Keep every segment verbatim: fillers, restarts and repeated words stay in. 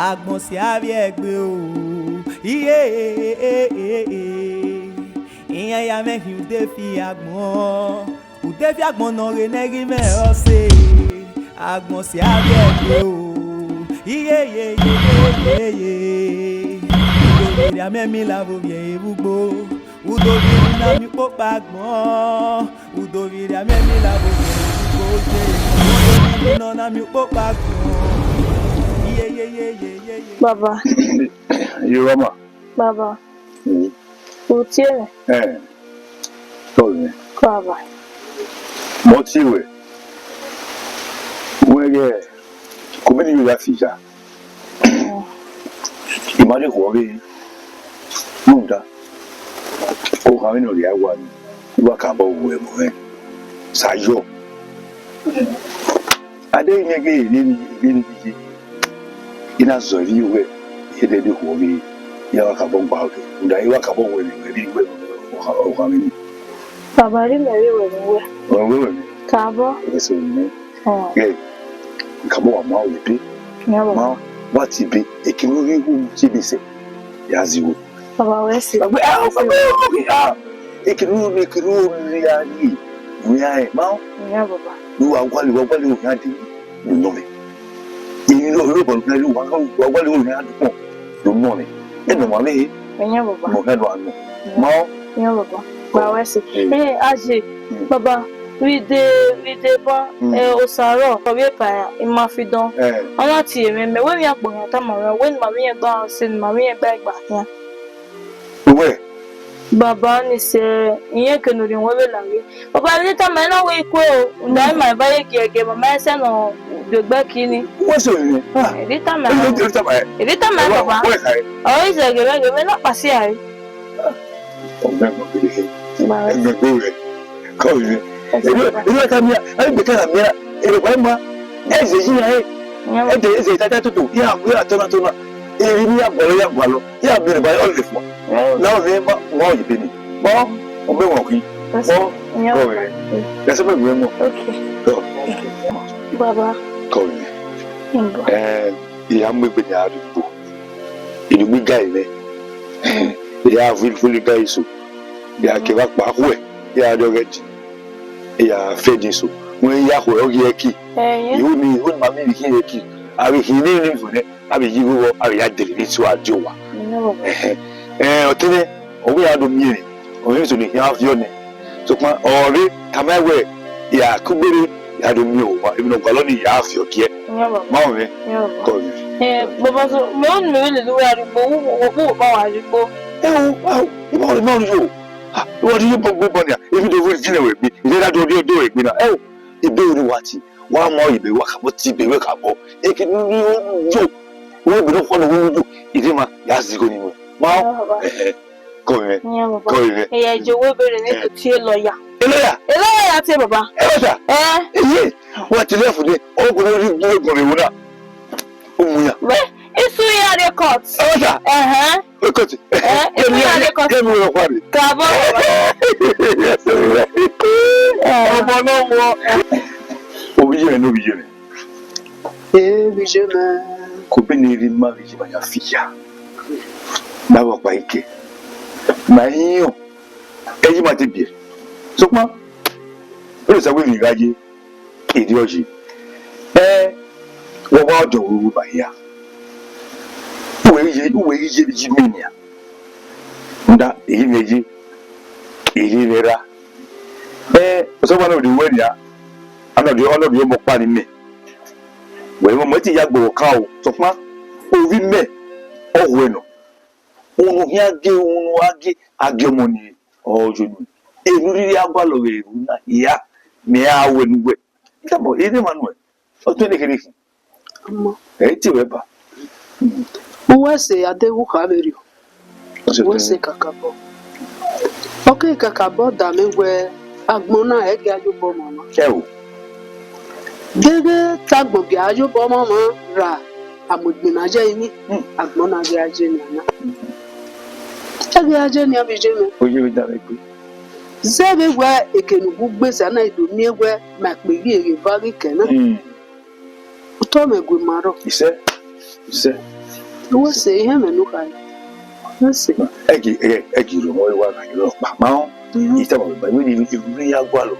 Agbọn si avbiẹ gbe o, iye, iran ya mwẹ khin ude fi agbọn, ude fi agbọn ne ọ ghe nẹ ghi mwẹ ọse, agbọn si avbiẹ gbe o, iye, iye, iye, iye, iye, iye, ude fi a mwẹ mi la vbe ovbi ẹre vbe ugbo. Udoviri na miẹn ukpokpa agbọn, udoviri a miẹn emila vbe ogo ye, udoviri nọ na miẹn ukpokpa agbọn. Iye, iye, iye, iye, iye, iye. Baba. Iye, mama. Baba. Mm. U tie mwẹ? Eh. Tọ mwẹ. Baba. Mẹ ọ tie wẹ. Wẹ ghẹ, kobeni I ya fi ya. I ma rhie khuọvbe, rhunmwuda okhanmwẹ ne ọ rhie a wa ni, I wa kakabọ wu ẹmwẹ mwẹ sa yọ. A deghẹ I miẹn ghe emwi ne I ye, I na zọ ivbi ruẹ, I dẹdẹ khuọvbe, I wa kakabọ gba ọke, rhunmwuda I wa kakabọ wu ẹmwẹ mwẹ vbe I wẹ okhanmwẹ ni. Baba, rhie mẹ vbe wẹ ne uwẹ. Ọ wẹ wẹ ni. Kakabọ. Ẹsẹ ni. Ghẹ, kakabọ wa ma ebe. Ma wa ti ebe, eke ne u rhie igho mu tie ebe sẹ, ya zẹ igho. Baba, wẹ sẹ. Baba, ah, baba, ah, eke ne u, eke ne u rhie a ni, u ya ẹ, ma. Iya, baba. Lu wa gualọ, wa gualọ, u ya de, lu nọ mẹ. Iri lo, lo bọ na lu wa, wa gualọ, u ya du kpọn, lu nọ mẹ. Ẹ nọ wa mẹ he. Iya, baba. Nọ mẹ lu anu. Ma. Iya, baba. Ba wẹ sẹ. Eh, aje, baba, vbe I de, vbe I de ban, eh, osa rrọọ, ọ vbe pa ima fi dọn. Eh. Ọ na tie mwẹ, mẹ wẹ emwi akpọ khian tama mwẹ, wẹ ne ima vbe irẹn gba ọse, ne ima vbe irẹn gba igba khian. Uwẹ? Baba ni sẹ, irẹn ke ne orhiọn wẹ vbe la ghe. Baba, emwi ne I tama ẹre na wẹ I kue o, rhunmwuda ima eva ye giẹgiẹ, mama ẹsẹ nọ degbe ki ni. Uwẹ sẹ orhiọn? Ah. Emwi ne I tama ẹre. Emwi ne I tama ẹre, baba. Uwẹ sẹ. Ọ i zẹ ghe mwẹ, ghe mwẹ na kpasia ẹre. Ọmọ ẹmọ gele he. Ẹmẹ gbe rẹ. Kọ rẹ. Ẹmẹ ka mia, ẹmẹ ka mia, ẹmẹ ka ma. Ẹzẹ yi ya he. Ẹdẹ ẹzẹ ta ta toto, ya ya tona tona. Eri ni ya gualọ, ya gualọ. Ya bẹrẹ ba ọlẹ fua. Na ọlẹ ba, ma ọ yi beni. Ma ọmọ ẹmọ ki. Ma kọ rẹ. Ẹsẹ mẹ gbe mọ. Okay. Kọ. Baba. Kọ rẹ. Ẹ, iya mu egbe ni a rugbo. Irugbo igai mwẹ, I ya ful, ful igai eso, I ya kevbe akpa khuẹ, I ya rrie ọghẹdi, I ya fe ẹdin eso. Wẹ I ya khuẹ ọghe ẹki, ihwo ni, ihwo ni ma miẹn vbe ikhiẹn ẹki, a vbe khin ne emwi fo nẹ, a vbe ye igho vbọ, a vbe ya dele emwi eso a die owa. Ẹhẹn. Ẹ, ọtẹn mwẹ, ọ wẹ I ya do miẹn emwi, ọ miẹn emwi eso ne I khian viọ nẹ. Sokpan ọ rre tama wẹ, ya kugbe rre, ya do miẹn owa, emwi ne ọ gualọ ni ya fiọ giẹ. Iran baba. Ma mwẹ. Iran baba. Kọ vbe. Eh, baba, so, mẹ ọni mẹ vbe lele uwẹ arhugbo, wo, wo, wo, wo ba wa arhugbo. Ẹ o, a o, I ma ọre, I ma ọre yo. Ah, I wa rhie obọ gbe obọ nia, emwi do vbe vine wẹ gbe, I rẹ da do rhie do wẹ gbe na. Ẹ o, ebe ne wa ti, wa ma ọ ebe, wa kabọ ti ebe, wa kabọ. Eke ni yo, wo ebe ne ọ khuan ne wo yo, I rre ma, ya zẹ igho ni nuẹ. Ma ọ. Iran baba. Ẹhẹ. Kọ vbe mwẹ. Iran baba. Kọ vbe mwẹ. Eya, je owẹ bẹrẹ ne, eh, to tie lawyer. E lawyer? E lawyer ya tie baba. E lawyer? Eh. Eye, wa tie lawyer fo de, ọ gbọdọ rhie igbu ẹgbọn vbe ẹvbo na. U mu yan. Wẹ, isu ya rre court. E lawyer? Ẹhẹn. E court. Eh, isu ya rre court. Kẹ mi rọ khuare. Kabọ. Ọmọ ne ọ wọ. Ovbi ye mwẹ ne ovbi ye mwẹ. Evbi ye mwẹ. Kobene erha ima vbe ye ima ya fi ya. Ma vbe ọkpa ike. Ma ihiọn. Ẹ i ma te biẹ. Sokpan, Osa wẹ emwi gha ye, erriọ yi. Ẹ, wa wa ọdọ vbe uwu ba hia. Uwẹ ghi ye, uwẹ ghi ye vbe yi mẹ nian. Rhunmwuda, I ghi mwẹ ye, I ghi mwẹ erha. Ẹ, Osanobua ne ọ rhie uwẹ nian, a na rhie, ọ na rhie ọmọ ọkpa ne imẹ. Wẹ, ọmọ, ẹ te ya gbe ọvbokhan o, sokpan, ovbi mẹ, ọ huẹ nọ. Unu khian gie, unu a gie, a gie ọmọ ni, ọ yo nu. Enu rhirhi a gualọ vbe erhu na hia, mẹ a wẹ ne uwẹ. Therefore, erha Emmanuel, ọ tuẹn nekherhe khin. Ọmọ. Ẹ i tie ruẹ ba. Uwẹ sẹ a deghẹ u kha vberriọ. Uwẹ sẹ kakabọ. Ọ ke kakabọ da mwẹ wẹ agbọn na ẹ ghi a ye obọ mwamwa. Ẹ o. Deghẹ te agbọn ghi a ye obọ mwamwa ra, a mu egbe na ye ẹrinmwi, hmm, agbọn na ghi a ye nian na. Ẹ ghi a ye nian vbe iye mwẹ. Oye vbe da mwẹ egbe. Zẹ vbe wẹ eke ne u gu gbe zẹ na, I do miẹn wẹ ma kpeghi eghe eva ghi kẹ na. Hmm. Otọ mwẹ gue ma rrọọ. Isẹ, isẹ. Wẹ sẹ, ihe mwẹ ne u kha. Wẹ sẹ. Ẹgi, ẹ, ẹgi rhọmọ wa gha ye ọkpa ma họn. Mhm. Ita ma ba, wẹ ni, wẹ ni ya gualọ.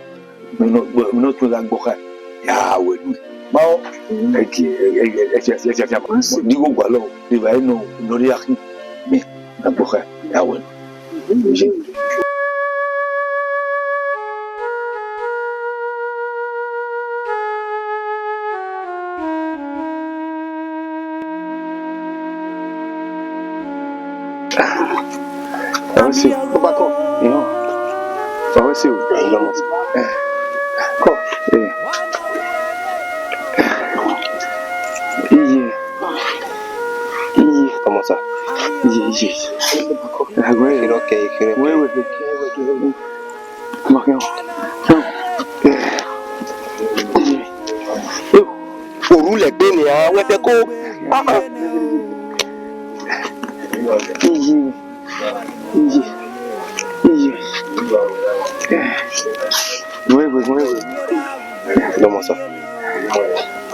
Mẹ nọ, mẹ nọ tue gha gbọ kha. Ya wẹ nu. Ma họn. Mhm. Ẹgi, ẹ, ẹ, ẹ, ẹ, ẹ, ẹ, ẹ, ẹ, Wẹ sẹ. Ni wo gualọ, ni va nọ, nọ ri akhi. Mẹ, na gbọ kha. Ya wẹ nu. Ọwẹsẹ o, ọba kọ, ìhọn. Ọwẹsẹ o, ìlọmọ. Kọ, ẹ. Iye. Iye, ọmọ sa. Iye, iye. Ẹgbẹ rẹ. Ìkẹrẹ ọkẹ, ìkẹrẹ ọkẹ. Wẹ, wẹ, wẹ. Ọmọ kẹ. Iye. Oru lẹgbe nian, wẹ fẹ ko. Ah, ah. Iye. Iye. Iye. Wẹ, wẹ, wẹ, wẹ. Lọmọ sa.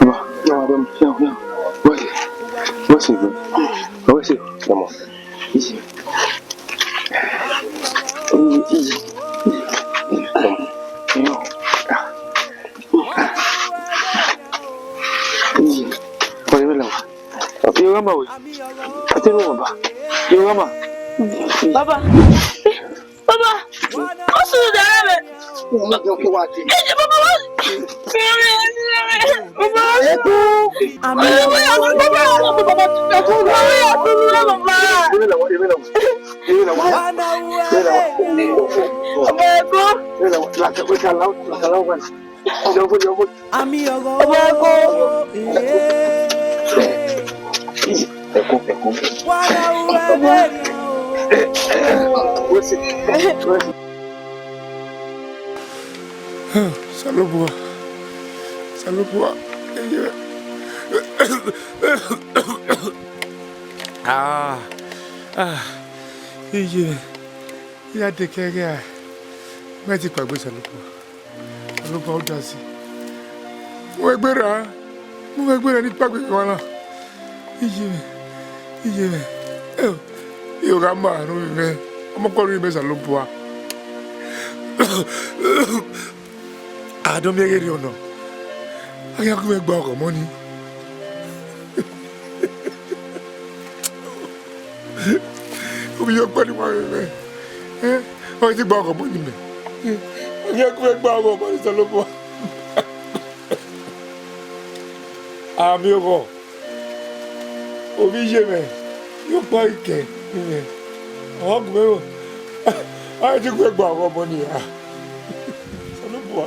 Ọmọ, ya wa dọmọ, ya, ya. Wẹ sẹ. Wẹ sẹ, wẹ. Wẹ sẹ. Lọmọ. Iye. Iye, iye. Lọmọ. Ya. Iye. Wẹ, wẹ, lọmọ. Iye, wẹ, ma wẹ. Ati nu, baba. Iye, wẹ, ma. Baba. Baba, ọ sunu dara mẹ. Unu jẹun ke wa dee. Ẹ jẹ baba wa. Baba. Ẹ kú. Baba, baba, baba, baba, baba. Ẹ kú. Baba, ya sunu dara baba. Ẹ bẹ na wa, ẹ bẹ na wa. Ẹ bẹ na wa. Ẹ bẹ na wa. Baba, ẹ kú. Ẹ bẹ na wa. La ka, la ka la, la ka la wa. Ọba ẹkọ. Ẹkọ, ẹkọ. Osanobua, Osanobua, iye. Ah, ah, iye. Iye adeke ẹghẹ a, mẹ ti kpaegbe Osanobua. Ọlọkpa Odasi. Mu ẹgbẹe ra, mu ẹgbẹe ra ne I kpaegbe emwa na. Iye mwẹ, iye mwẹ. Eo, I gha ma rhunmwuda mwẹ, ọmọkpa rhunmwuda mwẹ Osanobua. A do miẹn ghe erriọ nọ, a khian gu mwẹ gba ọghọ ọmọ nii. Ovbi iyọkpa ni ma vbe mwẹ, ọ i ti gba ọghọ ọmọ ni mẹ. Ọ khian gu mwẹ gba ọghọ ọmọ ni Osanobua. A miẹn ọghọ. Ovbi iye mwẹ, iyọkpa ikẹ ni mwẹ. Ọ gu mwẹ ro. A i ti gu mwẹ gba ọghọ ọmọ ni ra. Osanobua.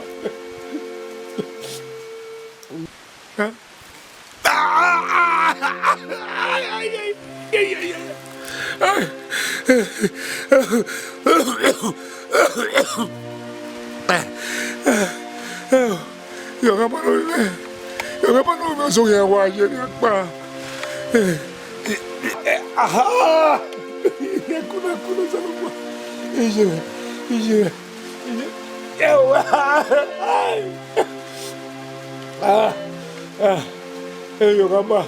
Iyọkpa ma ne ovbi mwẹ, iyọkpa ma ne ovbi mwẹ, ọsẹ khian wa ye ne a kpa. Aha! Ẹkunu, ẹkunu, Osanobua. Iye mwẹ, iye mwẹ. Ẹo, ai. Ah, ah, iyọkpa ma,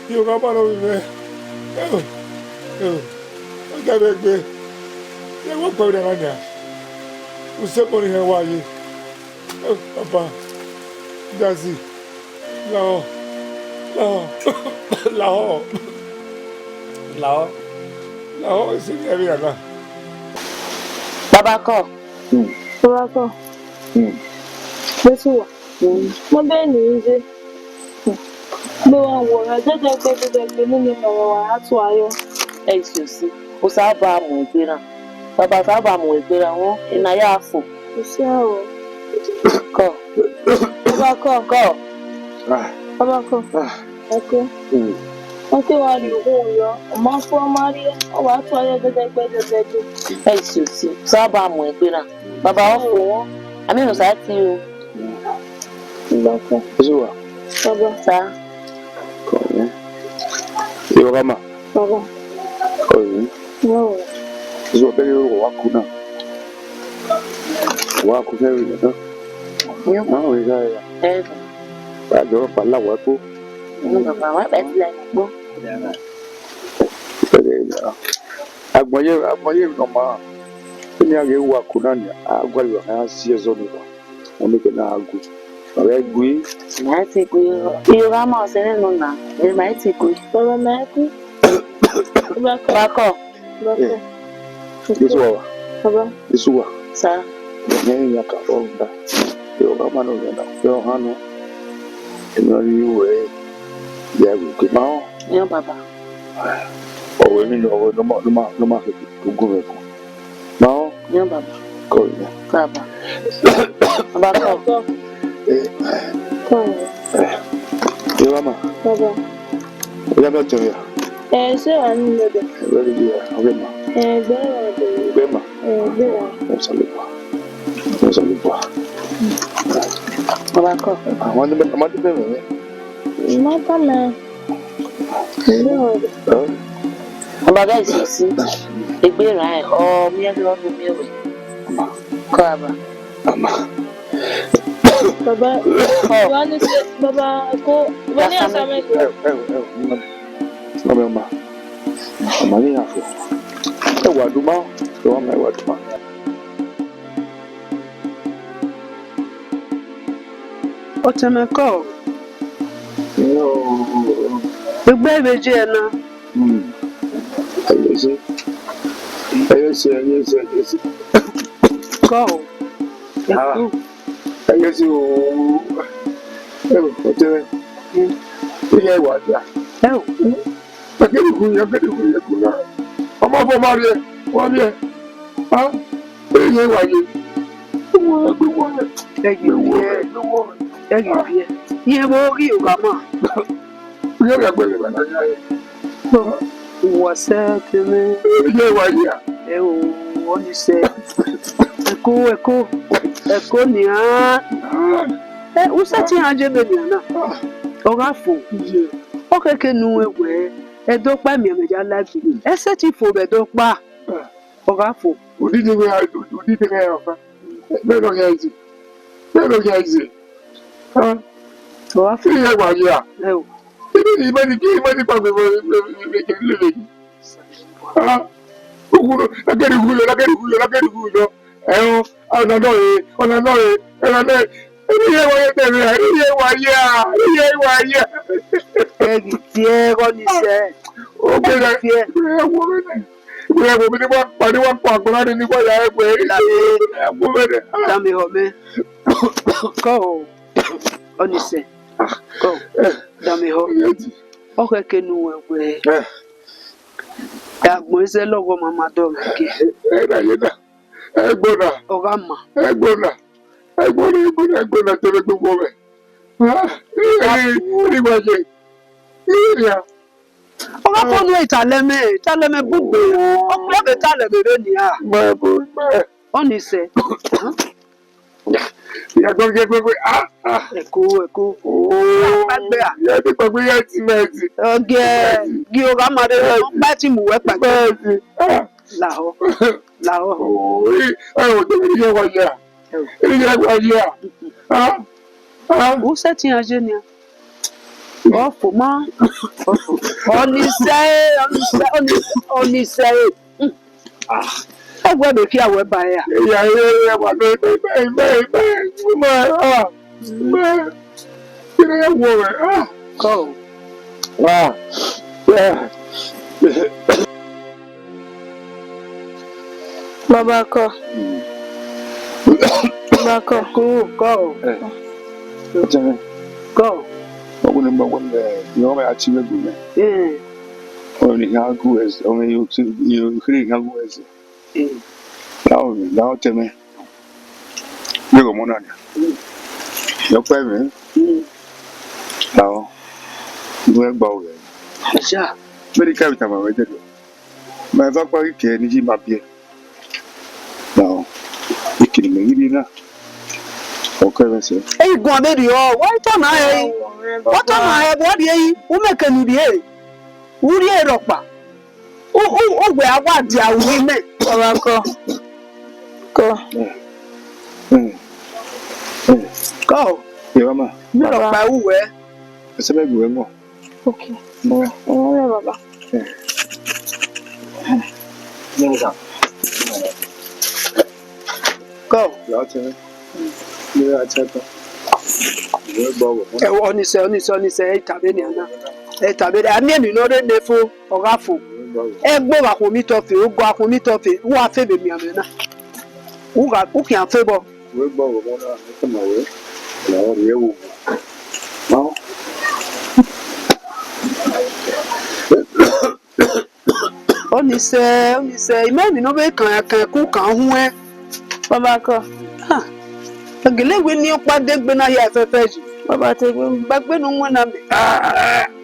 iyọkpa ma ne ovbi mwẹ. Ẹo, ẹo, ọ ga mwẹ gbe. Ẹ wẹ ọkpa vbe na nia. Usẹ mọ ne I hẹ wa ye. Ẹo, baba, Odasi. Lahọ, lahọ, lahọ, lahọ, lahọ, esi vbe ẹvbo na. Baba kọ. Hmm. Baba kọ. Hmm. Jesu wa. Hmm. Mo bẹ ne I ye. Hmm. Gbe wa wọ ra, dẹdẹgbe, dẹdẹgbe, nene ma wa, wa ra tua yọ. Ẹ i si osi. Osanobua mu egbe na. Baba, Osanobua mu egbe na, wọn, I na ya fo. Osanobua. Kọ. Baba kọ. Kọ. Ah. Baba kọ. Ah. Ọke. Mm. Ọke wa rhie ohu yọ, ọ ma fo, ọ ma rhie, ọ wa tua yọ dẹdẹgbe dẹdẹgbe. Ẹ i si osi, Osanobua mu egbe na. Baba, ọ fo wọn. A miẹn ne Osa tie o. Baba kọ. Osanobua. Baba. Sa. Kọ. Iyọkpa ma. Baba. Kọ. Yo. Osanobua, bẹghe wa ku na. Wa ku fẹ vbe na. Yo. Ma vbe gha ya. Eh. Wa jọ pa la wa kpo. Yo, baba, wa pa la kpo. Agbọn ye, agbọn ye nọ ma, eni a ghe wa ko na nia, a gualọ a si ẹzọ ni wa, ọ ne ke na gu, ọ ghẹ gu. Ma i ti gu, iyo gha ma ọsẹ nọ na, ẹ ma i ti gu. Baba, ma i gu. Baba, kọ. Baba, kọ. Baba, kọ. Jesu wa wa. Baba. Jesu wa. Sa. Ẹ ne ya ka fọ nda. Iyo gha ma nọ na, iyo gha nọ. Emi ọre ru ẹre, ya gu ke ma ọ. Iyo, baba. Ọ wẹ ni, ọ wẹ ne ọ ma, ne ọ ma, ne ọ ma keke gu mwẹ gu. Ma ọ. Iyo, baba. Kọ ina. Baba. Baba, kọ. Eh. Kọ. Eh. Iyo, mama. Baba. Ọ ya bẹ tẹ ya. Eh, se wa ni lebe. Very good. Ọ ghe ma. Eh, gbe wa de. Gbe ma. Eh, gbe wa. Ọ sọ lè bọ. Ọ sọ lè bọ. Baba, kọ. Àwọn ọmọdé bẹ́ẹ̀, àwọn ọmọdé bẹ́ẹ̀. Mata mẹ. Baba, guys, you see, egbe ra ẹ, ọ miẹn ghe ọ nu miẹn wẹ. Kọ, baba. Baba, wa ni se, baba, ko, wa ni assignment. Ẹ, ẹ, ẹ, ọmọ mi, ọmọ mi, ọmọ. Ọmọ ni ya fo. Ẹ wa duma, ẹ wa ma, ẹ wa duma. Ọtẹn mẹ kọ. Egbe vbe je ẹna. Hmm. Ẹyẹse. Ẹyẹse, ẹyẹse, ẹyẹse. Kọ. Ah. Ẹyẹse o. Ẹ o, ọtẹn mẹ. Hmm. Iye wa dia. Ẹ o. Akẹ́dùkú yẹn, akẹ́dùkú yẹn kú náà. Ọmọ fọ ma rẹ, wọ́n rẹ. Ah. Iye wa ye. Wọ́n gbé wọ́n rẹ. Ẹ yẹ gbé wọ́n rẹ. Ẹ yẹ gbé. Iye wo ghi o gha ma. Iye wa gbé lè bá náà yá yẹ. Wọ sẹ kẹmẹ. Iye wa ye a. Ẹ o, ọ ni sẹ. Ẹko, ẹko, ẹko nian. Ẹ, u sẹ te iran ye mẹ nian na. Ọ gha fo. Ọ khẹke ne u wẹ wẹ, ẹdẹ ọkpa miẹn mẹ ya lagbe. Ẹ sẹ te fo vbe ẹdẹ ọkpa. Ọ gha fo. Odide wẹ, odide wẹ ọfa. Mẹ nọ yan izi. Mẹ nọ yan izi. Ah. Ọ gha fo. Iye wa ye a. Ẹ o. Ibe ni, ibe ni, ibe ni kpagbe wẹ, ibe ni lele. Ah, ugulo, lagẹrẹ ugulo, lagẹrẹ ugulo, lagẹrẹ ugulo. Ẹhọn, ọna nọ re, ọna nọ re, ọna nọ re. Eni ye wa ye tẹmẹ, eni ye wa ye a, eni ye wa ye a. Ẹ ghi tie ẹghọ ni sẹ. Ogbe na, ẹ wo mẹ nẹ. Ẹ wo mẹ ni wa kpa, ni wa kpa agbọn na ni wa ya ẹgbẹ. Ẹ wo mẹ nẹ. Dame họ mẹ. Kọ, ọ ni sẹ. Kọ, dame họ. Ọ khẹke ne u wẹ wẹ. Agbọn izẹ lọghọ ma ma dọ mwẹ ke. Ẹna, ẹna. Ẹgbọn na. Ọ gha ma. Ẹgbọn na. Ẹgbọn na, ẹgbọn na, ẹgbọn na, tẹmẹ gbogbo mwẹ. Ah, ẹ, ẹ, ẹ, wa ye. Ẹ, ẹ. Ọ gha fo nu italẹ mẹ, italẹ mẹ gbugbe. Ọ kpẹ vbe italẹ vbe vbe nia. Mẹ, mẹ, mẹ. Ọ ni sẹ. Ya gbẹgbẹgbẹgbẹ, ah, ah. Ẹko, ẹko. Oh. Ya kpagbe a? Ya ti kpagbe, ya ti mẹ ti. Ọgiẹ, gi ogha ma rre, ọ kpa ti mu wẹ kpagbe. Mẹ ti, ah. Lahọ, lahọ. Oh, ẹ, ẹ, o, ẹ, ẹ, wa ya. Ẹ, ẹ, wa ya. Ah, ah. U sẹ te iran ye nian. Ọ fo ma. Ọ fo. Ọ ni sẹ, ọ ni sẹ, ọ ni, ọ ni sẹ. Ah, ẹgbẹ mẹ khian wẹ ba ẹre a. Iya, iya, iya, wa mẹ, mẹ, mẹ, mẹ, mẹ, mẹ, ah, mẹ, kí ni ẹ wọ rẹ? Ah. Kọ. Ah, yeah. Baba kọ. Baba kọ. Kọ, kọ. Eh. Kọ. Ọgwẹ ne mẹ, ọgwẹ ne mẹ, ne ọ mẹ a tie vbe gu mẹ. Eh. Ọni gha gu ẹzẹ, ọni yo ti, yo khere gha gu ẹzẹ. Eh. Lahọ, lahọ tẹmẹ. Yẹ ghe ọmọ na nia. Yọ kpẹ mwẹ. Lahọ. Gu ẹgba ọghẹ. Acha. Mẹ ni ka vbe tama mwẹ dẹdẹ. Ma eva kpa ghi kẹ ne iye ma biẹ. Lahọ. Ekene mẹ ghi rhie na. Ọ kẹ mwẹ sẹ. Ẹ i guan vberriọ, wa i tọ na ẹre. Wa tọ na ẹre, wa rhie yi. U mẹ kẹ ne u rhie. U rhie rhọkpa. U, u, u wẹ a wa dia uri mẹ. Baba kọ. Kọ. Mm. Mm. Mm. Kọ. Ye mama. Mi rhọkpa ru wẹ. Ẹsẹ mẹ gu wẹ mọ. Okay. Mm. Mm, baba. Mm. Kọ. Ẹ, ọnise, ọnise, ọnise, ẹ i ta vbenian na. Ẹ i ta vbenian. A miẹn emwi ne ọ rre ne fo, ọ gha fo. Ẹgbe gha khuọnmwi tọfe, ogo gha khuọnmwi tọfe, u gha fe vbe mianmwẹ na. U gha, u khian fe vbọ. Ọnise, ọnise, I ma emwi ne ọ vbe kan kan ku kan huẹn. Baba kọ. Ha. Gele wẹ ne ọkpa de gbe na hia fẹfẹ yi. Baba te gbe mu. Gba gbe ne u winna mẹ.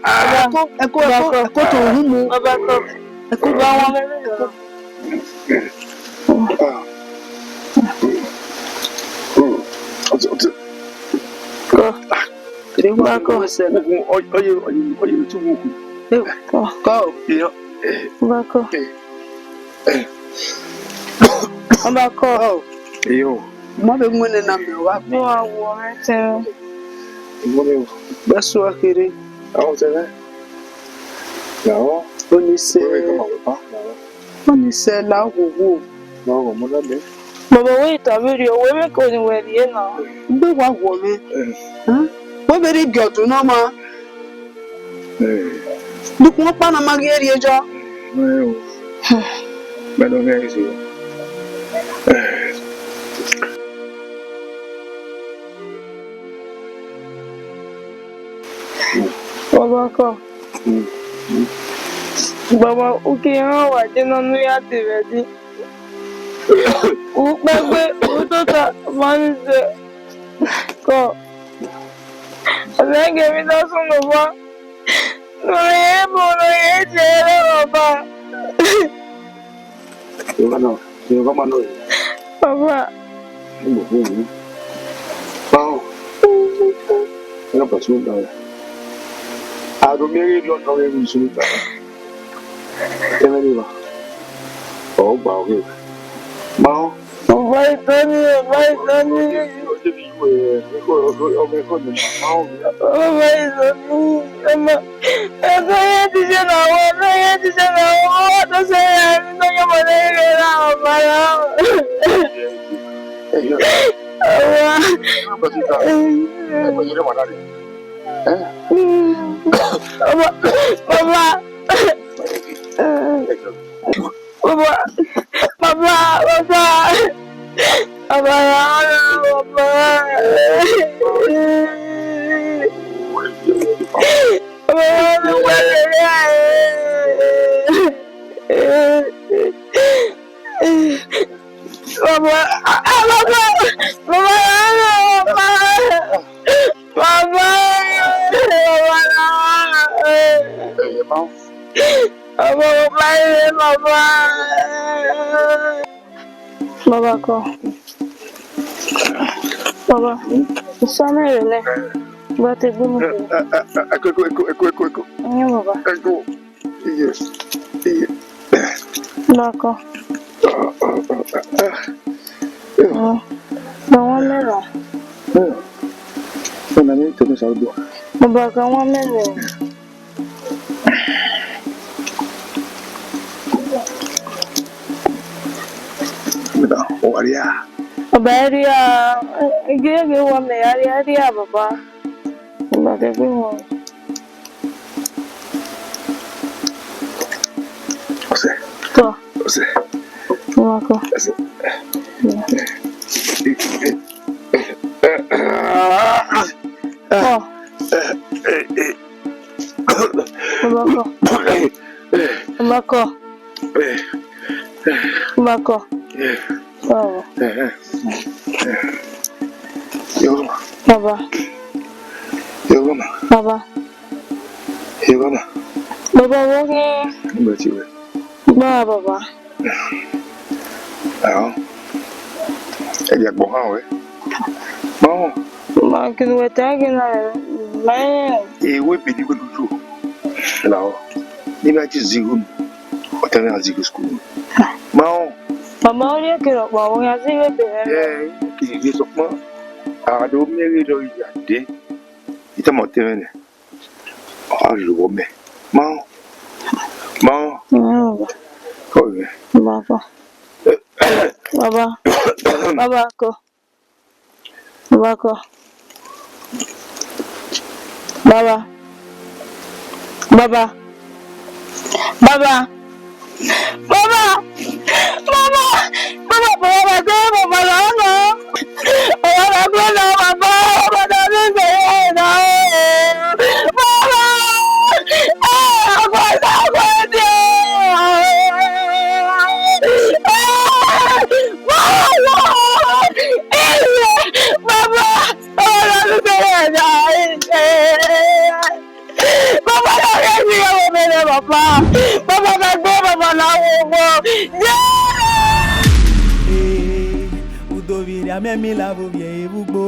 Baba kọ. Ẹko, ẹko, ẹko, ẹko to uhunmwu. Baba kọ. Ẹko ba wọn. Kọ. Baba kọ. Oye, oye, oye, oye, oye. Kọ. Kọ. Baba kọ. Ọba kọ. Iyo. Mọ vbe winna mẹ, ọ gha gbe. Wa wo mẹ tẹ. Mọ vbe. Gba suẹ kherhe. Awọ tẹ vbe. Yàwọ. Ọnise. Wẹ vbe tọ ma wẹ pa. Yàwọ. Ọnise la wo wo. Yàwọ, mọ na mẹ. Baba, wẹ i ta vberriọ, wẹ vbe ko ni wẹ rrie na. Gbe wa wo mẹ. Eh. Huh? Wẹ vbe rhie gie ọdun nọ ma. Dukun ọkpa na ma ghi rrie jọ. Mẹ ne ọ ghi ẹse. Baba kọ. Baba, u ke rhan wa je nọ ne u ya de vbe ẹdẹ. U kpẹgbe, u tota, ma ni zẹ. Kọ. Ọsẹ ghe emwi ne ọ sunu vba. Ne ọ rẹn ebo, ne ọ rẹn ẹdẹ rẹ ọba. Baba. Ẹ na pasi da. A do miẹn ghe erriọ nọ ghe emwi sunu ta. Ẹmwẹ ne evba. Ọ gba ọghe. Ma ọ. Baba, I tọ nii, baba, I tọ nii. Baba, I tọ nii. Ọmọ, ẹkọ yẹn ti ṣe na wọ, ẹkọ yẹn ti ṣe na wọ, ọ wa tọ sẹ ya, ẹni tó yẹ ọmọ lẹyìn rẹ ra ọmọ rẹ. Ọmọ. Ọmọ, baba. Baba, baba, baba. Baba, baba. Baba, baba. Baba, ah, ah, baba, baba, baba, baba, baba, baba, baba, baba, baba, baba. Baba kọ. Baba, sọmẹ rẹ nẹ. Baba te gbe mu. Eko, eko, eko, eko, eko. Ẹyin baba. Eko. Iye, iye. Baba kọ. Baba, wan mẹ ra. Ọna ni tẹmẹ sa odua. Baba kọ, wan mẹ ra. Meta, ọ wa rria. Ọ ba rria, gẹgẹ wẹ mẹ ya rria, rria baba. Ọ ba kẹgbe wọn. Ọsẹ. Tọ. Ọsẹ. Ọ wa kọ. Ọsẹ. Tọ. Ọ ba kọ. Ọ ba kọ. Ọ ba kọ. Ọ. Baba. Baba. Baba, wo khin? Gba, baba. Ahọ. Ẹ dia gbọ han wẹ. Ma họn. Ma kinu wẹ ta ghe na, ma rẹn. Ewe bedi wẹ lutu. Lahọ. Ni ma ti zighi unu. Ọ ta mwẹ a zighi school. Ma họn. Mama, ọ rhie kere ọkpa, ọ ya zighi ebe rẹ. Ẹ, keghi sokpan. A do miẹn ghe dọ ya de. I tama ọtẹn mwẹ nẹ. Ọ gha rhie vbọ mẹ. Ma họn. Ma họn. Mm. Baba. Baba. Baba ko. Baba ko. Baba. Baba. Baba. Baba. Baba. Baba. Baba. Baba. Baba. Baba. Baba. Baba. Baba. Baba. Baba. Baba. Baba. Baba. Baba, na ghe ghi ya vbe mẹ nẹ, Baba. Baba, na gbe Baba na wo wo. Ee, udovbi rhia miẹn mi la vbe ovbi ẹre vbe ugbo.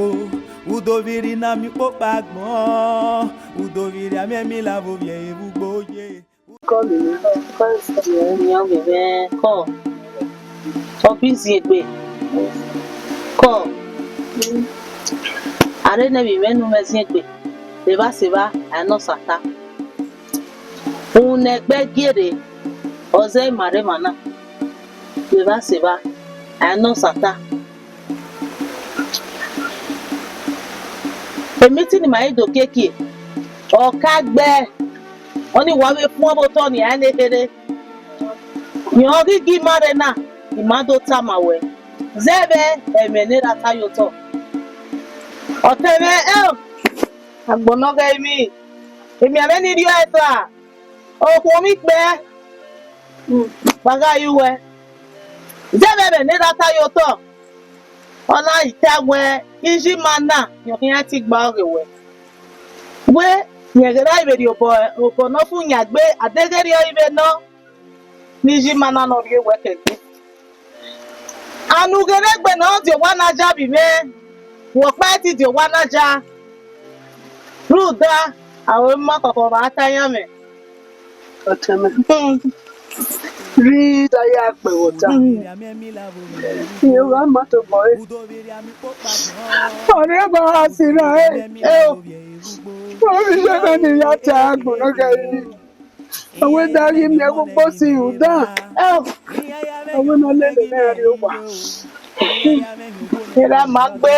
Udovbi rhia na miẹn ukpokpa agbọn. Udovbi rhia miẹn mi la vbe ovbi ẹre vbe ugbo ye. Call me. Yan vbe mwẹ call. Ọ bi ziengbe. Call. A rhe ne vbe mwẹ ne u mwẹ ziengbe. Evba sevba, a i nọ sata. Uhunmwu ne ẹgbẹ gie rre, ọ zẹ ima rre emwa na. Evba sevba, a i nọ sata. Emiti ne ima i do kiekie, ọ ka gbe, ọnii wa vbe fuẹn vbe otọ nia ne kherhe. Rẹn ọ ghi gie ima rre na, ima do tama wẹ, zẹ vbe ẹmwẹ ne erha ta ye otọ. Ọtẹn mwẹ, ẹo, agbọn ne ọ ghẹ emwi, emianmwẹ ni rhie ẹre ta, okhuo mwẹ ikpẹ, wa gha ru wẹ, zẹ vbe ẹmwẹ ne erha ta ye otọ. Ọ na ta wẹ, iye ima na, rẹn khian ti gba ọghe wẹ. Wẹ, rẹn ghe ra vbe rhie obọ, obọ ne ọ fu yan gbe, a deghẹ erriọ i vbe nọ, ne iye ima na ne ọ rhie wẹ kẹgbe. Anu ghe vbe egbe ne ọ dia owa na ya vbe mwẹ, wẹ ọkpa i ti dia owa na ya. Rhunmwuda, aro ima khọkhọ vbe a ta iran mwẹ. Ọtẹn mwẹ. Hmm. Rhunmwuda ya kpẹ vbe ọta. Hmm. Iye gha ma tobọ ẹre. Ọnii ọba gha si ra ẹre. Ẹo. Ovbi iye mwẹ ne I ya ta agbọn ne ọ ghẹ ri. Ọ wẹ da ghi miẹn ẹghẹ ukpo si rhunmwuda. Ẹo. Ọ wẹ ne ọ lele mwẹ rrie owa. Erha ma gbe.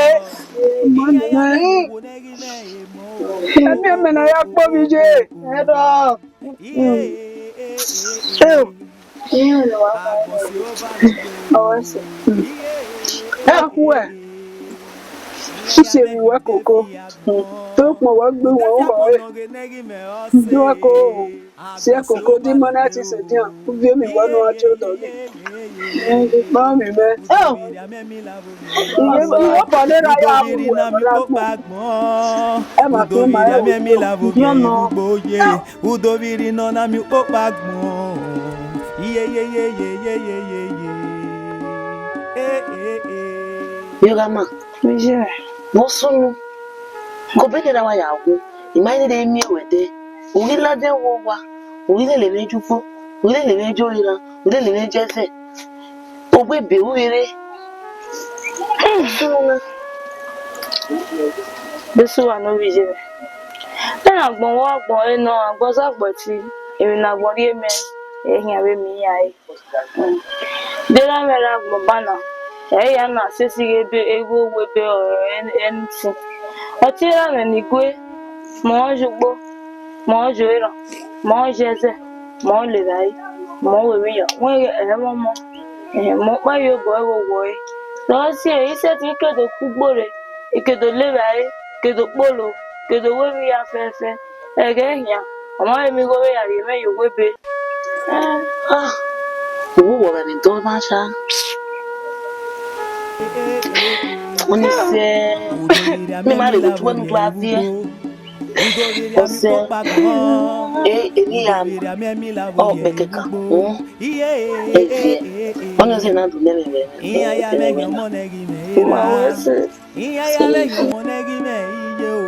Ma nọ mwẹ. Ẹmwẹ mẹ ne a ya kpe ovbi iye. Ẹdọ. Ẹo. Ọ wẹ sẹ. Ẹ khuẹ. Sisi emwi wẹ koko. Te ukpọn wẹ gbe wẹ uwẹ ọre. Uwẹ ko. Si ẹkoko di ma na ti sẹ dian, u viọ emwi wẹ ne u gha tie odọ nii. Kpa emwi mwẹ. Ẹo. Iye, iye obọ ne erha ya ru wẹ vbe ọna gbọn. Ẹ ma khin ma rẹn vbe ugbo ye. Udovbi rhia nọ na miẹn ukpokpa agbọn. Iye, ye, ye, ye, ye, ye, ye, ye. Eh, eh, eh. Vbe ọ gha ma? Iye. Vbe ọ sunu? Ke obọ ne erha wa ya wu, I ma i rhirhi miẹn wẹ dẹ. U ghi ladian vbe owa, u ghi lele mwẹ ye ugbo, u ghi lele mwẹ ye ore na, u ghi lele mwẹ ye ẹzẹ. Ogbe ebe u vbe rre. Sunu na. Jesu wa ne ovbi iye mwẹ. Ẹna agbọn vbe agbọn ẹre nọ, agbọn zẹ agbọn ẹtin, emwi ne agbọn rhie mẹ, ẹ i khian vbe miẹn iran re. Deghẹ mwẹ rre agbọn ban na, ẹ i ya na sesi ghe ebe, egho wo ebe ọre anything. Ọ tie ra mwẹ ne I gue, mẹ ọ ye ugbo, mẹ ọ ye eran, mẹ ọ ye ẹzẹ, mẹ ọ lele evbare, mẹ ọ ru emwi ya, wẹ ẹ mwẹ ọmọ, ẹhẹn, mẹ ọkpa ye obọ ẹvbo wọre. Rọ si ẹre, I sẹtin ke do ku ugbo rre, I ke do lele evbare, ke do kpolo, ke do ru emwi ya fẹfẹ. Ẹghẹ khian, ọ ma vbe miẹn igho vbe ya rhie mwẹ ye owa ebe. Ah, uwu wọ gha vbe dọ na sha. Ọni sẹ, ne ima rre vbe otu ẹre ne u do gha viẹ. Ọsẹ, e, emwi ya ma, ọ kpẹkẹkan, e viẹ. Ọni ọ zẹ ne a do nẹ mwẹ vbe ẹmwẹ, ẹmwẹ na. Uma wẹ sẹ. Iran ya vbe yan ọmọ nẹ ghi mwẹ iye o.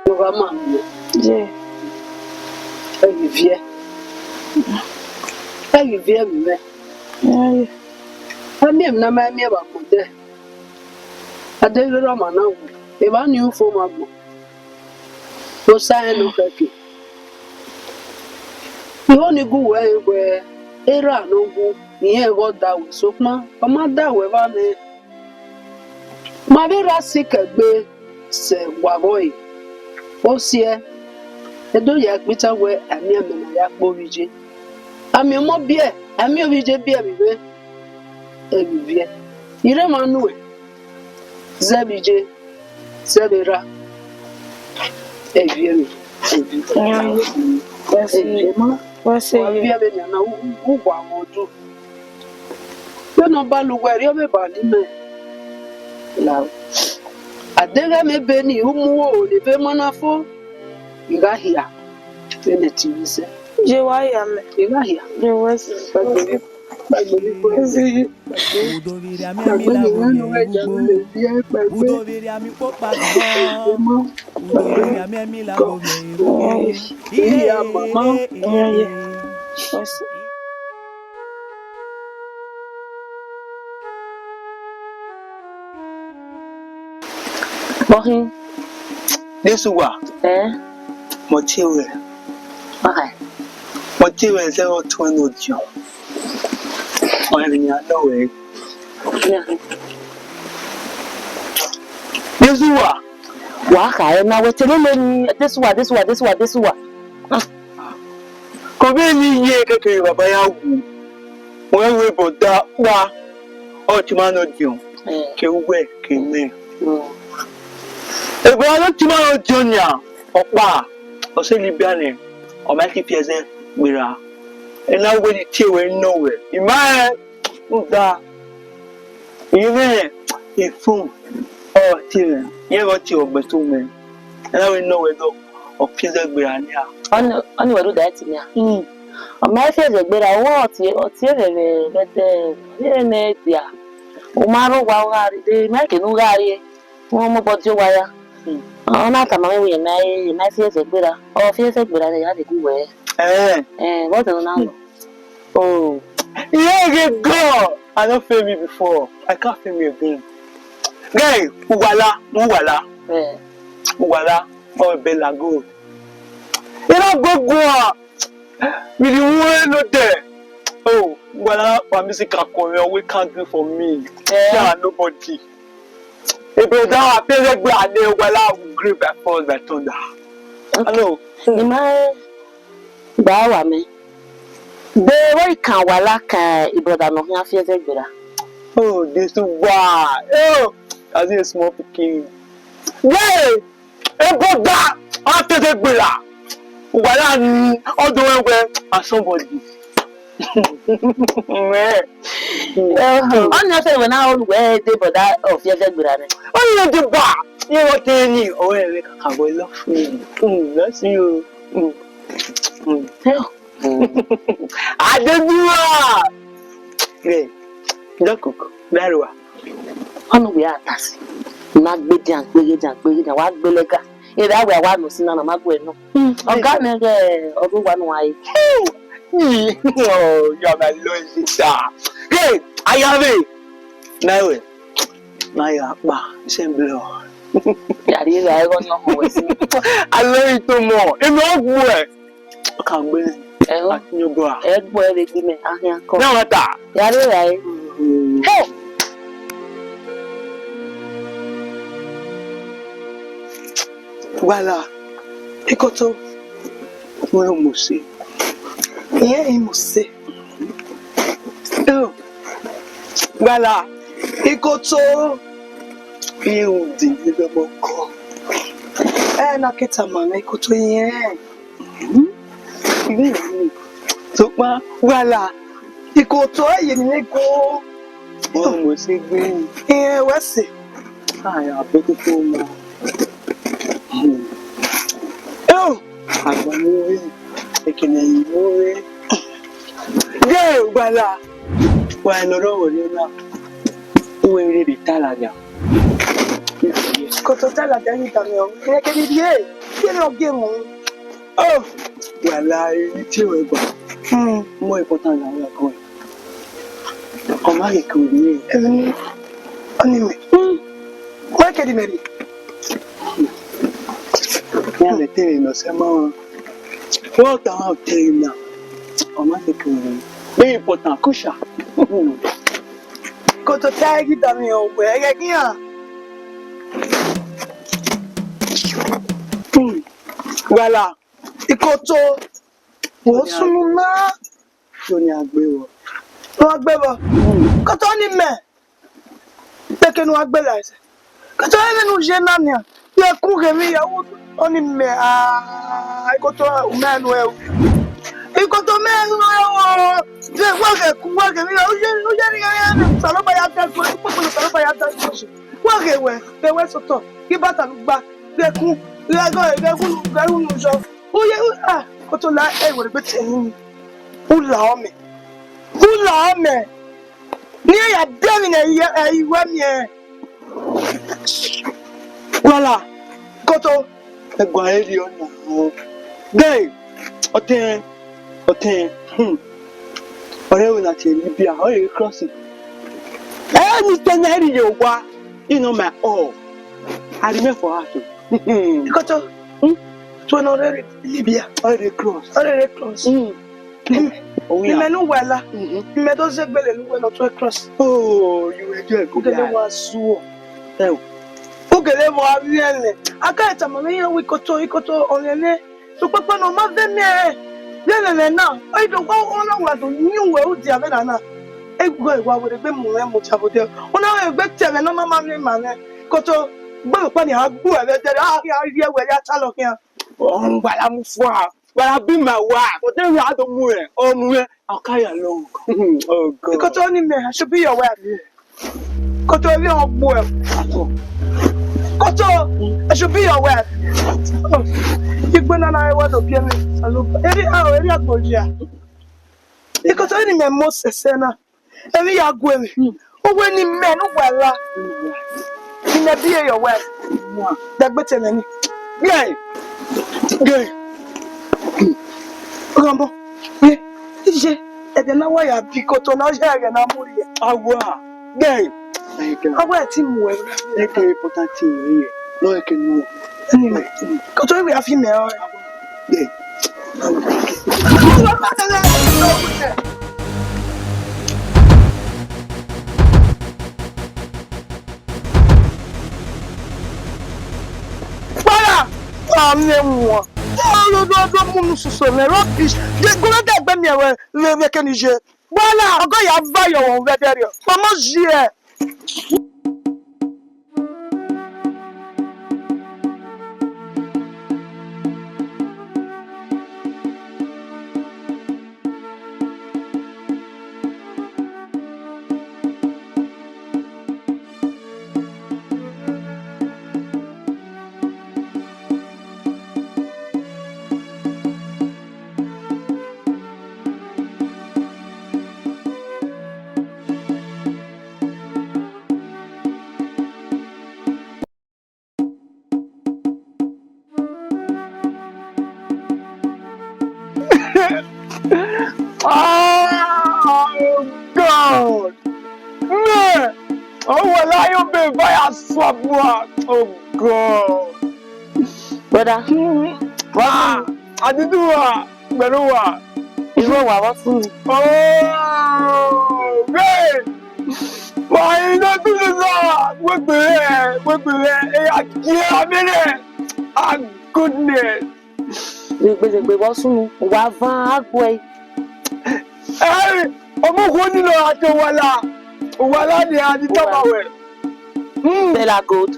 Ọmwa ma miẹn. Ye. Ẹ ghi viẹ. Ẹ ghi viẹ vbe mwẹ. Iran ye. A miẹn emwi ne a ma miẹn vbe agbọn dẹ. A deghẹ rre ọmwa na wu, evba ni ru fo ma gbọn. Osa rẹn ne ọ khẹke. Igho ni gu wẹ rẹn wẹẹ, erha ne ọ wu, irẹn ghe ọ da wẹ, sokpan ọ ma da wẹ evba nẹ, ma vbe rha sikẹ egbe sẹ wa vbọ re. Osiẹ, e do ya ikpita wẹẹ a miẹn amẹ ne a ya kpe ovbi iye. A miẹn ọmọ biẹ, a miẹn ovbi iye biẹ vbe ivbi ẹvbo ivbi. I rre emwa nuẹn, zẹ vbe iye, zẹ vbe erha, ivbi ẹvbo ivbi. Iran ye. Wẹ se, iran ye. Wẹ se, wa ye. Vbe ẹvbo nian na, u, u, u wa mwẹ odu. Vbene ọ ba la uwẹ rrie, ọ vbe ba la imẹ. La, a deghẹ mẹ ebe nii, u mu oro ne eve ma na fo, I gha hia vbene ẹtin mwẹ sẹ. Ye wa hia mẹ. I gha hia. Ye wẹ se. Kpaegbe vbe, kpaegbe vbe ikhuo. Ẹ se ye. Kpaegbe vbe iran ne u ghẹ ya vbe lele ẹe, kpaegbe. Kpaegbe mọ. Kpaegbe. Kọ. Iya, mama. Iya, ye. Ẹ se. Bọkhin. Jesu wa. Eh? Mọ tie ruẹ. Why? Mọ tie ruẹ zẹ ọtuẹn ne odiọn. Ọnrẹn vbe nian nọ ruẹ. Jesu wa. Wa kha ẹ na wẹ te lele ni, Jesu wa, Jesu wa, Jesu wa, Jesu wa. Kọ vbene I ye kẹkẹ vbe baba ya wu, wẹ wẹ brother ọkpa, ọ tie ima ne odiọn, eh, ke uwẹ ke mẹ. Mm. E brother ne ọ tie ima ne odiọn nia, ọkpa, ọ sẹ Libya nẹ, ọ ma ke fi ẹzẹ gberra. Ena wẹ ne I tie ruẹ nọ ruẹ, I ma rẹn rhunmwuda. Iyẹn mwẹ ifun ọ tie mwẹ, iran vbe ọ tie ọgbẹn tu mwẹ. Ena wẹ nọ ruẹ nọ, ọ fi ẹzẹ gberra nia. Ọni, ọni wẹ rhunmwuda ẹtin nia. Hmm. Ọ ma fi ẹzẹ gberra, ọ tie, ọ tie mwẹ vbe, vbe ẹdẹ, vbe ẹdẹ ne dia. U ma rre owa, u gha rrie, de, ma ke ne u gha rrie. Wẹ mobọ die owa ya. Hmm. Ọ na tama mwẹ wẹẹ, ma, ma fi ẹzẹ gberra. Ọ fi ẹzẹ gberra ne ya vbe gu wẹ. Eh. Eh, what do you know? Oh, yeah, yeah, God. I don't feel me before. I can't feel me again. Guy, uwala, uwala. Eh. Uwala, oh, Bella, go. You know, go, go. With the world not there. Oh, uwala, my music can come here. We can't do for me. Eh. Yeah, nobody. Hey, brother, I feel like we are there. Uwala, we grip by force, by thunder. Okay. Hello. Ima gba wa mẹ. De wẹ I kan uwala kan, i brother nọ khian fi ẹzẹ gberra. Oh, this one. Oh, as a small pikin. Hey, hey, brother, I fi ẹzẹ gberra. Uwala ni, ọ do wẹ wẹ, as somebody. Mẹ. Ọni ọ sẹ wẹ na ọ wẹ de brother ọ fi ẹzẹ gberra nẹ. Ọni ọ de ba, ye wọ te ni, ọ wẹ wẹ kaka boy love me. Mm, that's you. Mm. Mm. Adedua! Hey, don't cook. Very well. Ọnii wẹ a ta si. Na gbe dian, gbe ghe dian, gbe ghe dian, wa gbe lẹga. Erha wẹ a wa nọ si na, na ma gu ẹre nọ. Ọga mẹ ghẹ ọghe wa ne uwa re. Oh, you are my Lord Jesus. Hey, I have it. Na wẹ. Na ya kpa, sẹ blọ. Ya rhie gha ẹghọ ne ọ họn wẹ si. I love you too much. Inu ọ gbuẹ. Ọ ka gbe. Ẹghọ. A ti yan obọ a. Ẹ gbuẹ vbe gbe mẹ, a khian kọ. Na wa ta. Ya rhie gha ẹre. Mm. Hey! Wala, ikoto, mo lo mo se. Iye i mo se. Oh, wala, ikoto, iye u di ni bẹ mo ko. Eh, na ke tama na ikoto iye. Hmm? Iye i mo. Sokpan, wala, ikoto iye ni go. Ọmọ ẹse gbẹn. Ẹ wẹ sẹ. Aya bẹtẹtẹ ọmọ. Eo, agbọn vbe, ekene yi vbe. Ye, ugbala. Wa ẹn lọrọ wẹ na. Uwẹ rere ta ladian. Koto ta ladian ni ta mi o. Ẹ kẹ bi die. Kí ló gé mu? Oh, wala, èyí tí ò ẹ gbà. Hmm. More important than your God. Ọ ma ghi ke orhu ẹre. Ẹni, ọni mẹ. Hmm. Wẹ kẹ di mẹ rhie. Iran lẹ te rhie ne ọ sẹ ma. Wẹ ọ ta ma te rhie na. Ọ ma te kere. Very important, crucial. Koto ta ẹghi da mi ọ wẹ ẹghẹ ghian. Hmm. Wala, ikoto, wo sunu na. Yo ni agbe vbọ. Wo agbe vbọ. Hmm. Koto ni mẹ. Peke nu agbe la ẹsẹ. Koto ẹmwẹ ne u ye na nian, ye ku ghe emwi ya, ọni mẹ, ah, ikoto mẹ nu ẹre. Ikoto mẹ nu ẹre o. Ye wa ghe ku, wa ghe emwi ya, u ye, u ye ni ya, ya, Osanobua ya da ẹguẹ, ukpokpolo Osanobua ya da ẹguẹ. Wa ghe wẹ, ghe wẹ sotọ, ghi bata ne u gba, ghe ku, ghe gọ, ghe wu, ghe wu nu yọ. U ye, u, ah, ikoto la, ẹ, wẹ gbe tẹ ni. U la ọ mẹ. U la ọ mẹ. Ne iran ya biẹ emwi ne ẹ i, ẹ i wẹ miẹn. Wala, koto, ẹguan ẹre rriọ na. Dẹ, ọtẹn, ọtẹn, hmm. Ọre ẹvbo na tie Libya, ọ rere cross. Ẹ ni te na rhie ye owa, you know my all. I remain for house. Ikoto, hmm? Tuẹ ne ọ rere Libya. Ọ rere cross. Ọ rere cross. Hmm. Imẹ ne uwẹ la, mhm, imẹ do zẹ egbele ne uwẹ ne ọ tuẹ cross. Oh, you enjoy good life. Ugele wa zuọ. Ẹo. Ugele wa vbiẹlẹ. A ka tama mwẹ iran wẹ ikoto, ikoto ọnrẹn nẹ. Sokpakpa ne ọ ma vẹ miẹn rẹn. Vbiẹlẹ na, ọ i do wa, ọ na wa do yin uwẹ udia vbe na na. Ẹguẹ wa wẹ egbe mu mwẹ mu dia vbe odẹ. Ọ na wẹ egbe te ẹmwẹ ne ọ ma ma miẹn ima nẹ. Ikoto, gbe ọkpa ni a gbu ẹvbo ẹdẹrẹ, a ghi a rhie ẹwẹ ya talọ khian. Ọ n gba la mu fua. But I be my wife. But then we had to move. Oh, move. I'll carry along. Oh, God. Ikoto ni mẹ, I should be your wife. Ikoto, eri ọgbo ẹ. Ikoto, I should be your wife. Igbe na na wa do bi ẹmwẹ. Eri, ah, eri agbo ya. Ikoto ni mẹ mo sẹsẹ na. Emwi ya gu emwi. Uwẹ ni mẹ ne uwa la. Imẹ be your wife. Dẹgbe te ẹmwẹ ni. Gẹ. Gẹ. Ghambo. Ye. Iye. Ẹdẹ na wa ya bi ikoto na, ọ ya ẹghẹ na mu rrie. Awa. Gẹ. Awa ẹ ti mu ẹre. Eke important thing here. No eke no. Anyway, ikoto, we have him here. Gẹ. Wala, a miẹn wọn. Do, do, do, do mu unu susu mwẹ, rubbish. Ye, gu mwẹ dẹgbe miẹn wẹ, vbe, vbe kẹ ne I ye. Wala, ọgọ ya va yọ wọn vbe ẹdẹrriọ. Mama zi ẹ. Ah, oh God! Man! Oh, well, I obey by a swap. Oh God! Brother, ah, I did do what? Gbẹ̀rù wà. Irú wà wọ́n fún mi. Oh, great! Wà á iná tún lè sọ. Wọ́n gbèrè ẹ̀, wọ́n gbèrè ẹ̀, ẹ̀yà kí ẹ abẹ́rẹ́. Ah, goodness. Zegbezegbe wọ́n sún mi, wà á van àgbo ẹ̀. Ẹ, ọmọ wo nínú àti wàhálà? Wàhálà ni a ti tọ́ ma wẹ̀. Hmm. Bella Gold.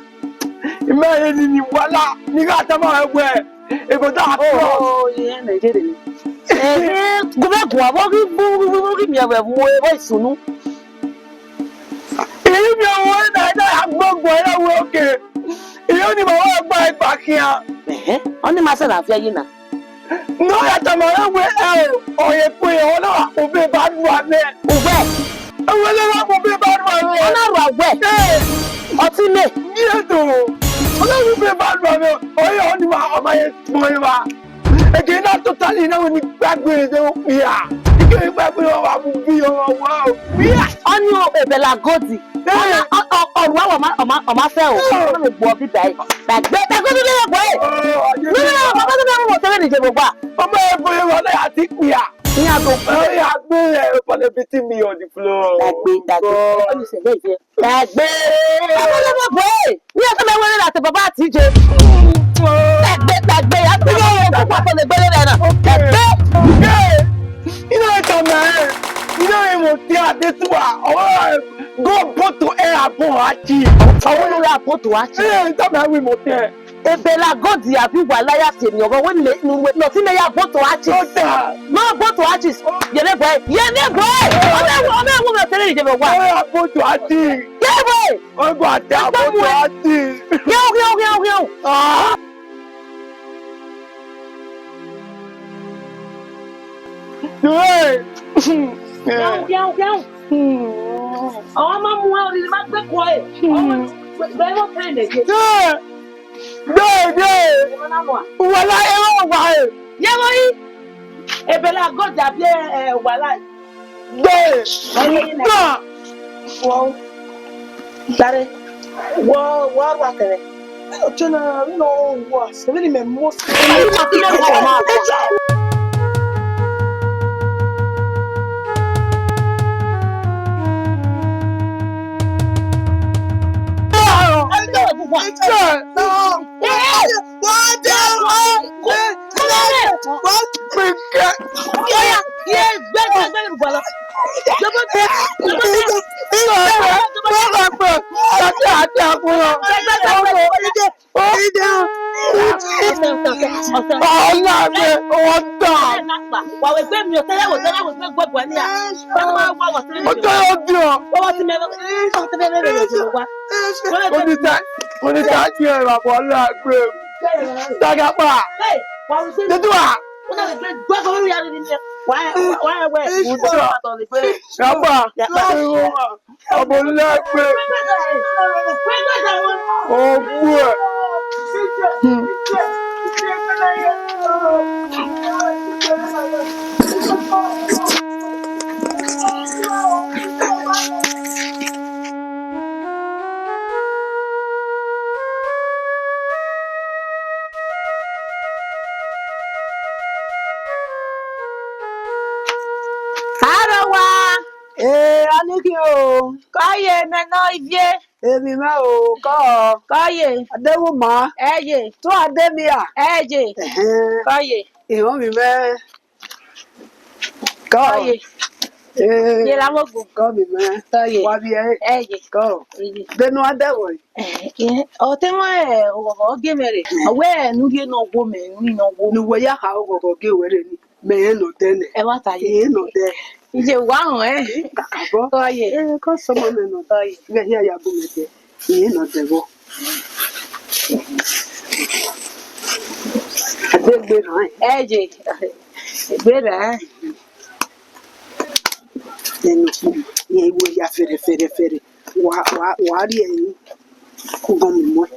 Imẹ rẹ ni ni wàhálà ni gha tama ẹwẹ ebo da. Oh, cross. Oh, yeah, Nigeria. Eh, go back, go, go, go, go, go, give me a word, word, word, sunu. Èyí mi ò wọ́n náà, ẹ náà gbọ́ngbọ́n ẹ lọ́wọ́ òkè. Èyí ò ní màá wá gba ẹgbàá kíá. Ẹ̀hẹ́, ọ ní máa ṣàlàáfíà yìí náà. Ne ọ ya tama mwẹ wẹẹ, ẹo, ọ ye kue, ọ na wa kpobẹ ba ru amẹ. Uwẹ. Ẹwẹ ne wa kpobẹ ba ru amẹ. Ọ na ru awẹ. Ee. Ọtí mẹ. Biẹ do. Ọ na kpobẹ ba ru amẹ. Ọ ye ọ ni wa, ọ ma ye kpọ ye wa. Ege na totally na wẹ ni gbagbe de okpia. Ike gbagbe wa wa bu bi ọ wa o. Bia. Ọ ni o ebela godi. Ọna, ọ, ọ, ọrua wa ọma, ọma, ọma fẹ o. Ọna mu gbuọ bi bai. Dagbe, dagbe ni le gbe. Ni le gbe, ni le gbe mo tẹrẹ ni je mo gba. Ọmọ ebo ye wa na ya ti kpia. Ni Oya, gbe, eh, upon everything me on the floor. Dagbe, dagbe. God. Ọni sẹ, yeah, yeah. Dagbe. Dagbe, dagbe, boy. Mi ẹ tẹ mẹ wẹrẹ na tẹ baba ti je. Dagbe, dagbe. Ya tẹ mẹ wẹrẹ na tẹ baba ti je. Dagbe. Okay. You know what I'm saying? You know what I'm saying? This one, oh, go put to air and go achi. I want to air put to achi. Eh, tell me how we must say. Ebela God ya bi wa la ya tie mi ọghọ, wẹ ne, ne, ne ọ si mẹ ya go to achi. Oda. Ma go to achi. Ye ne boy. Ye ne boy. Ọmọ ẹwu, ọmọ ẹwu mẹ tẹlẹ je mẹ wa. Oya go to achi. Ye boy. Oya go to achi. Ye o, ye o, ye o, ye o. Ah. Hey. Yau, yau, yau. Ọmọ ma mu ẹ, ọriri ma gbe kua ẹ. Ọmọ, bẹ, bẹ, bẹ, bẹ, bẹ, bẹ. Dee, dee. Wala, ẹ wa wa ẹ. Ye vbo yi? Ebela God abi, eh, wala. Dee. Wọ, dare. Wọ, wọ, wa kẹrẹ. Ọtẹn na, no, wa, se vbene imẹ mu. Ọla mẹ, ọta. Wa wẹ gbe mi, ọtẹn ya wẹ, ọtẹn ya wẹ gbe gbẹbọ ni ya. Ọtẹn ya wẹ ọtẹn. Ọtẹn ya wẹ ọtẹn. Ọtẹn ya wẹ ọtẹn. Onita, onita, kí ẹ ra bọ ọla gbe. Dagba. Hey, wa wẹ gbe. Dede wa. Ọtẹn ya wẹ gbe gbẹbọ ni ya ni. Wa, wa wẹ. Dagba. Ọmọ lẹgbẹ. Ọgbẹ. Arowa. Ee, Aniki o. Kọye, mẹ nọ ivie. Emwi mwẹ o, kọ. Kọye. Adevbuma. Ẹye. Tọ ade mia. Ẹye. Ẹhẹn. Kọye. Ihọnmwi mwẹ. Kọ. Kọye. Ee. Ye la mo gu. Kọ mi mwẹ. Kọye. Wa vbiẹ. Ẹye. Kọ. Ẹye. Denu adẹvbo. Eh, eh, ọ te wọn, eh, oghọghọ gie mwẹ rre. Ọ wẹ ne u rhie ne ọ wo mẹ, ne u rhie ne ọ wo. Ne uwẹ ya kha oghọghọ gie wẹ rre ni. Mẹ rẹn ne odẹ nẹ. Ẹ wa ta ye. Ẹ rẹn ne odẹ. Iye wa họn, eh. Kakabọ. Kọye. Eh, kọ sọmọ mẹ nọ. Kọye. Ghẹ hia ya bu mẹ dẹ. Ẹ rẹn ne odẹ vbọ. Adegbe rran. Ẹ ye. Egbe rran. Ẹn, ne okpọ, rẹn iwe ya fẹrẹ, fẹrẹ, fẹrẹ. Wa, wa, wa rhie ẹre. Kugọn mi muẹ.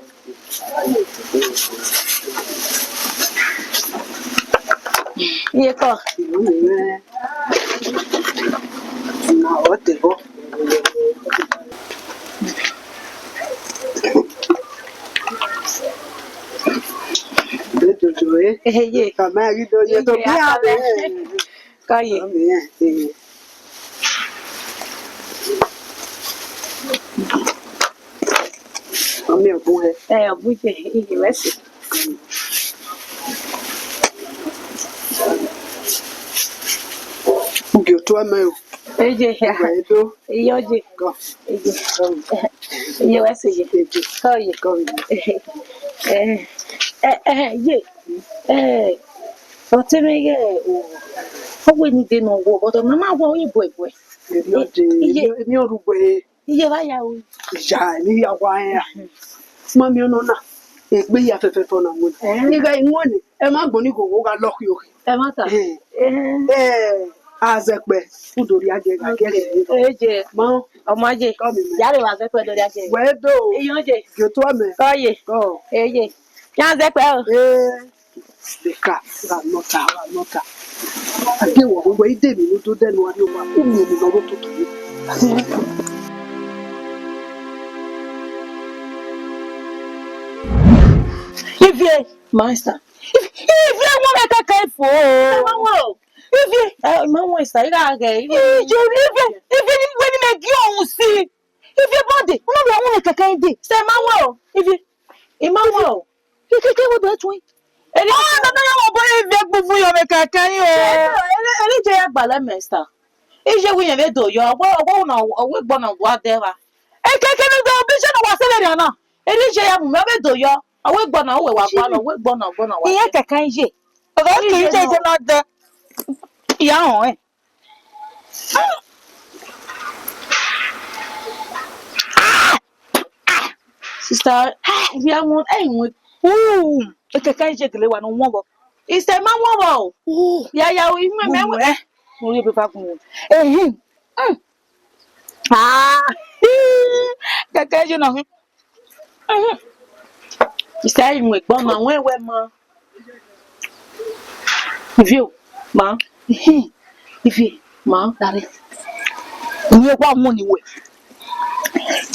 Iye kọ. Ìlú mi rẹ. Ìmọ̀ ọ̀tẹ̀ bọ́. Dodo, eh? Ehe, ye. Kama ghi do ye to. Iye, bi a akọlẹ. Kọye. Ọmọ yẹn, eh. Ọmọ ọbun hẹ. Ẹ, ọbun je, iye wẹ si. Ugie otu amẹ o. Eje. Ugie do. Iye oje. Kọ. Eje. Kọ. Iye wẹ si ye. Eje. Kọye. Kọye. Ẹ, ẹ, ẹ, ye. Ẹ, ọ te mwẹ ighẹ o, ọ wẹ ne I de ne ọ wo, but ọ ma ma wa ọre buẹbuẹ. Emwi ọdẹ, iye. Emwi, emwi ọrugbe. Iye vbe a ya ru. Iya, emwi ya wa rẹn a. Ma miẹn ọnọna, egbe hia fẹfẹfẹ ọna wẹẹ. Eh. I gha i wọn ni, ẹ ma gbọn ni ghoghogho gha lọkhiokhi. Ẹ ma ta. Eh. Eh. Eh, Azẹkpẹ, u do rhia giẹ gha giẹ. Okay. Eje. Ma. Ọmọ ye. Kọ mi mẹ. Ya rre vbe Azẹkpẹ do rhia giẹ. Wẹ do. Iye oje. Gie otu amẹ. Kọye. Kọ. Eje. Ya Azẹkpẹ o. Eh. Beka, gha nọ ta, gha nọ ta. Ade wọ, wẹ i de emwi ne u do dẹ ne u wa rhie owa, u miẹn emwi ne ọ rre ototọ ye. Ivie, master. Ivie, ivie, wọn mẹ kẹkẹ fo. Ẹ ma wọ. Ivie, eh, ma wọn sa, I gha ghẹ, ivie. Ije, ivie, ivie ni wẹ ni mẹ gie ọhun si. Ivie bọde, unu vbe ọhun ne kẹkẹ ide. Sẹ ma wọn o, ivie. I ma wọn o. Ikeke wo do tuẹn. Eri, ah, na na ya wọ bọ ivie gbuvu yọ vbe kẹkẹ yin o. Eri, eri je ya gbalẹ mẹ sa. Ije wi yẹn vbe do yọ, ọwọ, ọwọ na, ọwọ egbọ na wa dẹ wa. Ekeke ne do bi je na wa se vbe rian na. Eri je ya mu mẹ vbe do yọ. Ọwọ egbọ na wẹ wa gbalọ, ọwọ egbọ na, ọgbọ na wa Iye dẹ. Kẹkẹ ije. Ọgọ Eri ki je ije na. Je na dẹ. Ya họn ẹ. Sister, ivie wọn, ẹ wọn. Uh, ekeke ije gele wa no wọn bọ. Ise ma wọn bọ o. Uh, ya ya o, imẹ mẹ wọn. Mo ye be va gun. Ehin. Mm. Ah. Kẹkẹ ije na. Mhm. Ise, ẹ i mu egbọn na, wẹ wẹ ma. Ivie o, ma. Ehin. Ivie, ma, dare. Iye wa mu ni wẹ.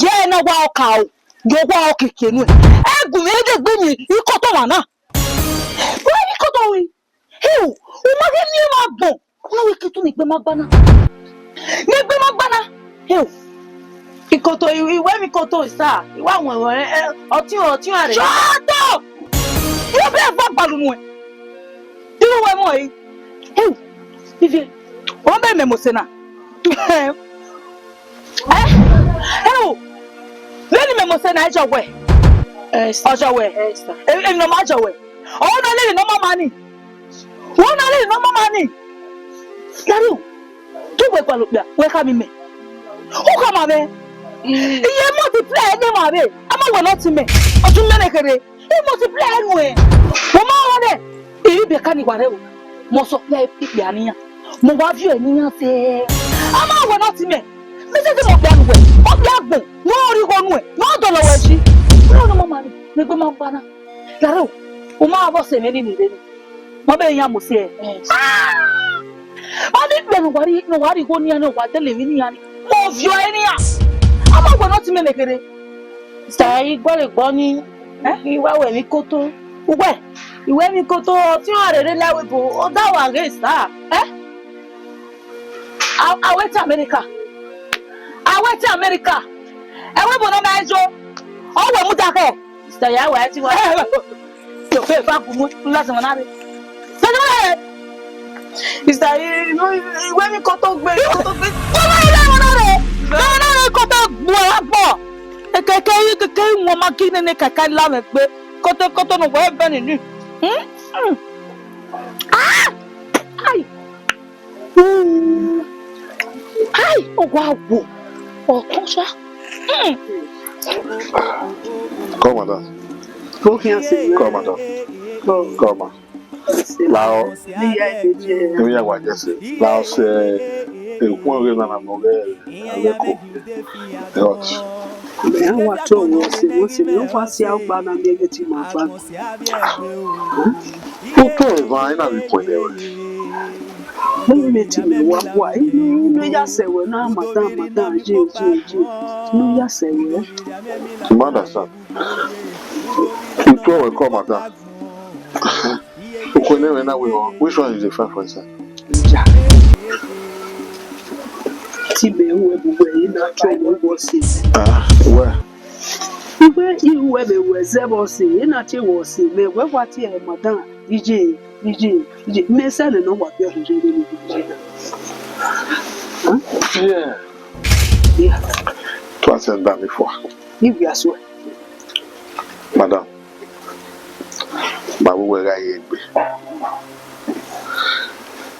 Ye na wa ọka o. Ye wa ọkeke nu. Ẹ gu mi, ẹ de gbe mi, ikọtọ wa na. Wẹ ikọtọ we. Heo, u ma ghe miẹn emwa agbọn. Ọna wẹ ke tu ne egbe ma gba na. Ne egbe ma gba na. Heo. Ikoto, i, i wẹ emwi ikoto sa, i wa wọn, ẹ, ẹ, ọtiọn, ọtiọn rẹ. Shut up! Irẹn bẹghe eva gbalu nuẹn. Irẹn wẹ mọ ẹre. Heo, Ivie, ọ bẹ mẹ mose na. Ẹ, ẹ o, vbene imẹ mose na, ẹ jọ wẹ. Ẹ, sir. Ọ jọ wẹ. Ẹ, sir. Emwi ne ọ ma jọ wẹ. Ọ na lele ne ọ ma ma ni. Ọ na lele ne ọ ma ma ni. Lari o, te uwẹ gualọ okpia, wẹ khama imẹ. U khama mwẹ. Mm. Iye multiply ne emwa vbe, a ma wẹ ne ọ ti mẹ. Ọ tu mẹ ne kherhe. I multiply nuẹn. Ọ ma rọ nẹ. Iri biẹ ka ni wa rre o. Mẹ ọ supply ikpia ne iran. Mẹ ọ wa viọ ẹre ne iran sẹ. A ma wẹ ne ọ ti mẹ. Mẹ sẹtin mẹ okpia nuẹn. Okpia agbọn. Ne ọ rhie igho nuẹn. Ne ọ dọlọ wẹ ji. Wẹ ne ọ ma ma ni. Ne egbe ma gba na. Lare o, u ma vbe ọse mwẹ ni ni rre ni. Ma be yan mose ẹre. Yes. Ah! Ma ni kpe ne uwa rhie, ne uwa rhie igho nian, ne uwa dele emwi nian ni. Mo viọ ẹre nian. A ma wẹ ne ọ ti mẹ ne kherhe. Sa i gualọ egbọ ni, eh? I wa wẹ emwi koto. Uwẹ, i wẹ emwi koto, ọtiọn rere la wẹ bo, ọ da wa ghe sa. Eh? A, a wẹ te America. A wẹ te America. Ẹ wẹ bo ne ọ ma jo. Ọ wẹ mu da khẹ. Sister, ya wa ti wa. Yo, fe fa gumu, la se mana re. Se mana re. Sister, i, i, i wẹ mi koto gbe, koto gbe. Ko ma ila mana re. Mana re koto gbe agbo. Ekeke, ekeke, wọn ma ki nene kaka la mẹ gbe. Koto, koto no wẹ bẹ ni ni. Hmm? Hmm. Ah! Ai. Ai, ọ wa wo. Ọtọn sha. Mm. Come, madam. Bó khian sẹ. Come, madam. Come. Come, ma. Lao. Iye a i de je. Iye a wa je sẹ. Lao sẹ, eh, ekhun ọghe na na mọ ghe, eh, aleko. Hot. Mẹ a wa tọ wẹ ọse, wẹ ọse, mẹ ọ fa sia ọgba na miẹn ghẹ te ima fa. Otọ eva i na vbe kuẹn nẹ ruẹ. Vbene imẹ te mẹ wa gua, inu, inu ya sẹ wẹ na, madam, madam, je, je, je. Inu ya sẹ wẹ. You understand? Otọ wẹ call madam. Uko ne mwẹ na wẹ, which one is the fine for inside? Ja. Ti mẹ ru ẹbu wẹ, I na try wẹ wọ ọse. Ah, wẹ. Iwẹ, I ru ẹmwẹ wẹ zẹ vbe ọse, I na tie wẹ ọse, mẹ wẹ wa tie madam, ije, ije, ije. Mẹ sẹ nẹ ne ọ wa biẹ ọhọ ije vbe ije. Huh? Yeah. Yeah. Tu a sẹ nda mi fua. I wia suẹ. Madam, ma vbe uwẹ gha ye egbe.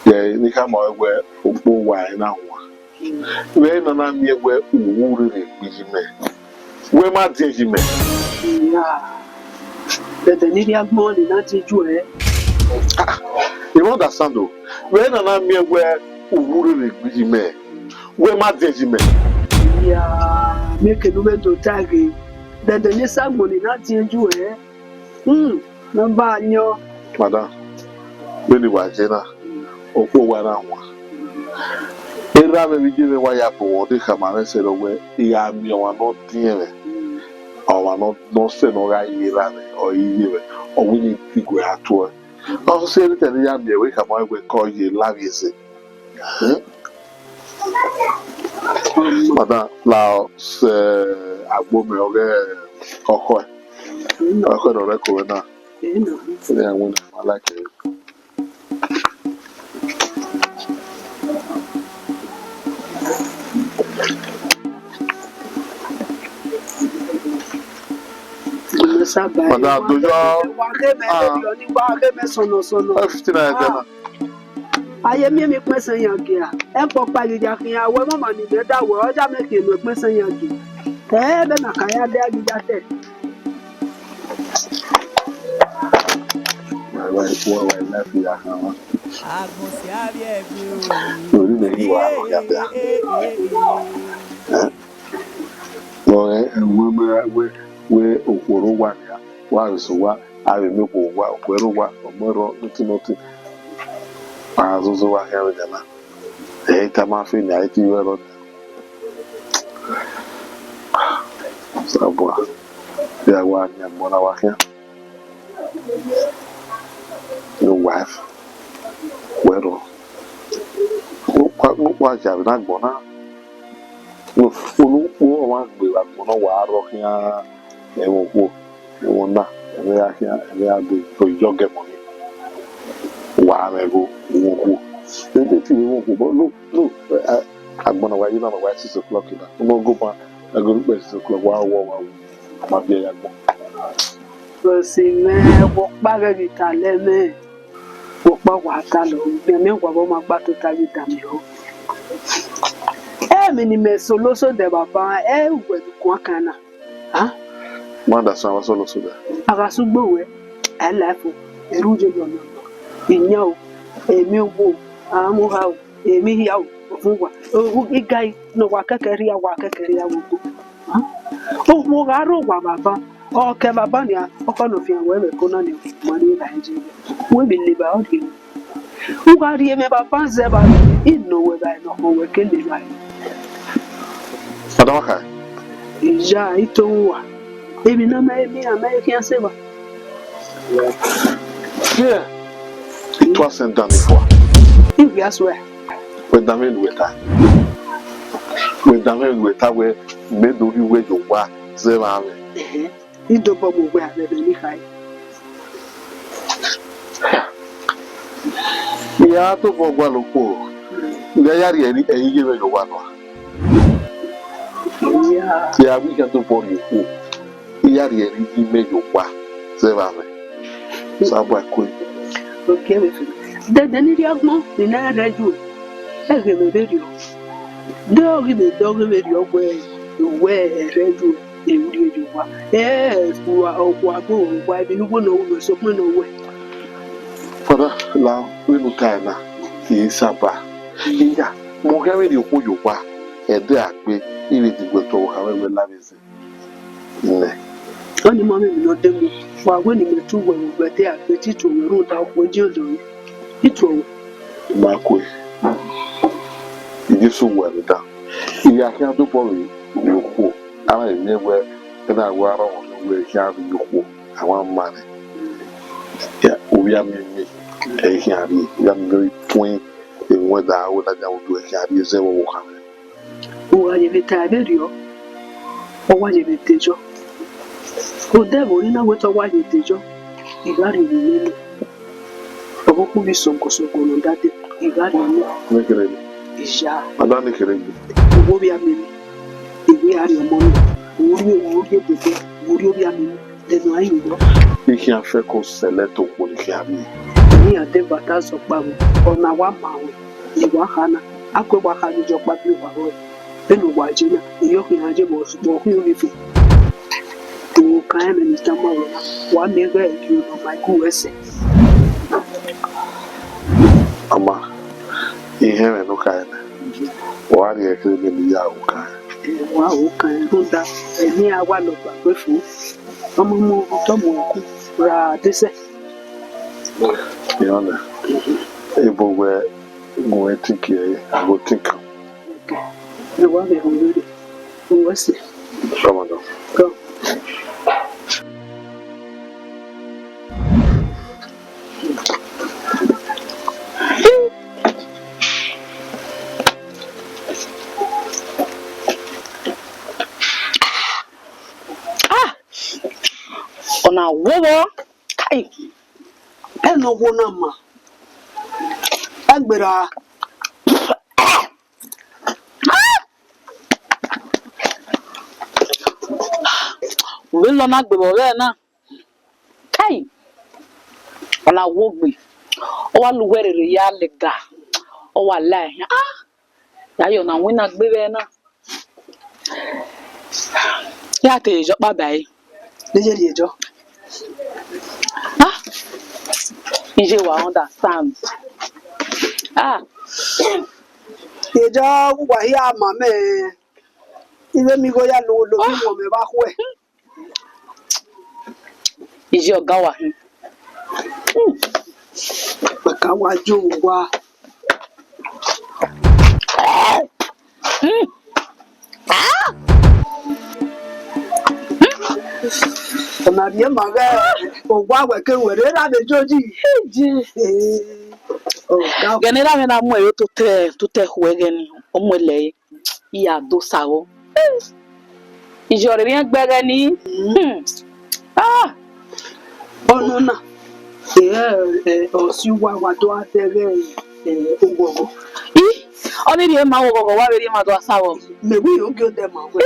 Yẹ ne I khama ruẹ wẹ ukpo uwa ẹre na wan. Vbe ẹre ne a na miẹn wẹ u wu rere egbe yi mẹ, wẹ ma diẹn yi mẹ. Iya, dẹdẹ ne I rhie agbọn ne I na diẹn ju ẹre. Ah, you understand o? Vbe ẹre ne a na miẹn wẹ u wu rere egbe yi mẹ, wẹ ma diẹn yi mẹ. Iya, mẹ kene u vbe do ta ghe, dẹdẹ ne I sa agbọn ne I na diẹn ju ẹre. Hmm, nọmba yọ. Madam, vbene wa je na, okhuo wa na wan. Erha mwẹ vbe iye mwẹ wa ya bọ, ọ de khama mwẹ sẹ rọ wẹ, I gha miẹn ọmwa ne ọ diẹn mwẹ, ọmwa ne ọ, ne ọ sẹ ne ọ gha ye erha mwẹ, ọ i ye mwẹ, ọ wẹ ne I diguẹ a tuẹ. Ọ sẹ vbe te ne I ya miẹn wẹ khama wẹ ke ọ ye la vbe ese. Madam, la sẹ agbo mẹ ọghe ọkhọe. Ọkhọe ne ọ rre ẹko mwẹ na. Ẹna ya win ma like. Madam, do your, ah, fifteen naira. Aye miẹn emwi ukpẹn sẹ yan gie a, ẹkpọ ọkpa ghi ya khian, wẹ mama ni mẹ da wẹ, ọ ya mẹ khian enu ukpẹn sẹ yan gie. Ẹ, vbene a ka ya dẹ a ghi ya dẹ. Wẹ, wẹ, wẹ, wẹ, life ya khan wa. Agbọn si avbiẹ egbe o. Ori mẹ ghi wa rọ ya bia. Ẹ? Wẹ, wẹ, wẹ, wẹ, okhuo rre owa nia, wa vbe sẹ owa, a vbe miẹn okhuo owa, okhuo rre owa, ọ mẹ rrọọ, nothing, nothing. A zozo wa khian vbe nia na. Ẹ i tama fi nia, ẹ i te ru ẹrọ nia. Sabua, ya wa nia agbọn na wa khian. Your wife, wẹ rrọọ. Ukpa, ukpa ya vbe na agbọn na. Unu ukpo ọmwa gbe vbe agbọn na, wa rrọọ khian, ẹmwẹ okhuo. Ẹmwẹ na, ẹmwẹ ya khian, ẹmwẹ ya gbe, to yọ gẹ mọ ni. Wa mwẹ gho, ẹmwẹ okhuo. Ẹ te ti ẹmwẹ okhuo, but no, no, eh, agbọn na wa ye na, wa six o'clock na. Unu go ban, a go look six o'clock, wa wọ, wa wọ. A ma biẹ ya agbọn. Osi mwẹ, wẹ ọkpa ghẹ ghi talẹ mwẹ. Wẹ ọkpa wa talọ, mẹ, mẹ wa vbe ọ ma gba tota ghi da mẹ o. Ẹ, emwi ne imẹ solo sodẹ baba, ẹ, uwẹ vbe guan kan na. A? Ma da suẹn avbe solo sodẹ. A gha sẹ ugbo wẹ, ẹ life o, erha u ye nọ nọ nọ. Iyan o, emwi owo o, amwẹ oha o, emwi hia o, ọvun wa. O, u, igai ne wa kẹkẹ rhia, wa kẹkẹ rhia vbe ugbo. A? Okhuo gha rre owa baba, ọ kẹ baba nia, ọkọ ne ọ fian wẹ vbe ẹko na nia, ma rhie evbare ye. Wẹ vbe leba ọ rhie. U gha rhie mwẹ baba zẹ evbare, I nọ wẹ evbare ne ọ khọn wẹ ke leba ẹre. Ọdọ mwa kha. Iya, I to uwa. Emwi ne a ma, emwi a ma khian sẹ evba. Yeah. I tua sẹ dan ni fua. I wia suẹ. Wẹ danmwẹ ne uwẹ ta. Wẹ danmwẹ ne uwẹ ta wẹ, mẹ do rhie uwẹ ye owa zẹ evba mwẹ. Ẹhẹn. I dobọ mu uwẹ avbe ẹmwẹ ne I kha ẹre. I ra tobọ gualọ okhuo, I gha ya rhie ẹre, ẹre iye mwẹ ye owa nua. Iya. I ra wẹ I khian tobọ rhie okhuo, I ya rhie ẹre iye mwẹ ye owa zẹ evba mwẹ. Osanobua kue. Oke, vbe fi. Dẹdẹ ne I rhie agbọn, ne I na rhie ẹre yu, ẹghẹ mwẹ vberriọ. De ọ ghi vbe, de ọ ghi vberriọ wẹ, wẹ ẹrhẹ yu, erriọ ye owa. Ẹ, okhuo, okhuo agbọn, okhuo emwi ne uwu nọ, sokpan ne ọ wẹ. Father, la vbene u tae na, I saba. Iya, mẹ ọ khian vbe rhie okhuo ye owa, ẹdẹ a gbe, I vbe diguẹ otọ vbe okha mwẹ wẹ la vbe zẹ. Nẹ. Ọni ma mwẹ emwi ne ọ dẹ mu, wa wẹ ne imẹ tu wẹ vbe ẹdẹ a gbe, te I tuẹ wẹ rhunmwuda okhuo ediọn dọre. I tuẹ wẹ. Ma kue. Jesu wẹ vbe dan. I gha khian dobọ vbe okhuo, a na vbe miẹn wẹ, ẹna wẹ arọmwọ wẹ khian vbe okhuo, a wa ma nẹ. Ya, ovbi amimi, ẹ i khian rhie, ovbi amimi tuẹn, emuẹn da, wẹ na dia udu, ẹ i khian rhie zẹ vbe ọvbokhan mwẹ. U gha ye vbe ta vberriọ, ọ wa ye vbe dejọ. Odẹ ẹvbo ne I na wẹ te ọ wa ye dejọ, I gha rhie emwi nene. Ọvbokhan vbe sọgọsọgọ ne ọ dade, I gha rhie nẹ. Ne kherhe. Iya. Ada ne kherhe. Uwo vbe a miẹn emwi, I ghi a rhie ọmọ nẹ. Uwo rhie, uwo rhie dede, uwo rhie ovbi a miẹn emwi. Ẹmwẹ a i yọ. I khian fẹko sẹlẹ te okhuo ne I khian rhie. Emwi iran deba ta zẹ ọkpa vbo, ọna wa ma ruẹ, ne wa kha na, a kue wa kha ghi ye ọkpa biẹ owa rrọọ. Vbene uwa ye na, I yo khian ye vbe ọ khian ovbi fo. To kan ẹmwẹ ne I tama ruẹ na, wa miẹn ighẹ I rhie ne ọ ma gu ruẹ sẹ. Ama, I họn ẹmwẹ ne u kha nẹ, wa rhie ẹre kherhe vbene I ya ru kan. Wa ru kan, rhunmwuda, emwi iran wa lọgba gbe fo. Ọmọ mu otọ mu ẹku ra adesẹ. Iyọn nẹ, ebo wẹ gun ẹtin kie ẹre, I go think am. Ẹ wa vbe ho vberriọ, uwẹ sẹ. Come on now. Come. Wo wo. Kai. Ẹnọ wo na ma. Ẹgbera. Vbe lọ na gbe vbe ọvbẹ na. Kai, ọ na wo gbe, ọ wa la uwẹ rere ya lẹga, ọ wa la ẹre. Ah, ya yọ na winna gbe vbe na. Ya te ye jọ kpa ba ẹre. Ne ye rhie jọ. Ah, iye wa understand. Ah, ye jọ wa hia ma mẹ. Ighẹ mi igho ya lo lo bi mọ mẹ vbe khuẹ. Iye ọga wa hin. Mẹ ka wa jo owa. Ọna rhie ma ghẹ owa wẹ ke wẹ rre ra vbe joji. Ghẹ ne erha mwẹ na mu ẹre ototẹ, ototẹ khuẹ ghẹ ni, ọ mu ẹre lẹre. I ya do sa vbọ. Iye ọre rhiẹn gbe ẹghẹ ni. Hmm. Ah! Ọnọna, ẹ, ẹ, ọ si uwa wa do gha dẹghe, ẹ, oghọghọ. I, ọ ni rhie ma oghọghọ, wa vbe rhie ma do gha sa vbọ. Mẹ wi yo gie odẹ ma wẹ.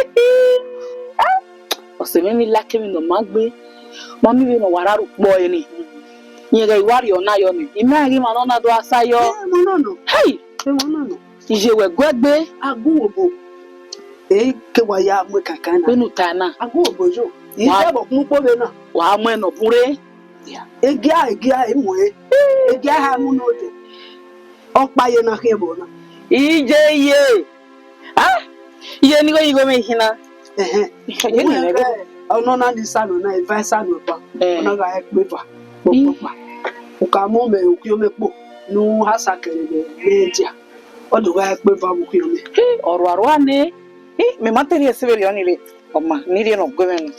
Ọse mwẹ ni like emwi ne ọ ma gbe, ma miẹn vbene ọ wa rre ukpọ ẹre ni. Rẹn ghẹ I wa rhie ọna yọ ni, I ma rẹn ghi emwa ne ọ na do gha sa yọ. Ẹ, emwa na nọ. Hey! Emwa na nọ. Iye wẹ guẹ gbe. Agunwobo. Ẹ ke wa ya mu ekankan na. Vbene u ta na. Agunwobo yo. Wa- Iye vbe ọkpọkpọ vbe na. Wa mu ẹn nọ bun rre. Egia, egia, e mu ẹn. Egia ha mu nọ dẹ. Ọkpa ye na khian ẹvbo na. Iye ye. Ah! Iye ni igho, igho mwẹ khin na. Ẹhẹn. Iye ni igho. Ọnọna ni sa nọ na, eva sa nọ ba. Eh. Ọna gha ẹkpeva. Kpokpokpa. U ka mu mẹ ukhiọmẹ kpo. Ne u ha sa kẹrẹ vbe dia. Ọ do gha ẹkpeva vbe ukhiọmẹ. Hi, ọrhuarhua nẹ. Hi, mẹ ma te rhie ẹse vberriọ ni rre. Ọ ma, ne I rhie ne ọ gu mwẹ nọ.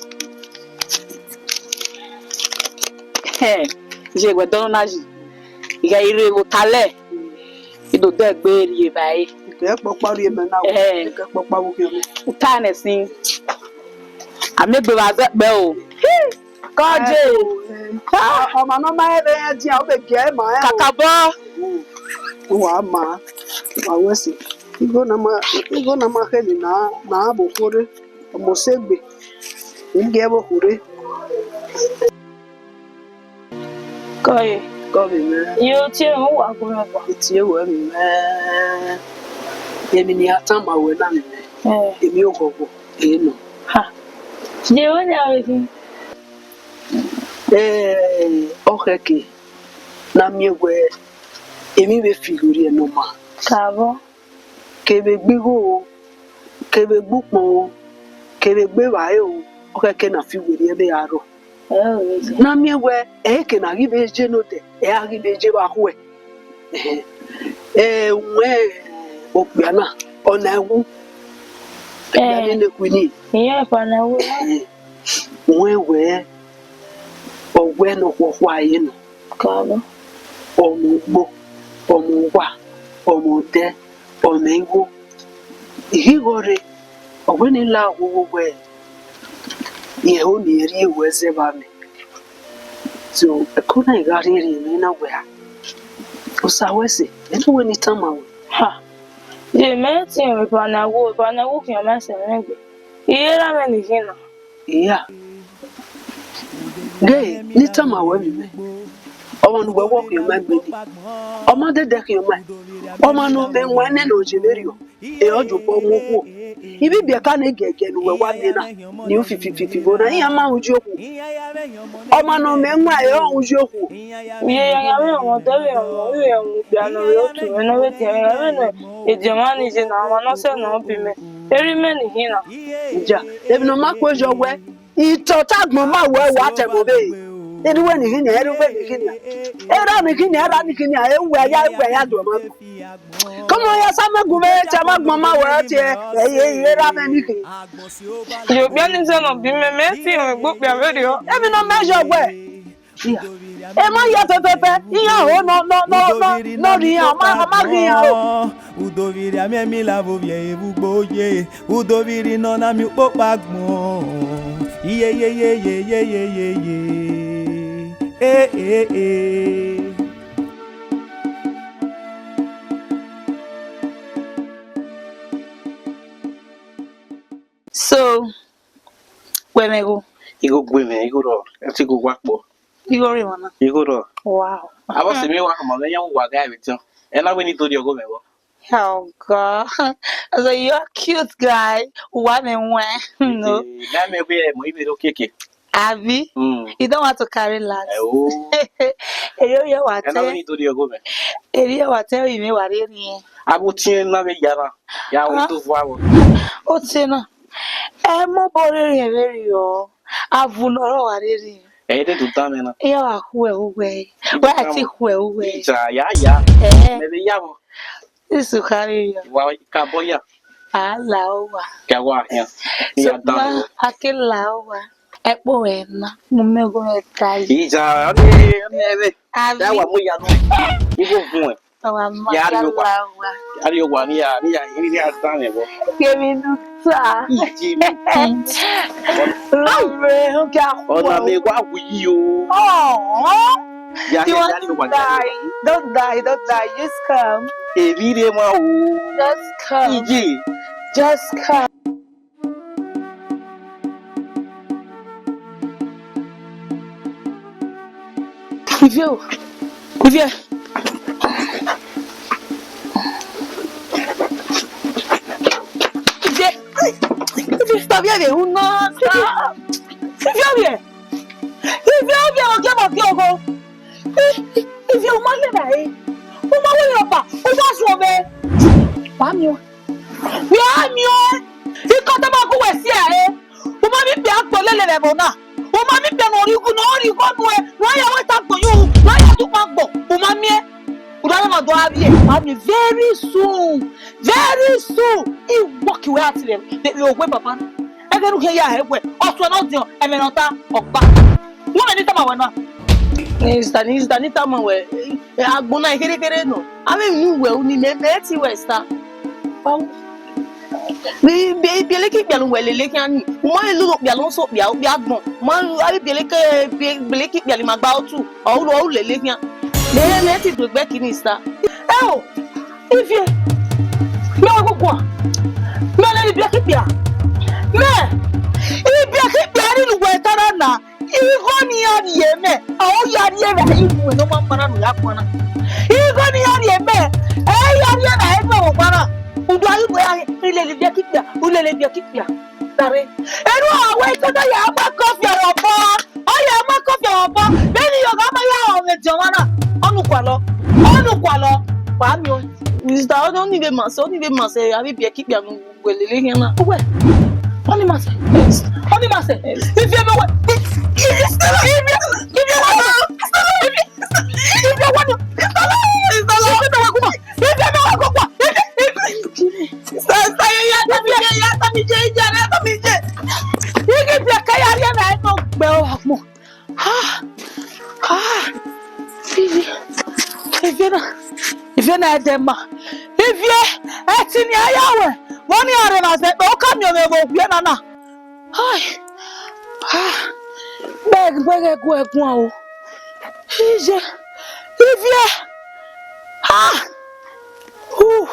Hẹ, iye wẹ dọnọ na yi. I gha i rre vbe ota lẹ, I do dẹ egbe rhie evbare. Kẹ kpọkpa rhie mẹ na, eh, kẹ kpọkpa vbe ukhiọmẹ. Uta nẹ sin. A miẹn egbe vbe azẹkpẹ o. Hi! Kọje. Ọ ma nọ ma rẹn vbe rẹn dia, ọ vbe gie ma rẹn o. Kakabọ. Wa ma, wa wẹ ẹse. Igho na ma, igho na ma khẹ ni na, na vbe okhuo rre. Ọmọ sẹ egbe. I gie vbe okhuo rre. Kọye. Kọ vbe mwẹ. Iye tie mwẹ, u wa gu mwẹ gua. I tie wẹ vbe mwẹ. Emwi ne I ya tama wẹ na vbe mwẹ. Eh. Emwi oghọghọ, ẹ nọ. Ha. De wẹ ne a vbe khin? Eh, ọ khẹke ne a miẹn wẹ emwi vbe fi igho rhie ne ọ ma. Ka vbọ? Kevbe gbe igho o, kevbe gbe ukpọn o, kevbe gbe evbare o, ọ khẹke ne a fi werriẹ vbe arọ. Ẹ o, ẹ o. Ne a miẹn wẹ, ẹ i ke ne a ghi vbe ye ne odẹ, ẹ i gha ghi vbe ye vbe akhuẹ. Ẹhẹn. Ẹ, wẹ okpia na, ọ na wu. Okpia, ẹ, ne ne khuini. Iran ekpa na wu. Ẹhẹn. Wẹ wẹ, ọ wẹ ne ọ khuọkhua ye nọ. Ka vbọ? Ọmọ ugbo, ọmọ uwa, ọmọ odẹ, ọmọ igho. I ghi gho rre, ọ wẹ ne I la owowo wẹ, irẹn ho ne irẹn rhie ruẹ zẹ vbe amẹ. So, ẹko na I gha rhie rhie mwẹ na wẹ a, Osa wẹ ẹse, ẹ ne uwẹ ne I tama wẹ. Ha! Ye mẹ te rẹn eva na wo, eva na wo khian ma sẹ mwẹ gbe. I re erha mwẹ ni khin na. Iya. Ghe, ne I tama wẹ vbe mwẹ. Ọmwa ne uwẹ wẹ ọ khian ma egbe nii. Ọ ma dẹdẹ khian ma. Ọmwa ne ọ mẹ wan nene ọ ye vberriọ. E ọ jobọ mu okhuo. Ivbi ibiẹka ne giẹgiẹ ne uwẹ wa miẹn na, ni u fifififi vbo na, iran ma ru yi okhuo. Ọmwa ne ọ mẹ wan, e ọ ru yi okhuo. Vbe iran mwẹ ọmwa, ọdẹ vbe ọmwa, vbe ọmwa okpia ne ọ rre otu mwẹ ne ọ vbe diẹn mwẹ, vbene ediọn mwa ni ye na, ọmwa ne ọ sẹ ne ọ bi mẹ, erha imẹ ni khin na. Ja, emwi ne ọ ma kue yọ wẹ, itọ ta agbọn ma wẹ wa tẹmwẹ ọvbehe. Erha uwẹ ni khin nian, erha uwẹ ni khin nian. Erha ni khin nian, erha ni khin nian, e wẹ ya, e wẹ ya do ọmwa gu. Kọmọ ya sa mẹ gu vbe te ma gbọn ma wẹ tie, ẹ, ẹ, ẹ, erha mwẹ ni khin. Ye okpia ni zẹ ne ọ bi mẹ, mẹ te rẹn egbe okpia vberriọ. Emwi ne ọ mẹ yọ wẹ. Emwa hia fẹfẹfẹ, iran ho nọ, nọ, nọ, nọ, nọ rri iran, ọ ma, ọ ma ghi iran ro. Udoviri a miẹn mi la vbe ovbi ẹre vbe ugbo ye, udoviri nọ na miẹn ukpokpa gbọn. Iye, ye, ye, ye, ye, ye, ye, ye. Eh, eh, eh. So, wẹ mwẹ igho? Igho gbe mwẹ, igho rọ, ẹ ti gho wa kpọ. Igho rre emwa na? Igho rọ. Wow. Avbe ọse mwẹ wa khama mwẹ, iran wa gha vbe tiọn. Ẹ na wẹ ne I do rhie ọghe mwẹ vbọ? Oh God. So you are cute guy. Uwa mwẹ wẹn. No. Eh, na mẹ wẹ mo ive ro keke. Abi? Mm. You don't want to carry last. Eh, oh. Eri ọ ye wa tẹ. Ẹ na wẹ ne I do rhie ọghe mwẹ. Eri ọ wa tẹ, ivbi mwẹ wa rhie rhie. Avbe otiẹn na vbe ya na. Ya wẹ do vua vbọ. Otiẹn na. Ẹ mobọ rhie rhie vberriọ. Avu ne ọ rre wa rhie rhie. Ẹ i de do dan mwẹ na. Iran wa khuẹ uwẹ. Wa ti khuẹ uwẹ. Ija ya ya. Eh. Mẹ vbe ya vbọ. Isu kha rhie ya. Wa ka bọ ya. A la uwa. Ka wa hian. So, ya dan ma, vbọ. A ke la uwa. Ẹ kpo wẹ na. Mu mẹ gho mẹ ta yi. Ija, ọni, ọni ẹvẹ. Abi. Ya wa mu ya nu. Igho vuẹn. Ọ wa ma ya rhie owa. La uwa. Ya rhie owa ni ya, ni ya, ni ya dan mwẹ vbọ. Kevbe ne u ta. Ije mi. Love, okay, ọna mẹ wa wu yi o. Oh. Ya, you ya want rhie to owa, ya rhie owa. Die? Don't die, don't die. Just come. Emwi rre mwa o. Just come. Ije. Just come. Ivie o, Ivie. Ivie, Ivie, stop here, Ivie, no, stop. Ivie, Ivie. Ivie, Ivie, ogie, ogie, ogo. Ivie, u ma lẹ na re. U ma wẹ ọkpa, u wa zuọ mwẹ. Wa miẹn. Vbe a miẹn ọẹn, ikọtọma gu wẹ si ẹre, u ma miẹn ikpia gbe olele vbe ẹvbo na, u ma miẹn ikpia ne ọ rhie igho, ne ọ rhie igho nuẹn, ne ọ ya wẹ ta agbọn ye uru, ne ọ ya duma agbọn, u ma miẹn. U da rẹn ma do gha vbiẹ, u ma miẹn very soon, very soon, I work wẹ a ti rẹ, rẹ, rẹ owẹ baba na. Ẹghẹ ne u khian ya hẹ wẹ, ọ suẹn ne ọ diọn, ẹmwẹ ne ọ ta, ọ gba. Wẹ mẹ ne I tama wẹ na. Nista, nista, ne I tama wẹ, eh, agbọn na kherhe kherhe nọ. Avbe emwi ne uwẹ ru ni mẹ, mẹ te wẹ sa. Wa wu. Bi, bi, bi leke ikpia ne uwẹ lele khian ni. U ma lele okpia ne ọ sẹ okpia, okpia agbọn. U ma avbe bi leke, bi, bi leke ikpia ne ima gba otu. Ọ ru, ọ ru lele khian. Mẹ, mẹ te do egbe ki nista. Ẹ o, Ivie, mẹ wa guguan, mẹ lele ibiẹka ikpia, mẹ ibiẹka ikpia ni ne uwẹ ta na na, igho ne iran rhie mẹ, ọ ya rhie vbe inu ne ọ ma kpana ne ọ ya kpana. Igho ne iran rhie mẹ, ẹ ya rhie vbe inu ọmwa kpana. U do gha ghi bu ya, I lele ibiẹka ikpia, u lele ibiẹka ikpia. Dare. Erha wẹ, I tama ya ma kọfia vbe obọ. Ọ ya ma kọfia vbe obọ. Vbene I yo gha ma ya rẹn ọmwẹ ediọn mwa na. Ọnii gualọ. Ọnii gualọ. Wa miẹn ọẹn. Mister, ọni, ọni vbe ma sẹ, ọni vbe ma sẹ, avbe ibiẹka ikpia ne uwẹ lele khian na. Uwẹ. Ọni ma sẹ. Ọni ma sẹ. Ivie mẹ wẹ. Ivie, Ivie, Ivie wẹ. Ivie wẹ. Ivie wẹ. Ivie mẹ wẹ. Ivie mẹ wẹ. Ivie, Ivie. Sa, sa, ya, ya, tama ije, ya, tama ije, ije, ya, tama ije. Igi biẹ ke ya rhie na, ẹ nọ gbe ọ agbọn. Ha! Ha! Ivie, Ivie na, Ivie na ẹdẹ ma. Ivie, ẹtin ni a ya wẹ, vbọ ni a rre na zẹ kpe, ọ ka miẹn mwẹ vbe owiẹ na na. Hai! Ha! Bẹghe, bẹghe gu ẹguan o. Ije, Ivie! Ha! Hu!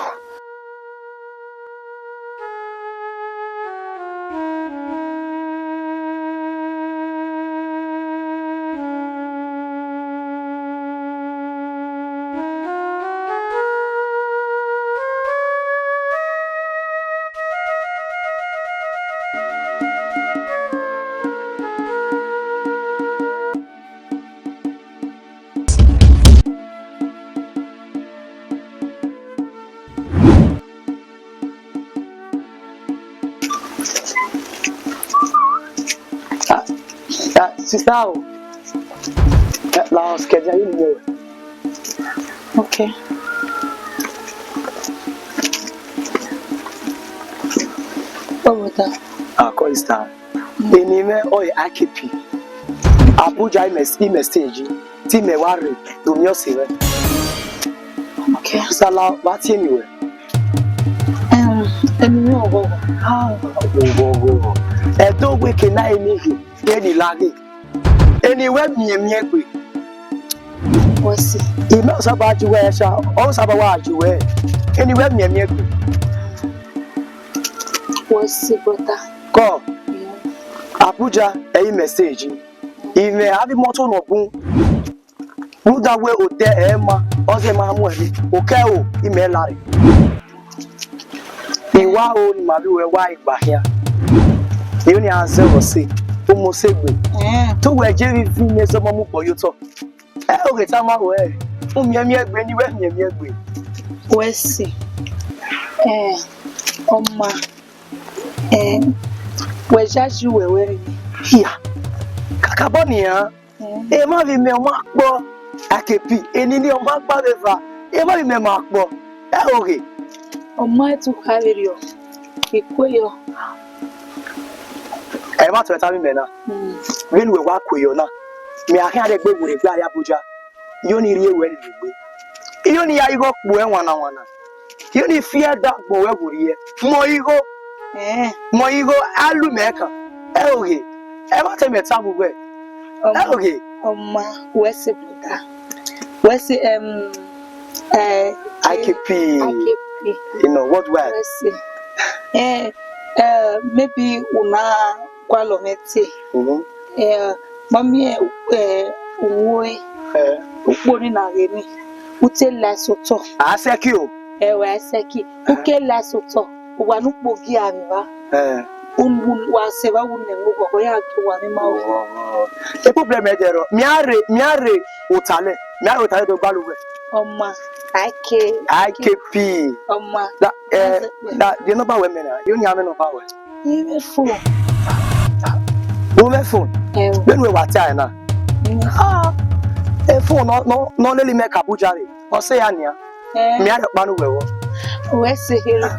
Ah, ah, sister o. Eh, la house kẹdia yi ni. Okay. What was that? Ah, call sister. Eni mwẹ ọre I K P. Abuja imẹ, imẹ stage, te imẹ wa rre do miẹn ọse mwẹ. Okay. Sala, wa tie eni ruẹ? Em, eni mwẹ ọghọghọ. Ah, ọghọghọ. Ẹdẹ owa ke na eni ghe, eni laghe. Eni wẹ miẹn miẹn gbe. Wẹ si. Imẹ ọ saba ju wẹ sha, ọ saba wa ju wẹ. Eni wẹ miẹn miẹn gbe. Wẹ si, brother. Kọ. Abuja, ẹ i message. Imẹ avbe imọto nọ bun. Rhunmwuda wẹ odẹ ẹ ma, ọ zẹ ma mu ẹre. Okẹ o, imẹ lare. I wa o, ne ima vbe ruẹ wa igba khian. Iro ni a zẹ vbe ọse, u mose gbe. Ẹn. Te uwẹ je vbe ivbi ne zọmọ mu gbọ ye otọ. Ẹ, oghe tama ruẹ, u miẹn miẹn gbe, ne wẹ miẹn miẹn gbe. Wẹ si. Ẹn, ọ ma. Ẹn, wẹ yayi uwẹ wẹ rre. Hia, kakabọ nian. Ẹn. Emwa vbe imẹ ọ ma kpọ, akepi, eni ni ọ ma gba vbe eva, emwa vbe imẹ ma kpọ, ẹ oghe. Ọ ma tu kha vberriọ, I kue yọ. Ẹ ma tọ ẹta vbe imẹ na, Hmm. Vbene uwẹ wa kue yọ na, mẹ a khian rhie egbe werriegbe a rrie Abuja, iyo ni rhie ruẹ lele egbe, iyo ni ya igho kpo ẹre wanna wanna. Kẹ ne I fi ẹdẹ agbọn ruẹ werriẹ, mẹ igho, Ẹn. Mẹ igho, a lu mẹ kan. Ẹ oghe, ẹ ma te mẹ tama uwẹ. Ẹ oghe. Ọ ma, wẹ si brother. Wẹ si, um, eh, I K P. I K P. You know, worldwide. Wẹ si. Eh, eh, maybe una gualọ mwẹ te. Mhm. Eh, mami, eh, uwe, Eh. Ukpo ni na ghe ni, u te la ẹse otọ. A sẹki o. Ẹwẹ, a sẹki. U ke la ẹse otọ, uwa ne ukpo gie avbe evba. Eh. U, u, wa sẹ evba, u nẹ ẹmwẹ oghọghọ, ya gie uwa ne ima ru. Oh. E problem ẹdẹ rọ, mia rre, mia rre otalẹ, mia rre otalẹ do gbalọ uwẹ. Ọ ma, I K P. I K P. Ọ ma. Da, eh, da, the number wẹ mẹ na, you need number wẹ. I mwẹ phone. U mwẹ phone? Ẹo. Vbene uwẹ wa tie ẹre na? Mm. Ah, e phone nọ, nọ, nọ lele imẹ ka Abuja rre. Ọ sẹ ya nian. Eh. Mia rhie ọkpa ne uwẹ vbọ. Wẹ si kherhe.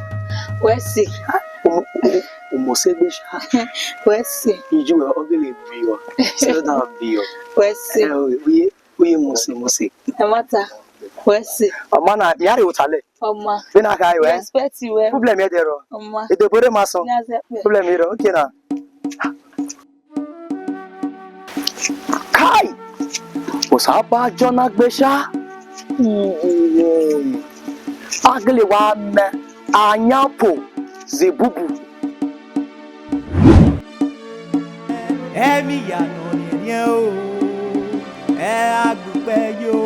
Wẹ si. U mu, u, u mu sẹ egbe sha. Wẹ si. Iju wẹ ọ gele biọ. Sẹ da biọ. Wẹ si. Ẹ, u ye, u ye mu sẹ, mu sẹ. Ẹ ma ta. Wẹ si. Ọ ma na, mia rhie otalẹ. Ọ ma. Vbene a kha ru ẹre. Respect you well. Problem ẹdẹ rọ. Ọ ma. Edobore ma sọn. Problem rọ. Okay na. Kai! Osanobua jọ na gbe sha. A gele wa mẹ ayan po ze ebubu. Ẹmwẹ iya ne ọ rhiẹnrhiẹn o, ẹ a gbe ukpẹ yo.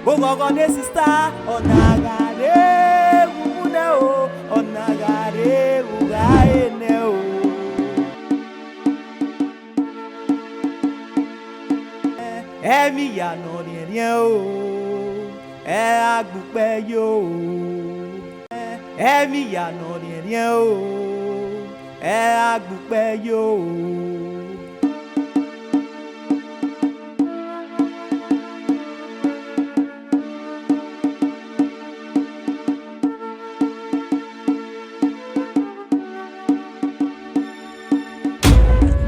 Oghọghọ ne sista, ọ na gha rre wu nẹ o, ọ na gha rre wu gha re nẹ o. Ẹmwẹ iya ne ọ rhiẹnrhiẹn o, ẹ a gbe ukpẹ yo. Ẹmwẹ iya ne ọ rhiẹnrhiẹn o, ẹ a gbe ukpẹ yo.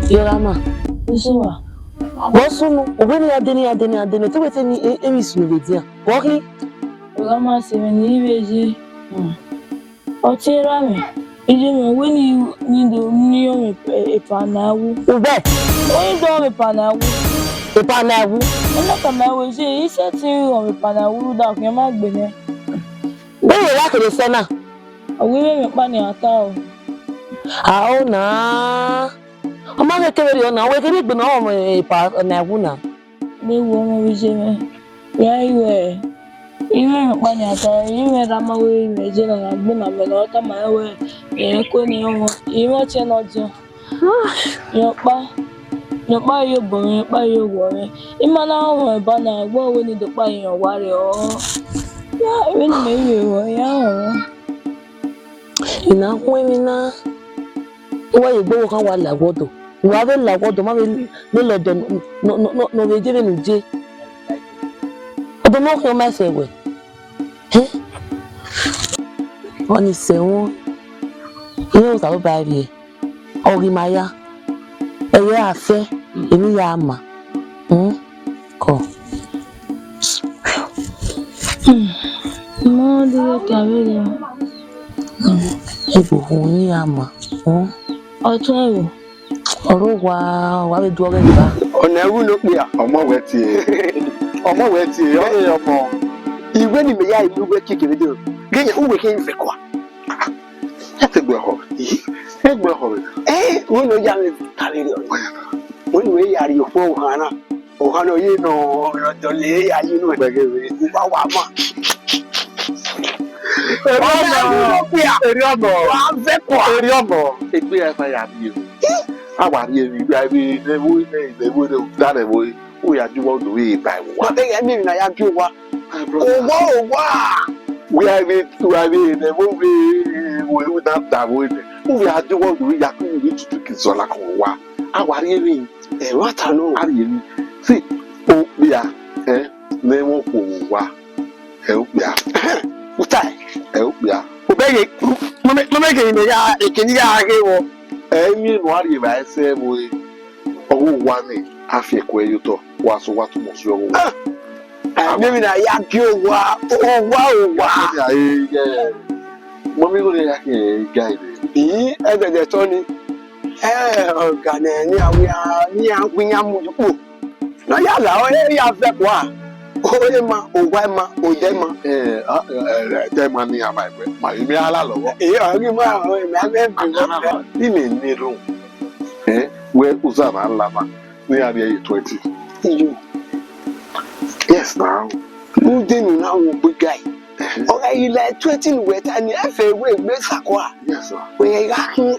Iyọrama. Usuwa. Vbọ sunu, uwẹ ne ya deni, ya deni, ya deni, te wẹ te ni e, emwi sunu vbe dia. Vbọ khin? Iyọrama, sẹ vbe ne I vbe ye. Hmm. Ọ tie ra mwẹ, iye mwẹ wẹ ne I do ni rọnmwẹ epa ne a wu. Ugbẹ? Ọ ni do rọnmwẹ epa ne a wu. Epa ne a wu? Ọ na tama wẹ ye, I sẹtin rọnmwẹ epa ne a wu rhunmwuda ọkhian ma gbe nẹ. Vbene wẹ ya kherhe sẹ na? Ọ wẹ vbe mwẹ ọkpa ne iran ta o. A o na. Ọ ma ghẹ kevbe rriọ na, wẹ kherhe egbe ne ọ rọnmwẹ epa ne a wu na. Vbe wẹ ọmọ vbe iye mwẹ, ya i wẹ, I mwẹ emwi ọkpa ne iran ta, I mwẹ erha ma wẹ imẹ ye ne a gbe na mẹ ne ọ tama rẹn wẹ, irẹn kue ne irẹn wọn, I mwẹ ọtiẹn ne ọ diọn. Rẹn ọkpa, rẹn ọkpa ye obọ mwẹ, rẹn ọkpa ye owa mwẹ. I ma na rọnmwẹ eba na, ẹgbẹe wẹ ne I do kpa ye rẹn owa rre ọ. Ya, vbene imẹ i vbe rrọọ, I ya rọnmwẹ. I na khuẹn emwi na, I wa ye egbe ọvbokhan wa la ẹvbo ọdọ. Wa vbe la ẹvbo ọdọ, ma vbe lele ọdọ nọ, nọ, nọ, nọ, nọ vbe ye vbene u ye. Ọdọ ne ọ khian ma sẹ wẹ. Hẹ? Ọni sẹ wọn. Irẹn Osanobua rhie. Ọ ghi ma ya. Ẹghẹ a fẹ, emwi ya ma. Hmm? Kọ. Ma dede ta vberriọ. Egbe uhunmwu ni ya ma. Hmm? Ọtuẹn vbo? Ọ rre owa, wa vbe du ọghẹ eva. Ọna ẹwu ne okpia. Ọmọ wẹ tie. Ọmọ wẹ tie, ọ re ọmọ. Iwe ni mẹ ya inu wẹ kike vbe do. Ghe ya uwe khin vbe kua. Ẹ te gbe ọkhọ. Ẹ gbe ọkhọ vbe. Ẹ, wẹ ne ọ ya vbe ta vbe rriọ. Wẹ ne wẹ ya rrie okhuo ohan na. Ohan ne ọ ye nọ, ọ dọlọ ya ye inu ẹgbẹghe vbe. Uwa wa ma. Erriọ nọ. Erriọ nọ. Wa vbe kua. Erriọ nọ. Egbe ya fa ya rrie. A wa rrie vbe, vbe, vbe, vbe, vbe, vbe, vbe, da rẹ vbe, u ya ju uwa do vbe ba ẹvbo uwa. Wa bẹghe emwi na ya gie owa. My brother. Owa, owa. We are vbe, we are vbe, vbe, vbe, vbe, vbe, na da vbe ne. U ya ju uwa do vbe ya ku vbe tutu ke zọla ko owa. A wa rrie vbe. Ẹ, wa ta nọ. A rrie vbe. See, okpia, eh, ne ẹmwẹ okhuo vbe owa. Ẹ okpia. Uta. Ẹ okpia. Obeghe, mama, mama, ke ni ya, ke ni ya ghe wo. Ẹ, emwi ne a rhie vbe ẹse vbe ọghe owa ni, a fi ẹko ẹre ye otọ, wa sẹ owa tọmọ si ọghe owa. Ah! Ẹ, emwi na ya gie owa, owa, owa. Ya, ẹ, ẹ, mama, igho ne ya khin, ẹ, ga ire. Ii, ẹdẹdẹ tọ ni. Ẹ, ọga nẹ, ne a wia, ne a wia mu ye ukpo. Ne ọ ya la, ọ ya vẹ kua. Ore ma, owa ma, odẹ ma. Eh, ah, eh, eh, ẹdẹ ma ne iran ma egbe, ma, emwi a la lọghọ. Eh, ọ ghi ma, ọ, emwi a mẹ bi. Imẹ ne erhunmwu. Eh, wẹ uza na la na, ne iran rhie ye twenty. Iyo. Yes, now. Ude nu na wo gbe guy. Ọ gha ghi la twenty ne uwẹ ta ni, ẹ fẹ wẹ egbe sakua. Yes, sir. Wẹ gha khin.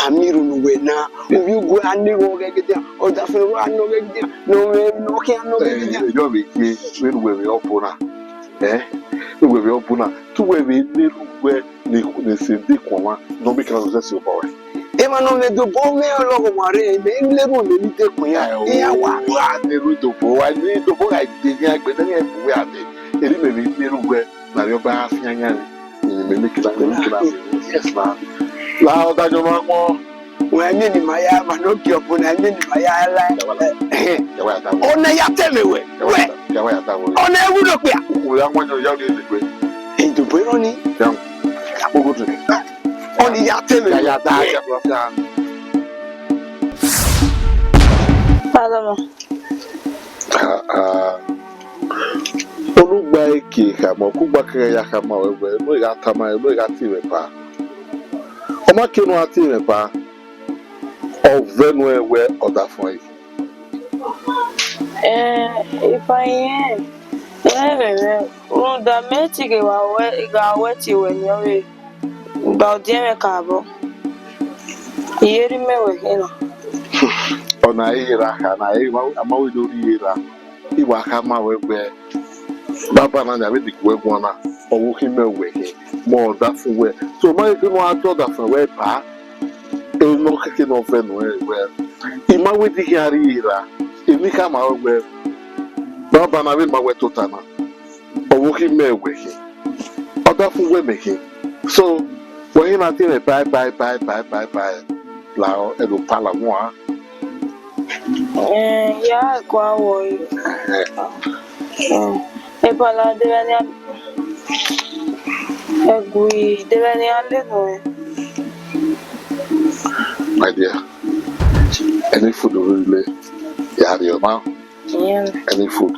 Amiru ne uwẹ na, ovbi ugu a ne igho ọghẹgẹdẹ, ọdafẹn ọre a nọ ọghẹgẹdẹ, ne ọ mwẹ ne ọ khian nọ ọghẹgẹdẹ. Eh, eh, yọ vbe ye, vbene uwẹ vbe ọbo na. Eh? Vbene uwẹ vbe ọbo na, te uwẹ vbe ne erhunmwu uwẹ ne, ne sẹ dekun ọmwa, ne ọ miẹn ekan na zẹ sẹ obọ ruẹ. Emwa ne ọ mwẹ dobọ mwẹ ọlọghọmwa rre, mẹ i le erhunmwu ne emwi dekun iran, iran wa. Wa ne erhunmwu dobọ, wa ne dobọ gha de iran egbe, ne iran bu uwẹ ade, erha imẹ vbe ne erhunmwu uwẹ. Na rhie ọba fian yan ni, mẹ ne kina, mẹ ne kina. Yes, ma. La ọdayọn ma wọn. Wẹ, emwi ne ima ya, ma ne ọ gie ọbo na, emwi ne ima ya la. Yawa la. Yawa ya ta wẹ. Ọna ya te mwẹ wẹ. Yawa ya ta, yawa ya ta wẹ. Ọna ẹwu ne okpia. Ukhu ya wọn yọ, ya ni le gbe. Idobo ero ni. Ya. Ogo tu. Ọna ya te mwẹ. Ya, ya ta, ya, ya. Father, ma. Ah, ah. Onugba eke khama, ọkugba kẹghẹ ya khama wẹ wẹ, eno gha tama, eno gha tie mwẹ ba. Ọ ma ke ne ọ gha tie mwẹ ba, ọ vẹ nuẹn wẹ ọdafẹn ẹre. Eh, ifa irẹn, irẹn vbe mwẹ, rhunmwuda mẹ te ghe wa wẹ, gha wẹ tie wẹ nian vbe. Ba odiẹmwẹ ka bọ. I ye rhie imẹ wẹ khin na. Ọna i ye ra kha na, ẹ, a ma, a ma wẹ do rhie ra. I wa khama wẹ wẹ, baba na ya vbe diguẹ guan na, ọ vbe khin mẹ wẹ khin, mẹ ọdafẹn wẹ. So, ma khin ne a tọ ọdafẹn wẹ ba, emwi ne ọ keke ne ọ vẹ nuẹn wẹ. I ma wẹ di khian rhie ra, emwi khama wẹ wẹ, baba na vbe ma wẹ tota na. Ọ vbe khin mẹ wẹ khin. Ọdafẹn wẹ mẹ khin. So, wẹ khin na tie mwẹ bye, bye, bye, bye, bye, bye. La ẹdẹ ọkpa la wọn a. Eh, ya kua wọ yi. Eh. Eh, epala de vbe nian. Ẹgui de vbe nian le nuẹn. My dear, any food you really ya rhie ma. Yeah. Any food,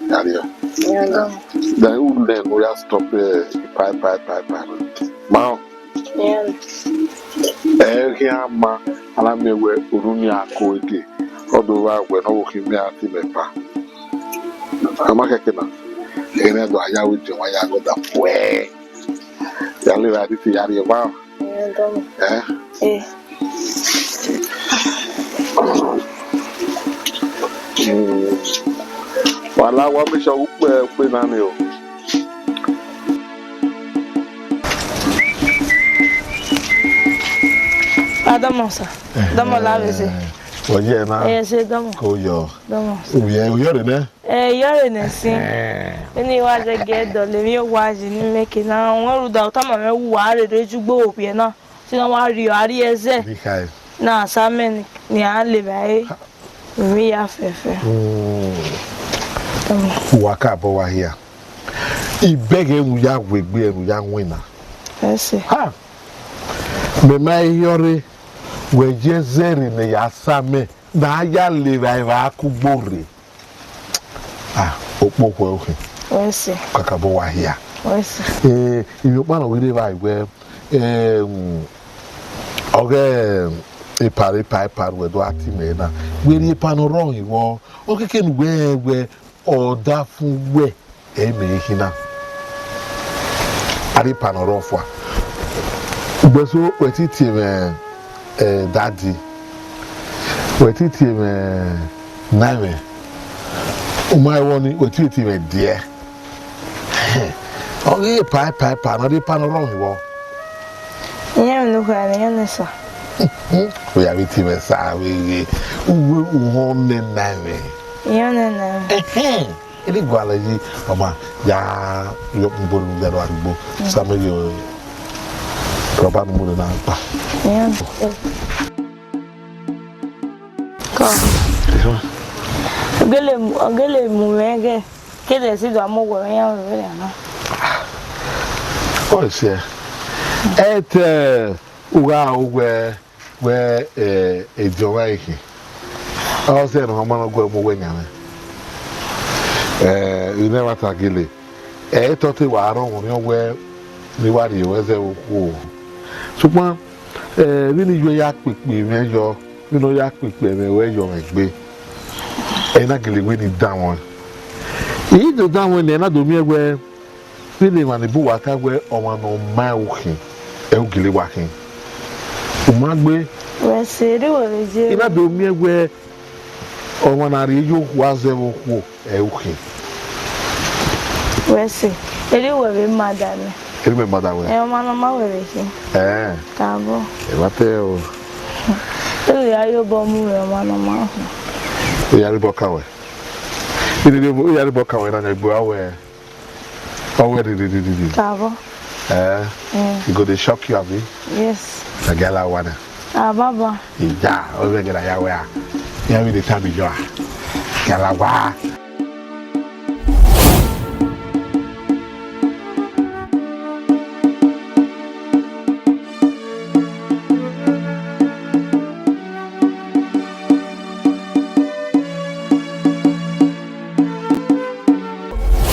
ya rhie. Yeah, no. Then u learn, u ya stop, eh, pie, pie, pie, pie. Ma. Yeah. Eh, khian ma, a na miẹn wẹ orhu ni a ko eke, ọ do vba wẹ ne ọ vbe khin mẹ a tie mwẹ ba. A ma khẹke na, ẹ na do a ya wẹ ediọn wa ya gha ọdafẹn wẹ. Ya lele a diti ya rhie ma. Ẹ dọmọ. Ẹ? Ẹ. Mm. Wa la wa make sure u kpe, u kpe na ni o. A dọmọ sa. Dọmọ la vbe zẹ. Wọ ye na? Ẹ, se dọmọ. Ko yọ. Dọmọ sa. U ye, u ye re nẹ? Eh, yọrre nẹ sin. Ẹhẹn. Vbene I wa zẹgiẹ dọlọ emwi owa yi ne I make na, wẹ rhunmwuda ọ tama mwẹ wẹ uwa rherhe ju gbe okpia na, te I na wa rhie, a rhie ẹzẹ. Big eye. Na sa mẹ ni, ne a lele evbare, emwi ya fẹfẹ. Mm. Tama. Uwa ka bọ wa hia. I bẹghe ne u ya wegbe, ne u ya winna. Ẹse. Ha! Mẹ ma he yọrre. Wẹ ye zẹrriọ ne ya sa mẹ, ne a ya le evba evba kugbo rre. Ah, okpokhuẹ okhin. Wẹ sẹ. Kakabọ wa hia. Wẹ sẹ. Eh, ivbi ọkpa nọ ghi rre evba wẹ, eh, um, ọghe epa, epa, epa ruẹ do a ti mẹ na. Wẹ rhie epa ne ọ rrọọ hin vbọ. Ọ keke ne uwẹ rẹn wẹ, ọ da fun wẹ, ẹ i mẹ ehe na. A rhie epa ne ọ rrọọ fua. Ugbẹn so, wẹ ti tie mwẹ, eh, dadi. Wẹ ti tie mwẹ naimwẹ. U ma vbọ ni, wẹ ti tie mwẹ diẹ. Ọ ghi epa, epa, epa, ne ọ rhie epa ne ọ rrọọ hin vbọ. Iran ne u kha ne iran ne sa. Wẹ ya vbe tie mwẹ sa vbe ghe, uwẹ uhọn nẹ naimwẹ. Iran nẹ naimwẹ. Eni gualọ yi, ọma, ya yọ kpugbo ne u gẹrọ arugbo. Sa mẹ yo, rọba ne u mu na kpa. Iran. Kọ. Ọ gele mu, ọ gele mu mwẹ ghe. Kede si do mu wẹ iran vbe na. Ọ sẹ. Ẹ te u gha wẹ, wẹ, eh, ediọn mwa ehe. Ọ sẹ ne ọ ma nọ guẹ mu wẹ yan mwẹ. Eh, I nẹ ẹmwata gele. Ẹ i tọ te wa rọnmwẹ orhiọn wẹ ne I wa rhie ruẹ zẹ vbe okhuo. Sokpan, eh, vbene I ye ya kpekpe mwẹ yọ, vbene ọ ya kpekpe ẹmwẹ ruẹ yọ mwẹ egbe, ẹ i na gele wẹ ne I danmwẹ. I do danmwẹ nẹ, ẹ na do miẹn wẹ, vbene emwa ni bu uwa ta wẹ ọmwa ne ọ ma ukhin, ẹ i gele wa khin. U ma gbe. Wẹ sẹ, erriọ wẹ vbe ye. I na do miẹn wẹ, ọmwa ne a rhie ye okhua zẹ vbe okhuo, ẹ i ukhin. Wẹ sẹ, erriọ wẹ vbe ma da mwẹ. Erriọ mẹ ma da wẹ. Ẹ, ọmwa ne ọ ma wẹ vbe khin. Ẹ. Kabọ. Ẹ wa te o. Erriọ ya ye obọ mu wẹ ọmwa ne ọ ma khin. Erriọ ya ye obọ ka wẹ. Erriọ ya ye obọ ka wẹ na, ne egbe wa wẹ. Ọ wẹ riri, riri, riri. Kabọ. Eh, mm. E go dey shock you, abi? Yes. Na gala wa na. Ah, baba. Ija, ọ vbe gala ya wẹ a. Ya vbe dey tell me you are. Gala wa.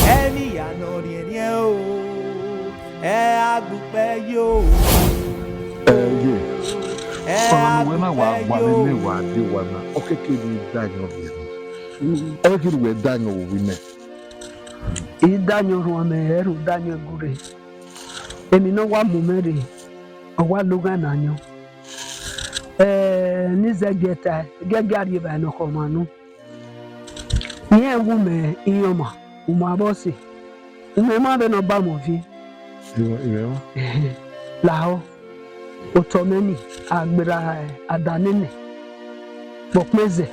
Ẹni ya nọ riẹnriẹn o, ẹ a gbukpẹ yo. Ẹ ye, ọmwa ne uwẹ na wa gua nene wa die owa na, ọ keke ne I da yan rhie. Ẹ kere uwẹ da yan vbe ovbi mẹ. I da yan orhuọn mẹ, ẹ rhunmwuda yan ẹgure. Emwi ne ọ wa mu mwẹ rre, ọ wa loghan ne a yan. Ẹ, ne I zẹgiẹ tae, giẹgiẹ a rhie evbare ne ọ khọ ọmwa nọ. Irẹn wu mẹ iran ọmwa, u ma vbe ọse, u ma emwa vbene ọ ba mwẹ ovie. Irẹn, irẹn ọmwa. Lahọ, otọ mwẹ ni, a gberra ada nene, vbe ọkpẹn zẹ,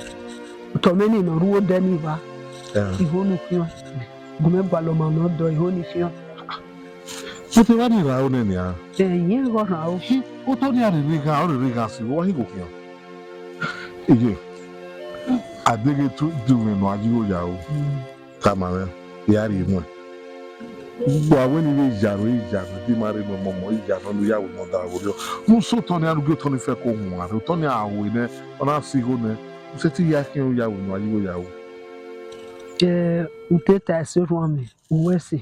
otọ mwẹ ni ne ọ rre odẹ ni vba, Ẹhẹn. Iho ni khian, gu mwẹ gualọ ọmwa ne ọ dọ iho ni khian. But evba ni rhan aro nẹ nian? Ẹ, irẹn ghe ọ rhan aro. Hi, otọ ni a rherhe ghan, ọ rherhe ghan si, wa hi gho khian. Iye, a deghẹ te u mwẹ ne a yi igho ya aro, tama mwẹ, I a rhie muẹn. Wa wẹ ne I vbe iyaro, iyaro, de ima rre ne ọmọmọ, iyaro ne u ya wẹ ne ọ da vbe orhiọn. Ne u sẹ otọ nian, ne u gie otọ ni fẹko huan rre, otọ ni a ru nẹ, ọ na sẹ igho nẹ, u sẹtin ya khian, u ya wẹ ne a yi igho ya aro. Ẹ, u te ta ẹse orhuan mwẹ, uwẹ ẹse.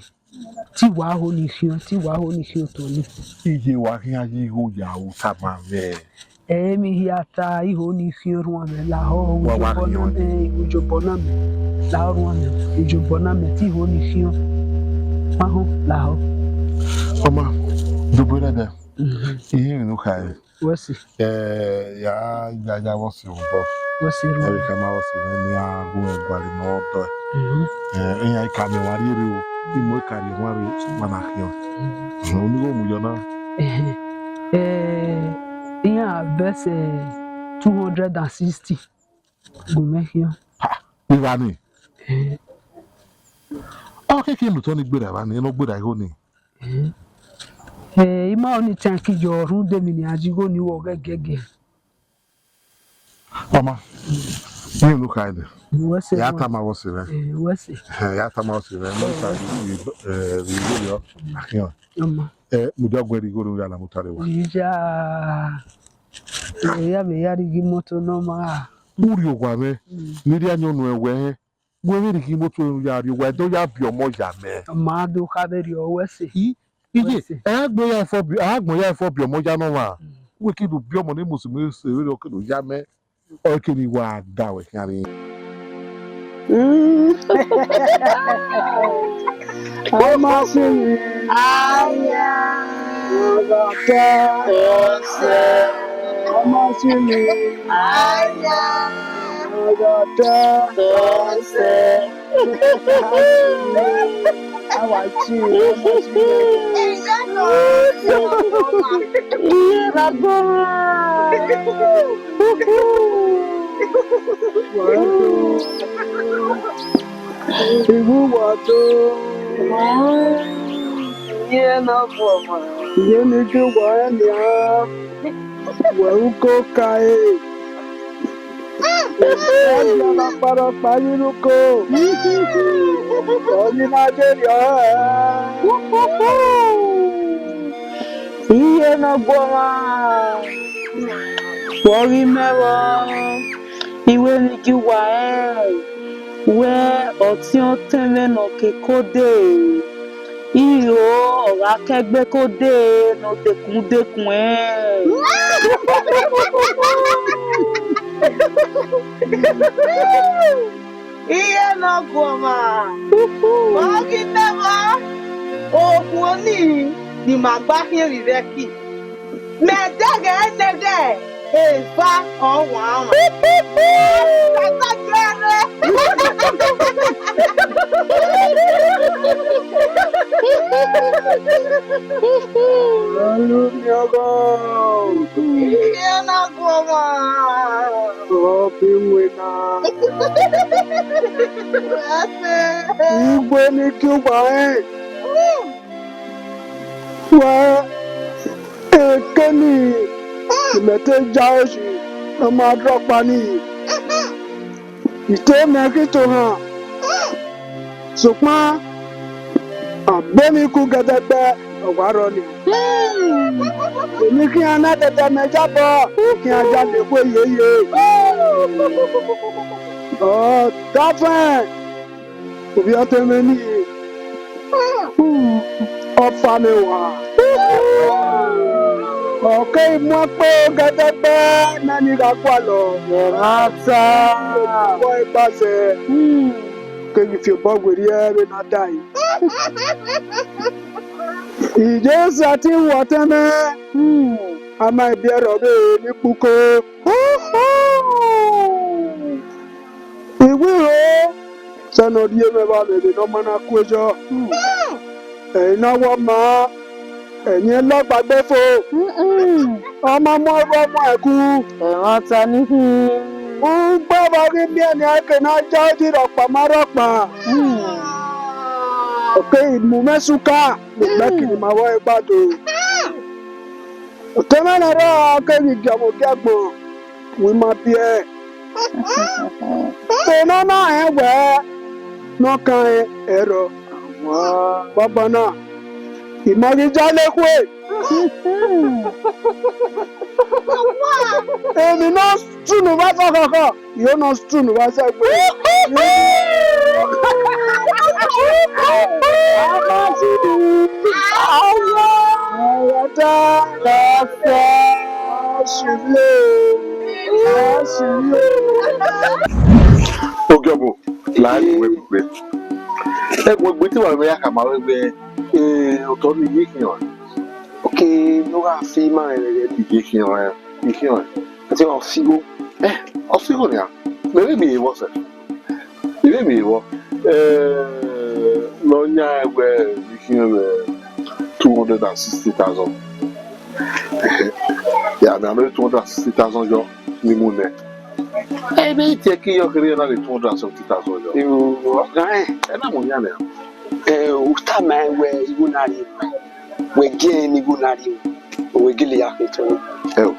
Te I wa ho ni khian, te I wa ho ni khian otọ ni. Iye wa khian yi igho ya aro tama mwẹ. Ẹ, emwi hia ta, I ho ni khian orhuan mwẹ lahọ, wa wa ujobọ na khian mẹ, ujobọ na mẹ, lahọ orhuan mwẹ, ujobọ na mẹ, te I ho ni khian. Ma họn lahọ. Ọma, dogbe rẹ dẹ. Mhm. Iye emwi ne u khare. Wẹ si. Ẹ, ya, ya, ya vbọ si obọ. Wẹ si ru. Ẹ vbe khama vbọ si mwẹ ne a gu mwẹ gualọ ne ọ dọe. Mhm. Ẹ, iran ka miẹn ọmwa rhie rre o, I mu eka rhie ọmwa rre, sokpan na khian. Mhm. Mhm, unu igho mu yọ na. Ẹhẹn. Ẹ, iran vbe ẹse two hundred and sixty. Gu mwẹ khian. Ha, vbe evba ni? Ẹhẹn. Ọ keke ne otọ ni gberra evba ni, ne ọ gberra igho ni. Ẹ, I ma ọni tẹn ki yọ rhunmwuda emwi ne a yi igho ni wọ ghẹ giẹgiẹ. Ọma, ne unu kha ẹdẹ. Wẹ sẹ ya tama vbọ si mwẹ. Ẹ, wẹ sẹ. Ẹ, ya tama vbọ si mwẹ. Mo ta ri, ri, ẹ, ri igho yọ. Akhian. Ọma. Ẹ, mudia guẹ ri igho ne u ya la mu ta rre wa. Iya. Ẹ ya vbe ya rhie ighi imoto ne ọ ma ra. Urhi owa mwẹ, ne I rhie ayọn nuẹn wẹ hẹn. Wẹ vbe rhie ighi imoto ne u ya rrie owa, ẹdẹ ọ ya biẹ ọmọ ya mẹ. Ma do kha vbe rrie ọwẹ ẹse. I, iye, a gbọn ya fọ bi, a gbọn ya fọ biẹ ọmọ ya ne ọmwa. Wẹ ke do biẹ ọmọ ne musu mu ese vberriọ ke do ya mẹ. Ọ ke ni wa da wẹ khian rre. Mm. Ọmọ si mi. Aya. Ọgọdọ. Ọsẹ. Ọmọ si mi. Aya. Ọgọdọ. Ọsẹ. Awa chi, ọmọ si mi. Iye na gbọmwa. Iwu wa do. Iye na gbọmwa. Iye ni ghi wa ẹn nian. Wẹ uko ka e. Ọghi ọkpọlọkpa ghi rre uko. Ọghi na ghe rriọ hẹ. Iye ne ọ gu ọmwa, vbe ọ ghi mẹ vbọ, iwẹ ni ghi wa rẹn, wẹ ọtiọnmwẹ ne ọ ke kode, iro ọ gha kẹgbe kode ne ọ dekun dekun ẹn. Iye ne ọ gu ọmwa, ọ ghi mẹ vbọ, okhuo nii ne ima gba khian vbe ivbi ẹki. Mẹ dẹghẹ nẹghẹ eva ọmwa ọmwa. Tata jẹrẹ. Olumiọghọ. Iye na gu ọmwa. Ọ be wẹ na. Igwe ni gie uwa rẹn. Wẹ, ekeni, imẹ te ya aro yi ne ọ ma rre ọkpa nii. I te mẹ ghi tohan, sokpan a gbe emwi ku gẹdẹgbẹ, ọ wa rrọọ nian. Emwi khian na dẹdẹ mẹ yabọ, khian ya lele ekhue yeye. Ọ dafẹn. Ovbi ọtẹn mwẹ nii, ọfa mwẹ wa. Ọ keghi mu ẹkpo gẹdẹgbẹ ne a ni gha gualọ. Ẹmwata. Vbọ Egbazẹ. Keghi fi obọ werriẹ vbene a dae. Jesu a te ru ọtẹn mwẹ, a ma biẹ rrọọ vbe ne ikpuko. Iwiro, sẹ ne ọ rhie mwẹ vbe amwẹ vbe ne ọ ma na ku eyọ. Ẹre ne ọ wẹ ọma, ẹyin lọgba gbe fo. Ọ ma mu ọghe ọmọ ẹku. Ẹmwata ni khin. Ugbo vbe ọ ghi miẹn nian, eke ne a ya odi rhọkpa ma rhọkpa. Ọ keghi mu mwẹ suka, ne ikpẹki ne ima vbe ọre gba do. Ọtẹn mwẹ ne ọ rrọọ keghi gie ọmọ ogie agbọn, wẹ ima biẹ. Ena na rẹn wẹ ne ọ kan ẹrọ. Banbanna, ima ghi ya lele ekhue. Emwi ne ọ sunu vbe aza khọkhọ, I ho ne ọ sunu vbe aza egbe. Ogiọvo, la ẹvbo wẹ kugbe. Ẹvbo egbe te wa vbe ya khama ruẹ wẹ, eh, otọ ni ye khian. Ok, ne u gha fi ima rẹn vbe iye khian, iye khian. Ẹte ọ fi igho. Eh, ọ fi igho nian. Mẹ vbe miẹn vbọ sẹ. Mẹ vbe miẹn vbọ. Eh, ne ọ yan wẹ iye khian vbe two hundred and sixty thousand. Ya, mẹ anu two hundred and sixty thousand yọ ni mu nẹ. Eh, mẹ i tie ẹki yọ kherhe na vbe two hundred and seventy thousand yọ. Yo, ọga ẹn. Ẹ na mu yan nẹ. Eh, u tama wẹ igho na rhie. Wẹ gie ẹn ne igho na rhie, wẹ gele ya khin tọn. Ẹ o.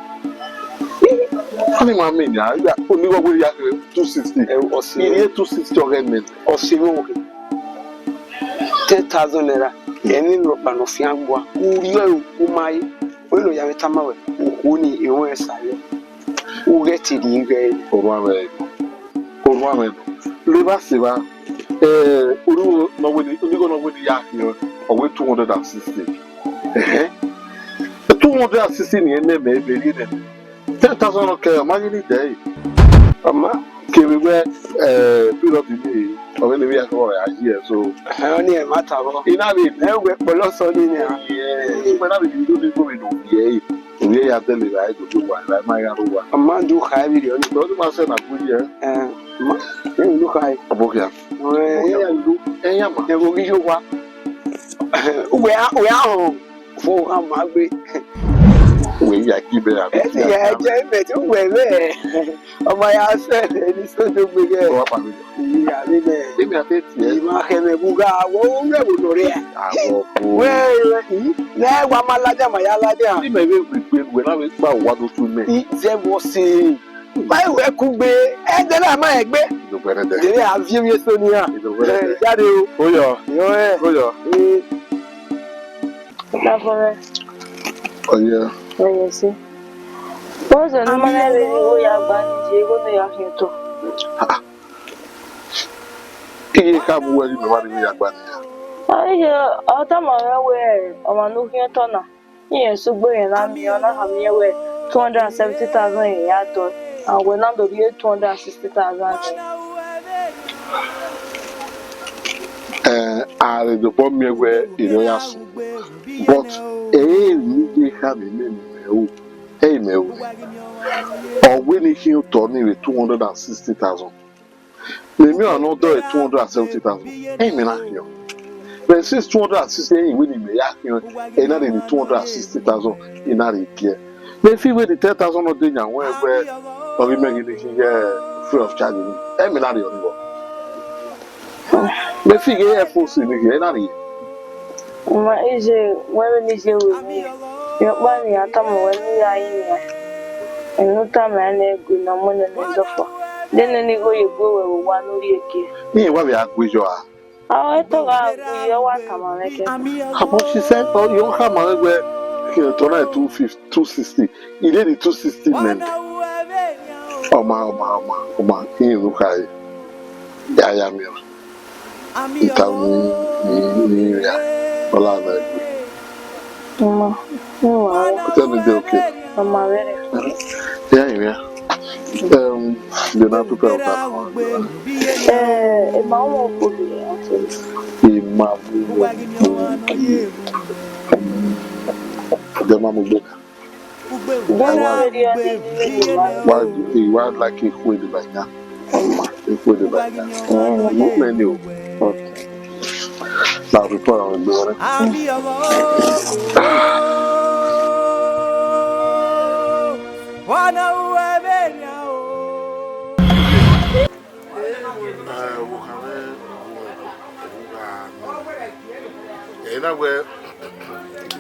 Ọni ma miẹn nian, onigho wẹ ya khin two sixty. Ẹ o, ọ si. I rhie two sixty ọghẹ mẹ. Ọ si vbe oke. Ten thousand naira. Ẹni rhọkpa ne ọ fian gua. U rhie ẹro, u ma re. Wẹ ne ọ ya vbe tama wẹ. Oni, ẹ i mwẹ sa yọ. U ghẹ te rhie ighẹ. Orhuanmwẹ, orhuanmwẹ, levba sevba. Eh, orhu ne ọ wẹ ne, onigho ne ọ wẹ ne I ya khian, ọ wẹ two hundred and sixty. Ẹhẹn. Two hundred and sixty ni ẹnẹ mẹ vbe rhie nẹ. Ten thousand nọ kẹ, ọ ma ghi ni dẹ ẹre. Ọ ma. Kevbe wẹ, eh, period ni, ọ vbe ne ivbi ya kọ ya yi ẹre, so. Ẹhẹn, ọni ẹ ma ta vbọ. I na vbe, ẹ wẹ kpọlọ sọ ni nẹ. Eh, wẹ na vbe do ni, wẹ vbe ne ovbi ẹre. Ovbi ẹre ya dẹle evbare, do do wa, evbare ma gha ro wa. Ọ ma do kha ẹvbi rẹ ọni. Ọ do ma sẹ na gbe ye. Eh, ma, ẹ do kha ẹre. Ọbokhian. Ẹ ya do. Ẹ ya ma. Ẹ wo ghi yo wa. Wẹ a, wẹ a họn. Fo ha ma gbe. Wẹ ya ki bẹ ra. Ẹ ti ya jẹ mẹ ti wẹ vẹ. Ọ ma ya sẹ ni so do gbe gẹ. Ọ wa pa mi. Iya mi nẹ. Emi a te tiẹ. Ima khẹ mẹ bu gha, wo u mẹ wo nọ rẹ. Awọ ko. Wẹ, wẹ, i, nẹ wa ma ladian, ma ya ladian. Ni mẹ vbe gbe wẹ na vbe gba wa do tu mẹ. I zẹ vọ se. Ba wẹ kugbe, ẹdẹ na ma ẹgbe. Idogbẹrẹdẹ. Dere a viẹ viẹ so ni a. Idogbẹrẹdẹ. Eh, jade o. Oyọ. Yọ ẹ. Oyọ. Eh. Ọdafẹrẹ. Ọyẹ. Ọyẹ si. Bọzẹ ne ma na vbe igho ya gba ni je igho ne ya khian otọ. Iye ka mu wẹ ghi mẹ ma rhie igho ya gba ni ya. Iye, ọ tama mwẹ wẹ ọmwa ne u khian otọ na, irẹn sẹ ugbo irẹn na miẹn, ọ na khama irẹn wẹ two hundred and seventy thousand irẹn ya dọe, and wẹ na do rhie two hundred and sixty thousand. Eh, a rhe dobọ miẹn wẹ erriọ ya sunu, but ẹ i re ne iye khama imẹ ne imẹ ru, ẹ i mẹ ru nẹ. Ọ wẹ ne I khian otọ ni vbe two hundred and sixty thousand. Mẹ miẹn ọna ne ọ dọe two hundred and seventy thousand, ẹ i mẹ na khian. Vbe since two hundred and sixty, ẹ i wẹ ne imẹ ya khian, ẹ i na rhie ne two hundred and sixty thousand, I na rhie giẹ. Mẹ fi wẹ ne ten thousand nọ de yan wẹ, wẹ ọ ghi mẹ ghi ne I khian ighẹ free of charge ni, ẹ i mẹ na rhie ọnii vbọ. Mẹ fi ighẹ F O C ni khian, ẹ i na rhie. Ma, iye, wẹ vbene iye ru emwi, rhọkpa ne iran tama wẹ ne u ya rinmwian, ene u tama ẹre ne gu ne ọ mu nene ẹzọkpa, de nene igho ye gu wẹ vbe owa ne u rhie gie. Iran wa vbe a gu yọ a? A, ọ i to gha gu yọ, ọ wa tama mwẹ kẹkan. Abọ sisẹ, ọ yọ khama mwẹ wẹ, khian otọ na two fifty, two sixty, I rhie ne two sixty mẹ nẹ. Ọ ma, ọ ma, ọ ma, ọ ma, iran ne u khare, ya ya miẹn ọna. Ita ni, ni, ni ria, ọ la na egbe. Ọma, ne uwa rọ. Tell me they okay. Ọma vberriọ. Yeah, yeah. Um, they not prepare for that. Eh, ẹ ma mu ọkpọ ghi, actually. Ẹ ma mu ọkpọ ghi. They ma mu ọkpọ ghi. Why, why, why like a quid like that? A quid like that. Movement you. Na bi put on the. Eh, wo kha mwẹ, wo gha nọ. Ẹ na wẹ,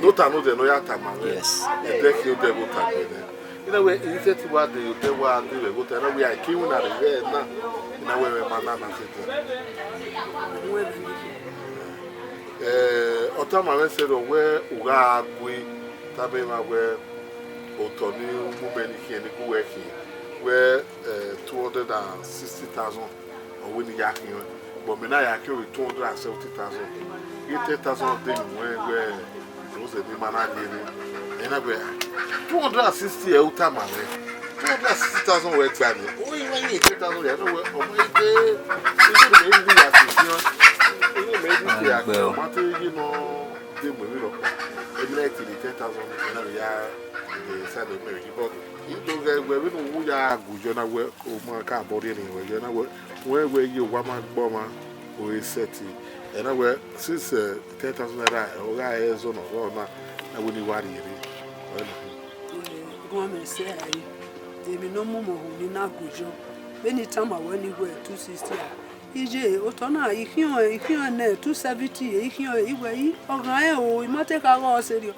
ne ọ ta ne odẹ ne ọ ya tama mwẹ. Yes. Ẹdẹ khian odẹ vbe ota gbẹdẹ. I na wẹ, I sẹtin wa de, odẹ wa de vbe ẹghẹ ota, I na wẹ, a i ke iwinna rre vbe ẹna, I na wẹ, ẹmwẹ ma na na sẹtin. Eh, ọ tama mwẹ sẹ, ọ wẹ, u gha gue, tama emwa wẹ, otọ ni mu mẹ ni khian, ni gu wẹ khian, wẹ, eh, two hundred and sixty thousand. Ọ wẹ ne I ya khian, but mẹ na ya khian vbe two hundred and seventy thousand. Ghe ten thousand de yu wẹ, wẹ, ozẹ ne ima na rhie rre. Ẹ na wẹ, two hundred and sixty ẹ u tama mwẹ. Two hundred and sixty thousand wẹ gba nẹ. O i wa ye ten thousand ya, no wẹ, ọ ma ide, ide mẹ i ya khian. Ide mẹ i ya khian, ọ ma te ye nọ, de mu emwi rhọkpa. Ẹ na te ne ten thousand, ẹ na ya, eh, side of me, but I do ghẹ wẹ, vbene u ya gu yọ na wẹ, ọ ma ka bọ rhie ne wẹ yọ na wẹ. Wẹ wẹ ye owa ma gbe ọmwa, o re sẹtin. Ẹ na wẹ, since, eh, ten thousand naira, ọ gha re ẹzọ ne ọ rrọọ na, na wẹ ne I wa rhie rre. Ọ na. Erhuanmwẹ sẹ ẹre, emwi ne ọ mu mẹ ọhọ ni na gu yọ. Vbene I tama wẹ ni wẹ two sixty a. Iye, otọ na, I khian, I khian nẹ two seventy, I khian, I wẹ I, ọ ghan rẹn o, I ma te kha ghe ọ sẹrriọ.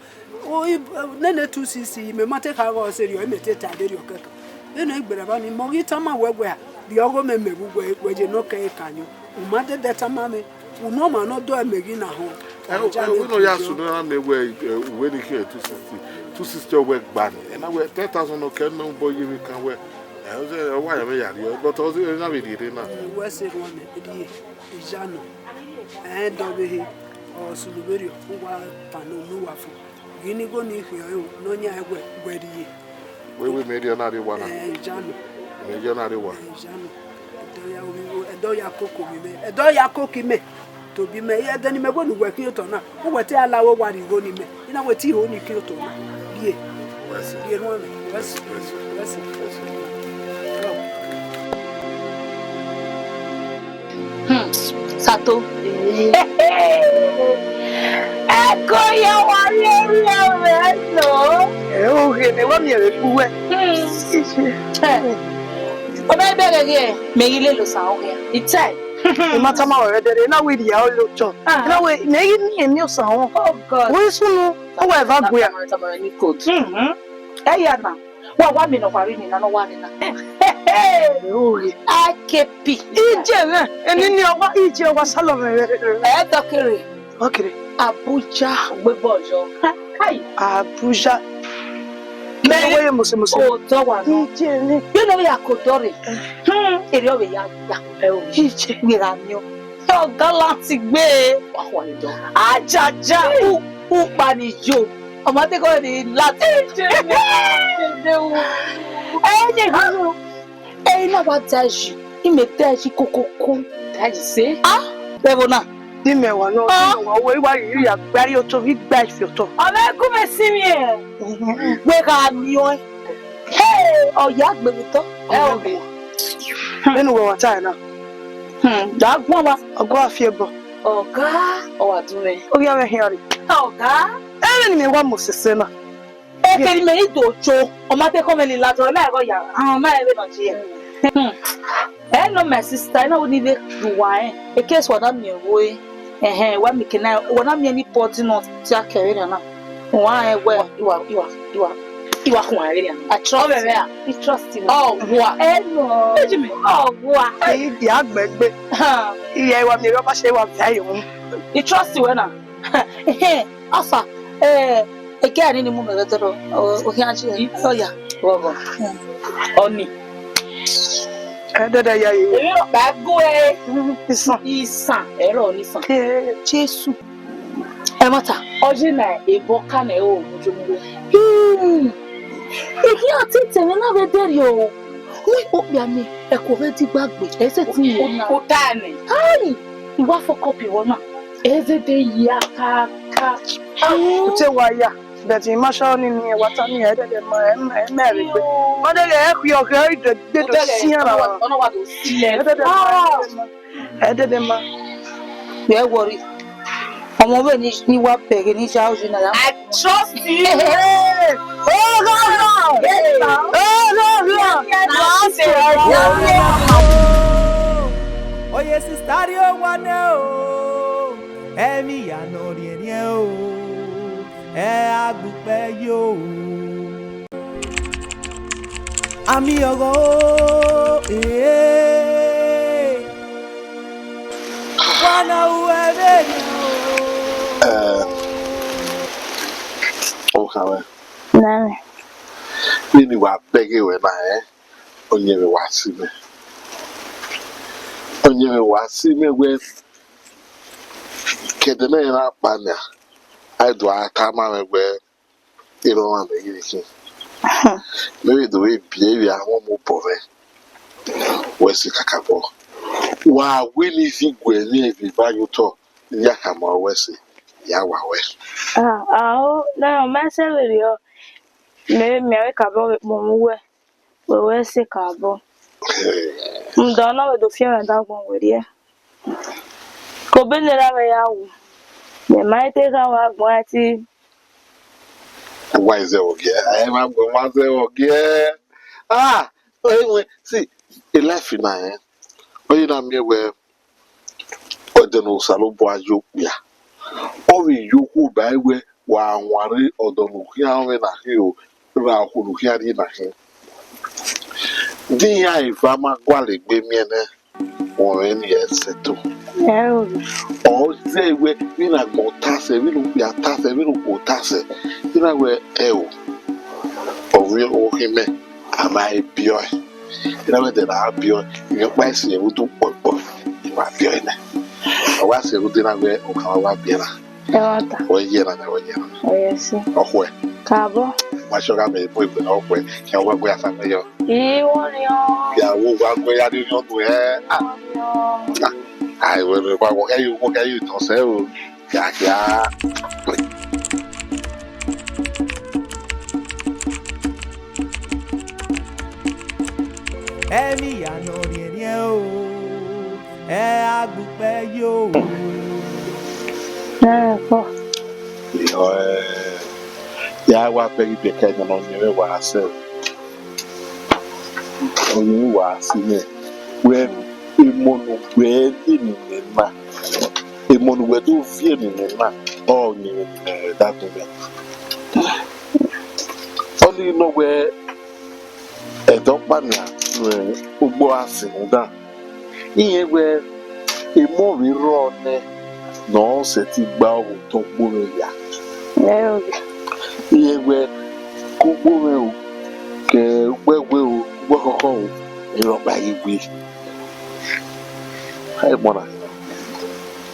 O, i, nene two sixty, imẹ ma te kha ghe ọ sẹrriọ, imẹ te ta vberriọ kẹkan. Vbene ọ i gberra evba ni, mẹ ọ ghi tama wẹ wẹ a, rhie ọghe mẹ mẹ vbe uwẹ, wẹ ye ne ọ kẹ ekan yọ. U ma dẹdẹ tama mwẹ, unu ọma ne ọ do ẹmẹ ghi na họn. Ẹ, ẹ, vbene ọ ya sunu na mẹ wẹ, ẹ, uwẹ ni khian two sixty, two sixty ọ wẹ gba nẹ. Na wẹ ten thousand nọ kẹ ne u bọ ye vbe kan wẹ, ẹ, ọ zẹ, ọ wa yẹ mwẹ ya rrie, but ọ zẹ na vbe rhie rre na. Wẹ sẹ erhuanmwẹ, rhie, I ya nọ. Ẹ dọ vbe he, ọ sunu vberriọ, u wa fan ne unu wa fo. Ghi ni igho ni khian ẹre o, ne ọ yan ẹwẹ, wẹ rhie. Wẹ wẹ mẹ rhie na rrie owa na. Ẹ, I ya nọ. Mẹ rhie na rrie owa. Ẹ, I ya nọ. Ẹdẹ ọ ya koko mẹ, ẹdẹ ọ ya koko mẹ. Tobi mẹ, ẹdẹ ne imẹ wẹ ne uwẹ khian otọ na, uwẹ te a la wẹ wa rhie igho ne imẹ, I na wẹ te I ho ne I khian otọ na. Rhie. Wẹ sẹ. Rhie erhuanmwẹ, wẹ sẹ. Wẹ sẹ. Wẹ sẹ. Wẹ sẹ. Hmm, Sato. Ẹko ya wa rhie rhie mwẹ nọ. Ẹ, oghe ne wa miẹn vbe fu wẹ. Hmm. Ọ bẹ bẹghe ghe, mẹ ghi lele Osa ọghe. I tẹ. I ma tama ruẹ ẹdẹdẹ, I na wẹ I rhie aro ye otọ. Ah. I na wẹ, mẹ ghi miẹn emwi Osa ọghe. Oh God. Wẹ sunu, ọ wa eva gue a. Tama, tama ni kot. Mhm. Ẹ ya na. Wa, wa mi nọ kha rri ni na, nọ wa ni na. Ẹ, oghe. I K P. Ije mwẹ, eni ni ọ wa, ije ọ wa salọ mwẹ. Ẹ dọkere. Okere. Abuja, gbe bọ yọ. Kai. Abuja. Mẹ wẹ ye mose mose. Odọ wa nọ. Ije ni. Ye no ya ko dọ re. Hmm, ere ọ vbe ya ya. Ije. Ni ra miẹn. Ọ gallant gbe. Wa khọ ni dọ. Ajaja, u, u kpa ni yo. Ọ ma te kọ ni lati. Ije ni. Ije ni. Ẹ ni. Ẹ i na wa da yi, I mẹ da yi kokoko. Da yi se? Ah, ẹvbo na. Di mẹ wa nọ, ah, di mẹ wa, wẹ I wa rhie ya gba rrie otọ, I gba ifi otọ. Ọ vbe gu mẹ sinmwi ẹ. Wẹ gha miẹn ọẹn. Hey, ọ ya gbe vbe otọ. Ẹ o gbe. Vbene uwẹ wa ta ẹre na. Hmm, da guan wa. Ọ gua fi ẹbọ. Ọga, ọ wa dun mwẹ. Ọ ghi a mwẹ khian rre. Ọga. Ẹmwẹ ne imẹ wa mose sẹ na. Ekeri mẹ i do cho, ọ ma te kọ mwẹ ni ladian, ọ ma ẹghọ ya, ọ ma ẹvbe nọ je. Hmm. Hello, my sister, I know we need to wine. In case wa na miẹn vbe, ẹhẹn, wa mi kena, wa na miẹn anybody nọ te a kẹ vbe na. Wa ẹ wẹ. Iwa, iwa, iwa, iwa khun a vbe na. I trust you. I trust you. Oh, wa. Hello. Ejimi. Oh, wa. Ẹ, ya gbẹgbe. Ha. Iye wa mi rọ ba se wa vẹ yo. I trust you na. Ehe, afa, eh, eke a ni ni mu mẹ vbe dọrọ, o, o khian je, ọ ya. Vọvọ. Hmm. Ọni. Ẹ dẹdẹ ya ye. Èmi rò pé aago ẹ. Isan. Isan, ẹ rọ ni isan. Eh. Jésù. Ẹ ma ta. Ọjị na ebo ka na ẹ o, mo jo mo. Hmm. Eke a ti tẹmẹ na vbe dẹrriọ o. Wẹ okpia ni, ẹ ko vbe digba gbe, ẹ sẹ ti ye na. O, o ta nẹ. Ai, I wa fọ kọpi vbọ na. Ẹ zẹdẹ ya kaka. U te wa ya, but I ma sure ni ni ẹ wa ta ni ẹ dẹdẹ ma, ẹ ma, ẹ ma rre gbe. Ọ dẹdẹ ẹ khiọ khiọ, ẹ dẹ gbe do siẹn ra. Ọ na wa do siẹn. Ẹ dẹdẹ ma, ẹ dẹdẹ ma. Ẹ dẹdẹ ma. Ẹ worry. Ọmọ vbe ni, ni wa bẹghe ni ya oyi na ya. I trust you. Hey, oh, God, God. Yes, sir. Oh, God, God. Yes, sir. Oye sista rrie owa nẹ o, ẹmwẹ iya nọ rhiẹnrhiẹn o, ẹ a gbe ukpẹ yo. Ami ọghọ o, ee. Wa na ru ẹvbe nọ. Eh, Ohanmwẹ. Nani. Vbene wa bẹghe ruẹ na, eh? Ọyẹnmwẹ wa si mẹ. Ọyẹnmwẹ wa si mẹ wẹ, ke ẹdẹ na rre na kpa nia, a i do a tama mwẹ wẹ, erha ọmwa mẹ ghi vbe khin. Mẹ vbe do vbe biẹ vbe a mwẹ ọmọ obọ mwẹ, wẹ sẹ kakabọ. Wa wẹ ne I zẹ iguẹ mwẹ vbe eva ye otọ, ne I ya khama ruẹ wẹ sẹ, ya wa ruẹ. Ah, ao, nẹ ọ ma sẹ vberriọ, mẹ vbe miẹn avbe kakabọ vbe kpọnmwẹ uwẹ, wẹ wẹ sẹ kakabọ. Rhunmwuda ọ na vbe do fian mwẹ da agbọn werriẹ. Ke obọ ne erha mwẹ ya wu, mẹ ma i te kha mwẹ agbọn ẹtin. Wa i zẹ vbe ọ giẹ, ẹ ma gbẹn wa zẹ vbe ọ giẹ. Ah, ẹ wẹ, see, a life na, eh, ọ ye na miẹn wẹ, ọdẹ ne Osanobua ye okpia, ọ vbe ye okhuo ba ẹre wẹ, wa wanrre ọdọ ne u khian ọnrẹn na khin o, ra okhuo ne u khian rhie na khin. Di iran eva ma gualọ egbe miẹn nẹ, ọnrẹn ni ẹ sẹto. Ẹ o. Ọ zẹ wẹ, vbene agbọn ta sẹ, vbene okpia ta sẹ, vbene okhuo ta sẹ, I na wẹ, ẹ o. Ọ vbe okhin mẹ, a ma he biẹ ọe. Erha mwẹ de na biẹ ọe, emwi ọkpa i si ẹvbo udu kpọkpọ, I ma biẹ ọe nẹ. Ọ wa si ẹvbo udu na wẹ okhan wa biẹ na. Ẹmwata. Ọ ye na, ọ ye na. Ọ ye si. Ọ khuẹ. Kabọ. Wa sọ gha mẹ mu egbe na ọ khuẹ, khian wa gu ya sa mẹ yọ. Iwọ nian. Ya wo wa gu ya ni orhiọn nuẹn. Ah. Iwọ nian. Ah, ah, iwọ ne wa wọ kẹ yo, wọ kẹ yo tọn sẹ o. Kiakia. Ẹmwẹ ya nọ rhiẹnrhiẹn o, ẹ a gbe ukpẹ yo. Ẹ, fọ. Iyọ, ẹ, ya wa bẹghe ibiẹka nọ ne ọ yẹn vbe wa sẹ. Ọ yẹn vbe wa si nẹ. Wẹ emọ ne uwẹ viọ emwi mwẹ na, emọ ne uwẹ do viọ emwi mwẹ na, ọ ni mwẹ ne imẹ dagbọn mwẹ. Ọnii nọ wẹ ẹdẹ ọkpa nian ne ugbo a sẹ rhunmwuda, irẹn wẹ emọ vbe rrọọ nẹ ne ọ sẹtin gba ọghe otọ ugbo mwẹ ya. Irẹn wẹ ke ugbo mwẹ o, ke ugbẹwe o, ugbẹkhọkhọ o, erha ọkpa ghi we. Ẹ mọ na,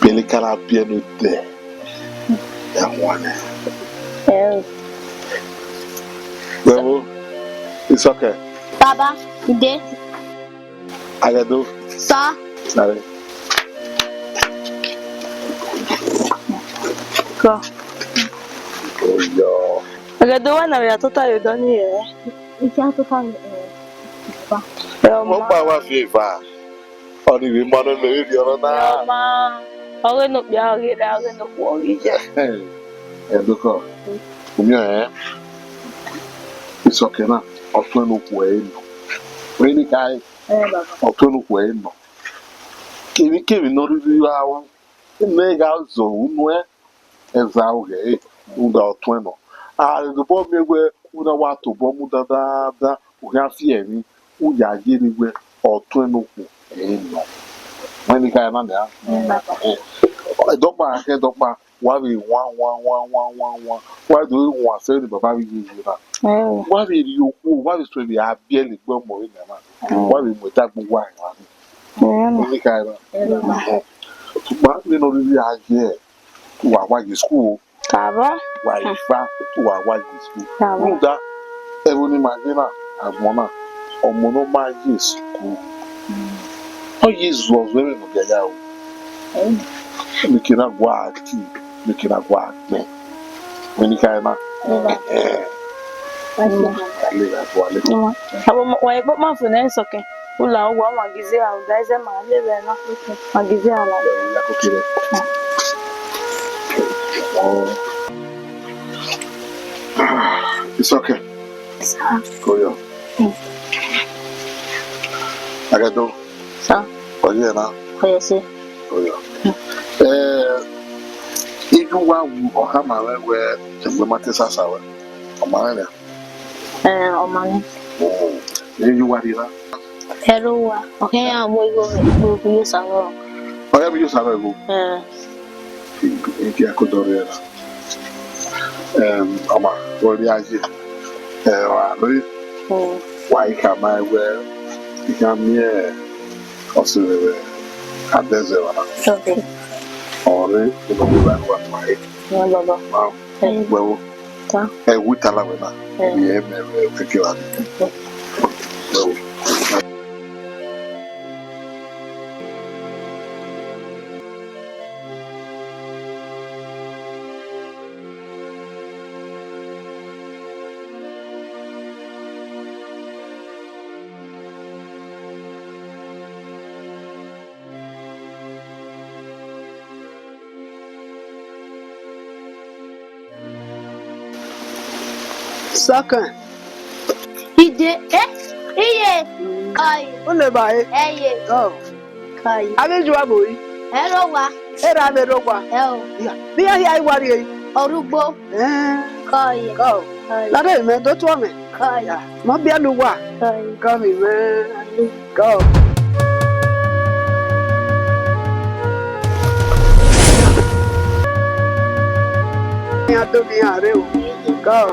biẹlẹ ka na biẹ ne odẹ ya wan nẹ. Ẹ o. Wẹ vbo, Isọkẹn. Baba, ide. Agẹdo. Sa. Sare. Kọ. Oyọ. Agẹdo wa na vbe ya tota ye odọ ni ẹ. Ika tota ye, ẹ, eva. Ẹ, ọ ma. Mo gba wa fi eva. Ọnii vbe ma nọ, mẹ vbe rhie ọnrẹn na. Ẹ, ọ ma. Ọ ghe ne okpia, ọ ghe erha, ọ ghe ne okhuo, ọ ghe iye. Ẹ, dokọ. U miẹn ọẹn? Isọkẹn na, ọ tuẹn ne okhuo ẹre nọ. Vbene I ka re, ọ tuẹn ne okhuo ẹre nọ. Kevbe kevbe ne ọ rhirhi ra ru, ne ẹ gha zẹ unu ẹn, ẹzẹ aro ghẹ ẹre, rhunmwuda ọ tuẹn nọ. A gha dobọ miẹn wẹ u na wa tobọ mu dandandan, u khian fi ẹmwẹ, u ya ye ni wẹ ọ tuẹn ne okhuo ẹre nọ. Wẹ ne I ka re na nian? Ẹdọkpa, ẹdọkpa, wa vbe wan, wan, wan, wan, wan, wan. Wa do wan sẹ vbene baba vbe ye ye na. Wa vbe rhie okhuo, wa vbe suẹn vbe a biẹlẹ egbe ọmọ vbe nian na. Wa vbe mu ẹdẹ agbọn uwa emwa ni. Wẹ ne I ka re na? Sokpan vbene ọ rhirhi a ye, wa wa ye school o. Kabọ? Wa i fa, wa wa ye school. Kabọ? Rhunmwuda, ẹvbo ne ima ye na, agbọn na, ọmọ ne ọ ma ye school, ọ ye zọzọ ẹmwẹ ne ọ dia ya ru. Meke na gua ti, meke na gua gbẹn. Wẹ ne I ka re na? Ẹhẹn. Wa lele, wa lele. Abo wa ye kpokpan fo nẹ Isọkẹn. U la owa, ọ ma gi zẹ ra, u da zẹ ma lele na. Ma gi zẹ ra la. Ẹ, ya ko kere. Ọ. Isọkẹn. Sa. Koyo. Agẹdo. Sa. Ọ ye na? Ọ ye si. Koyo. Ẹ, iye uwa wu, ọ khama mwẹ wẹ egbe ma te sasa wẹ. Ọ ma rẹn nian? Ẹ, ọ ma rẹn. Oh, iye uwa rhie na? Ẹrọ uwa, ọ khẹ ya mu igho vbe, vbe, vbe Osanobua. Ọ ya vbe Osanobua igho? Ẹ. Ẹ, ọ ma, ọ rhie a ye. Ẹ, ọ rhie. Mm. Wa i khama wẹ, I ka miẹn ọse mwẹ vbe adẹzẹ ọna. Okay. Ọ rre, unu wa wa wa. Ẹ, baba. Ma, ẹ, wẹ wo. Ta. Ẹ, wi ta la wẹ na. Ẹ. Ẹ, mẹ, mẹ, keke wa. Ẹ. Wẹ wo. Isọkẹn. Ide, eh, iye. Kai. Unu ba e? Ẹye. Ọ. Kai. Avbe Ju abo yi? Ẹrọ owa. Erha avbe erha owa. Ẹ o. Ya. Vbe iran hia i wa rrie yi? Ọrugbo. Ẹn. Kai. Kai. Kai. Lare mẹ, do tuọ mwẹ. Kai. Ya. Ma biẹlẹ uwa. Kai. Kai mwẹ. Kai. Iran do ne iran rre o. Kai.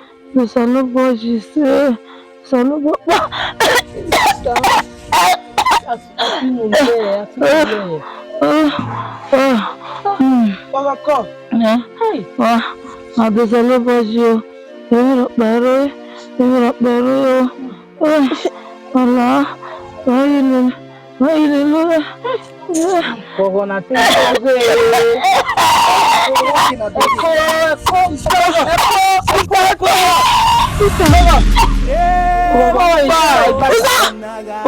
Osanobua Jesus, Osanobua. Sister, a ti mu lẹ, a ti mu lẹ. Baba, come. Hey. Wa, a de Osanobua yi o. Emwi rhọkpa ẹre, emwi rhọkpa ẹre o. Ọla, wa yi lele, wa yi lele. Ọghọ na te ghe.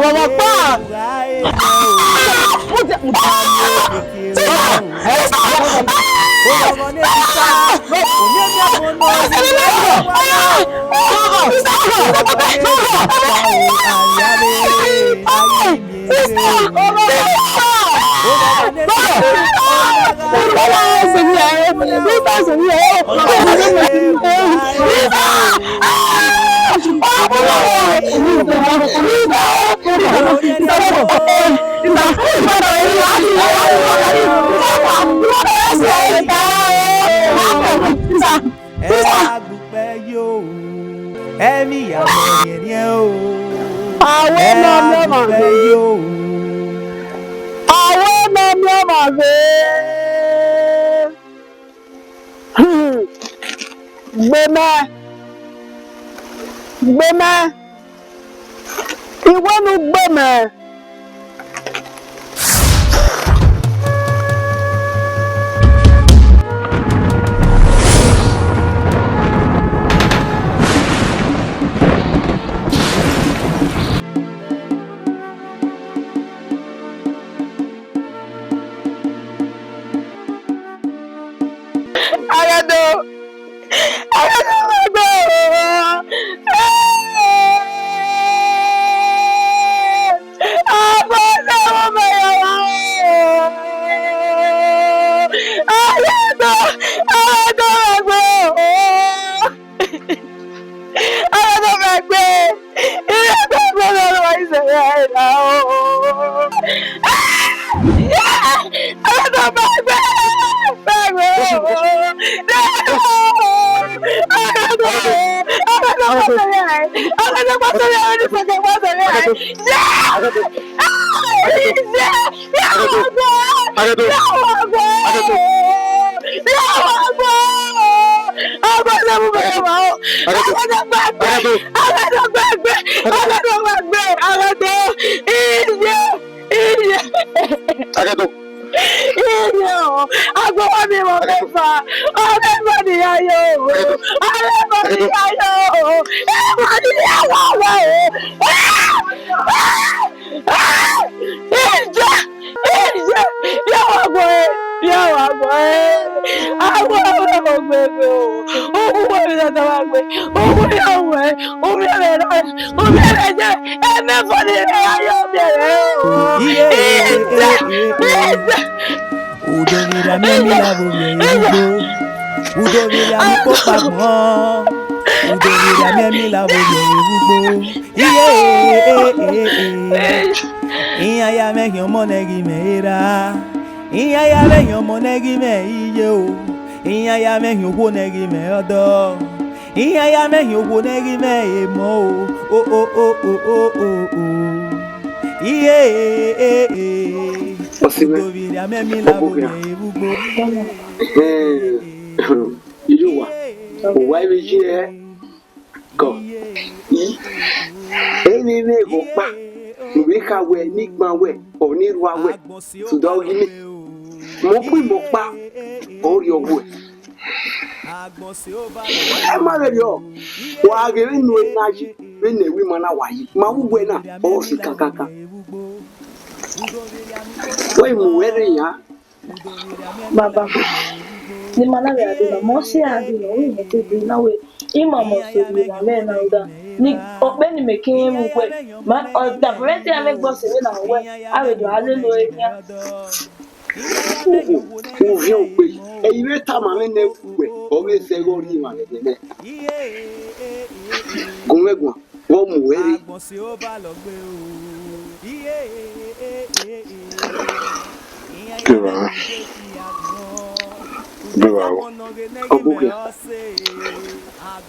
Ọmọ ọkpa! Ẹ wá gbupẹ yo, ẹmwẹ ya mẹ rhiẹnrhiẹn o. Awe nọ miẹn ọmwa vbe. Awe nọ miẹn ọmwa vbe. Hmm. Gbe mẹ. Gbe mẹ. I wẹ ne u gbe mẹ. Agha do, agha do, agha do. Agha do, agha do, agha do. Agha do, agha do. Iye o, agbọn wa miẹn emwa ọmọ eva, ọmọ eva ne I ya yo, ọmọ eva ne I ya yo, eva ne I ya wa wa o. Iye, iye, ya wa gbẹn, ya wa gbẹn. Agbọn wa miẹn emwa ọmọ eva o. Uwu wẹ vbe dada wa gbe, uwu ya wẹ, u miẹn mwẹ na, u miẹn mwẹ ye, ẹmwẹ fo ne I ya yo miẹn mwẹ o. Iye, iye, iye. Udo vbe rhie amẹ emila vbe ovbi ẹre vbe ugbo. Udo vbe rhie amẹ ukpokpa gbọn. Udo vbe rhie amẹ emila vbe ovbi ẹre vbe ugbo. Iye, iran ya mwẹ hin ọmọ ne ghi mwẹ erha. Iran ya mwẹ hin ọmọ ne ghi mwẹ iye o. Iran ya mwẹ hin okhuo ne ghi mwẹ ọdọ. Iran ya mwẹ hin okhuo ne ghi mwẹ emọ o. O, o, o, o, o, o, o. Iye, e, e, e. Ọsẹ mwẹ, udo vbe rhie amẹ emila vbe ovbi ẹre vbe ugbo. Ẹhẹn. Iye owa, owa vbe ye hẹ. Kọ. Emwi vbe eghọ ọkpa, ne u vbe kha wẹ ne igban wẹ, ọ ne erhua wẹ, sudọ ghi mẹ. Mẹ ọ bu imẹ ọkpa, ọ rhiọghuẹ. Ẹ ma vberriọ, wa ghe vbene u na yi, vbene ẹvbo ima na wa yi, ma vbe uwẹ na, ọ si kankankan. Wẹ i mu uwẹ rre yan. Baba, ne ima na vbe a dee na, mẹ ọ si a dee na, ọ wẹ imẹ te dee na wẹ, ima mẹ ọse vbe ra mwẹ na ruda, ni ọkpẹ ne imẹ ke mwẹ vbe uwẹ, ma, ọ dafẹn mwẹ te a mwẹ gbe ọse vbe na wẹ, a vbe do a lele ore khian. Oho, uvie ogbe, ẹ i vbe tama mwẹ nẹ wẹ, ọ vbe zẹ ẹghẹ ọ rhie emwa vbe ẹdẹ nẹ. Gun mwẹ guan, vbe ọ mu uwẹ rre. Kevbe Beba o. Ọ bu khian.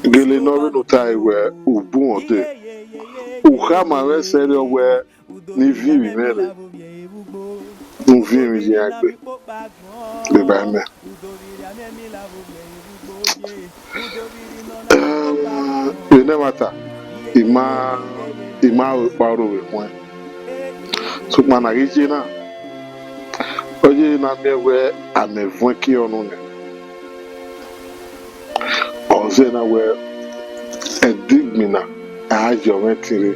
Gele ne ọ vbe ne u tae wẹẹ u bu mwẹ ọdẹ, u khama mwẹ sẹrriọ wẹẹ ne I viọ emwi mwẹ rre, ne u viọ emwi ye iran egbe. Beba mẹ. Ehm, vbe ne ẹmwata, I ma, I ma ru ekpa oro vbe khuẹn. Sokpan ne a ghi ye na, ọ ye na miẹn wẹẹ amẹ vuọn ẹki ọnọnẹ. Ọ zẹ na wẹẹ ẹdẹ igbinna a yọ mwẹ tin rre.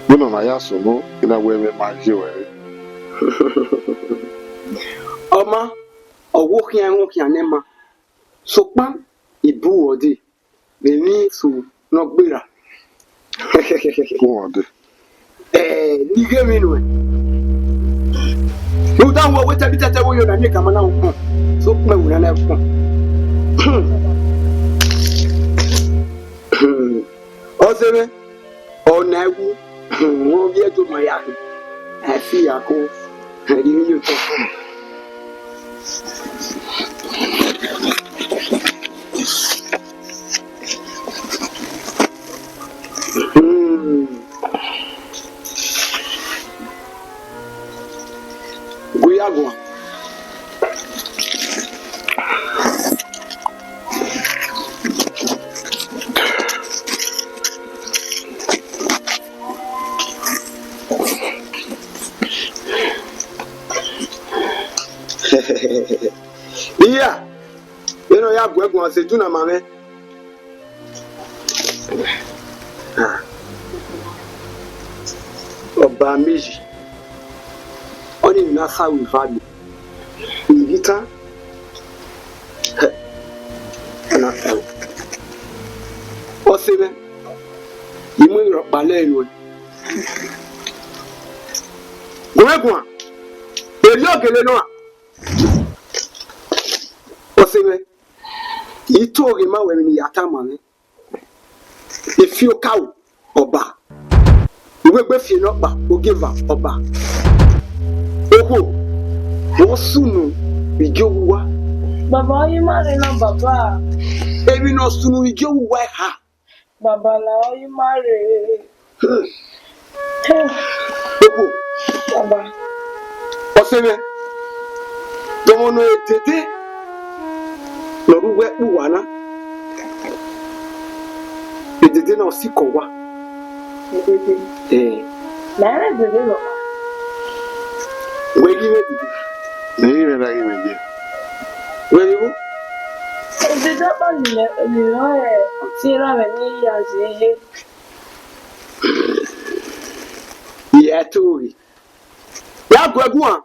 Vbene ọ na ya sunu, I na wẹẹ mwẹ ma ye ruẹ rre. Ọ ma, ọ wo khian ẹmwẹ khian ne ma, sokpan I bu ruẹ ọdẹ vbe emwi esu ne ọ gberra. Ku mwẹ ọdẹ. Ẹ, ne I ghe emwi nuẹn. Rhunmwuda wẹẹ wẹ tẹbitẹtẹ vbe oyo na miẹn kama na ukpọn, so ukpọn ẹvbo na na ukpọn. Ọ zẹ mwẹ, ọ na ẹwu, ọ viẹ do ma ya khin. Ẹ fi ya ko, ẹ ghi vbe ye otọ. Hmm. Gu ya guan. Iya, vbene ọ ya gu ẹre guan, sẹ edunna ma mwẹ. Ọba Meji, ọnii ne a sa ru eva nẹ, I ghi tan. Ọse mwẹ, I mu emwi rhọkpa lẹre nuẹn. Guan guan, erriọ gele nọ. Ọse mwẹ, I to ghe ma wẹ emwi ne I ya tama mwẹ. Efiokaro ọba, iwegbe fi nọkpa ogieva ọba. Okhuo, vbe ọ sunu vbe igie owa. Baba, ọ ye ima rre na, baba. Emwi ne ọ sunu vbe igie owa eha. Baba, la ọ ye ima rre. Okhuo. Baba. Ọse mwẹ, dọmọ nọ edede ne ọ rre uwu ẹkpo uwa na. Edede na ọ sikẹ owa. Edede. Eh. Na rẹn edede nọ. Wẹ ghi mwẹ edede. Mẹ ghi mwẹ na ghi mwẹ edede. Wẹ ghi vbo? Edede ọkpa ni mẹ, ni mẹ ọre, ọtẹn erha mwẹ ne I ya zẹ ye. I ya to ghe. Ya gu ẹre guan.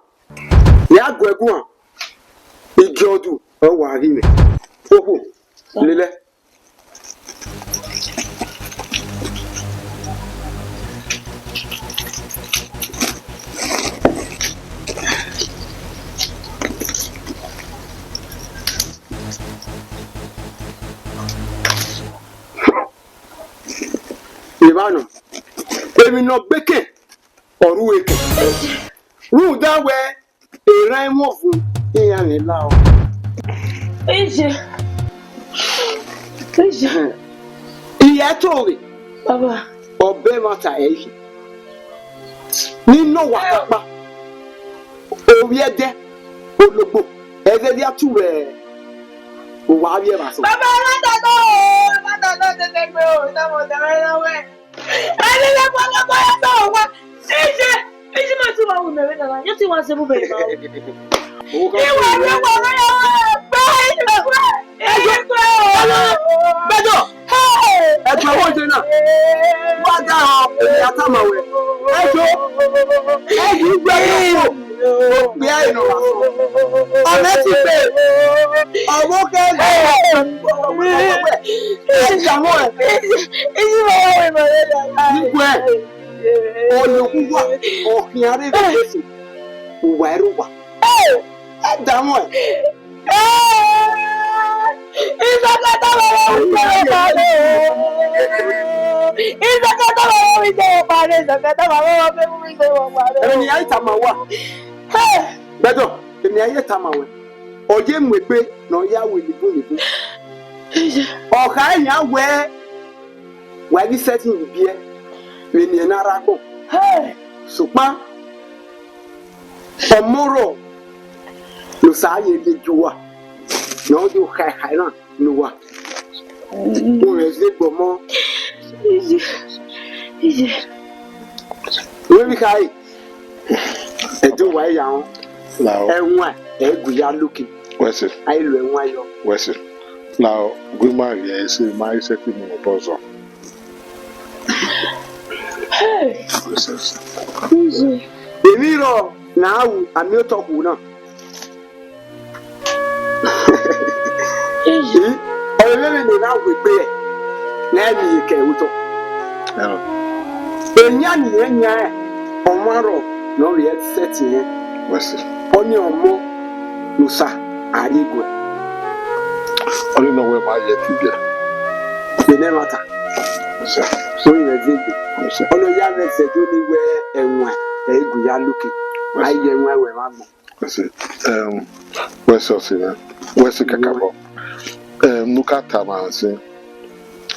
Ya gu ẹre guan. Igiọdu ọ wa ghi mwẹ. Okhuo, lelẹ. Evba nọ, emwi ne ọ gbe ke, ọ ru eke. Rhunmwuda wẹẹ, erhan ẹmwẹ ọvun iran mwẹ la ọ. Iye. Iye. I ya to ghe. Baba. Ọbẹ ẹmwata ẹ i khin. Ne I nọ owa kakpa. Ovbi ẹdẹ, ologbo, ẹzẹdẹ a tu vbe uwa vbiẹ vbe asọn. Baba, ẹ ma dọdọ o, ẹ ma dọdọ tete gbe o, ne ọmọ ọdọ mwẹ na wẹ. Ẹ i vbe kpọlọkpọlọ sẹ owa. Iye, iye ma ti wa wu mẹ vbe nana, yo ti wa se bu bẹghe ma o. Iwe rẹ wa rẹ ya wa gbe, iwe, iwe. Bẹjọ. Hey! Ẹjọ wo je na? Wa da ọ, ẹ tama wẹ. Ẹjọ. Ẹ yi gbe ẹjọ fo. Okpia ẹre nọ wa fo. Ọmọ ẹ ti gbe. Ọmọ kẹ gbe. Ẹ ya mọ ẹ. Iye ma wa wẹ ma ya. Niguẹ. Ọlọkhuwa, ọ khian rre vbe Jesu, uwa ẹre uwa. Ẹ da mwẹ. Isakata ma vbe ru iye vbe okpare. Isakata ma vbe ru iye vbe okpare. Isakata ma vbe ru iye vbe okpare. Emwi ne I ya tama uwa. Gbẹdọ, emwi ne I ya tama wẹ. ọ ye mu egbe ne ọ ya ru nibu nibu. Ọ kha yan wẹẹ, wa ghi sẹtin ye ibiẹ vbene ẹ na rre agbọn. Sokpan, ọmọ rrọọ ne Osa ye rhie gie uwa, ne ọ do khaekhae na ne uwa. U mwẹ zẹ egbe ọmọ. Wẹ vbe khare, ẹdẹ uwa ya rẹn, Lao. Ẹwaẹn ẹ i gu ya luki. Wẹ sẹ. A i ru ẹwaẹn yọ. Wẹ sẹ. Lao, gu ima rhie ẹse, ma i sẹtin mu obọ zọ. Hey! Wẹ sẹ, wẹ sẹ. Emwi rrọọ ne a ru, a miẹn otọ khuo na. Ii, ọ vbe vbe ne erha wegbe rẹ, ne ẹ miẹn iyeke ẹre otọ. Ẹrọ. Eyan ni rẹn yan rẹn, ọmwa rrọọ ne ọ vbe sẹtin rẹn. Wẹ sẹ. Ọnii ọmọ ne Osa a rhie guẹ. Ọnii ne ọ wẹ ma ye ẹtin biẹ. Vbe ne ẹmwata. Wẹ sẹ. Ọnii mwẹ zẹ egbe. Wẹ sẹ. Ọnii ya mwẹ zẹ egbe, ọnii wẹ ẹwaẹn ẹ i gu ya luki. Wẹ sẹ. A i ye ẹwaẹn wẹ vbe agbọn. Wẹ sẹ, um, wẹ sẹ ọse mwẹ, wẹ sẹ kakabọ. Um, ne u ka tama sin,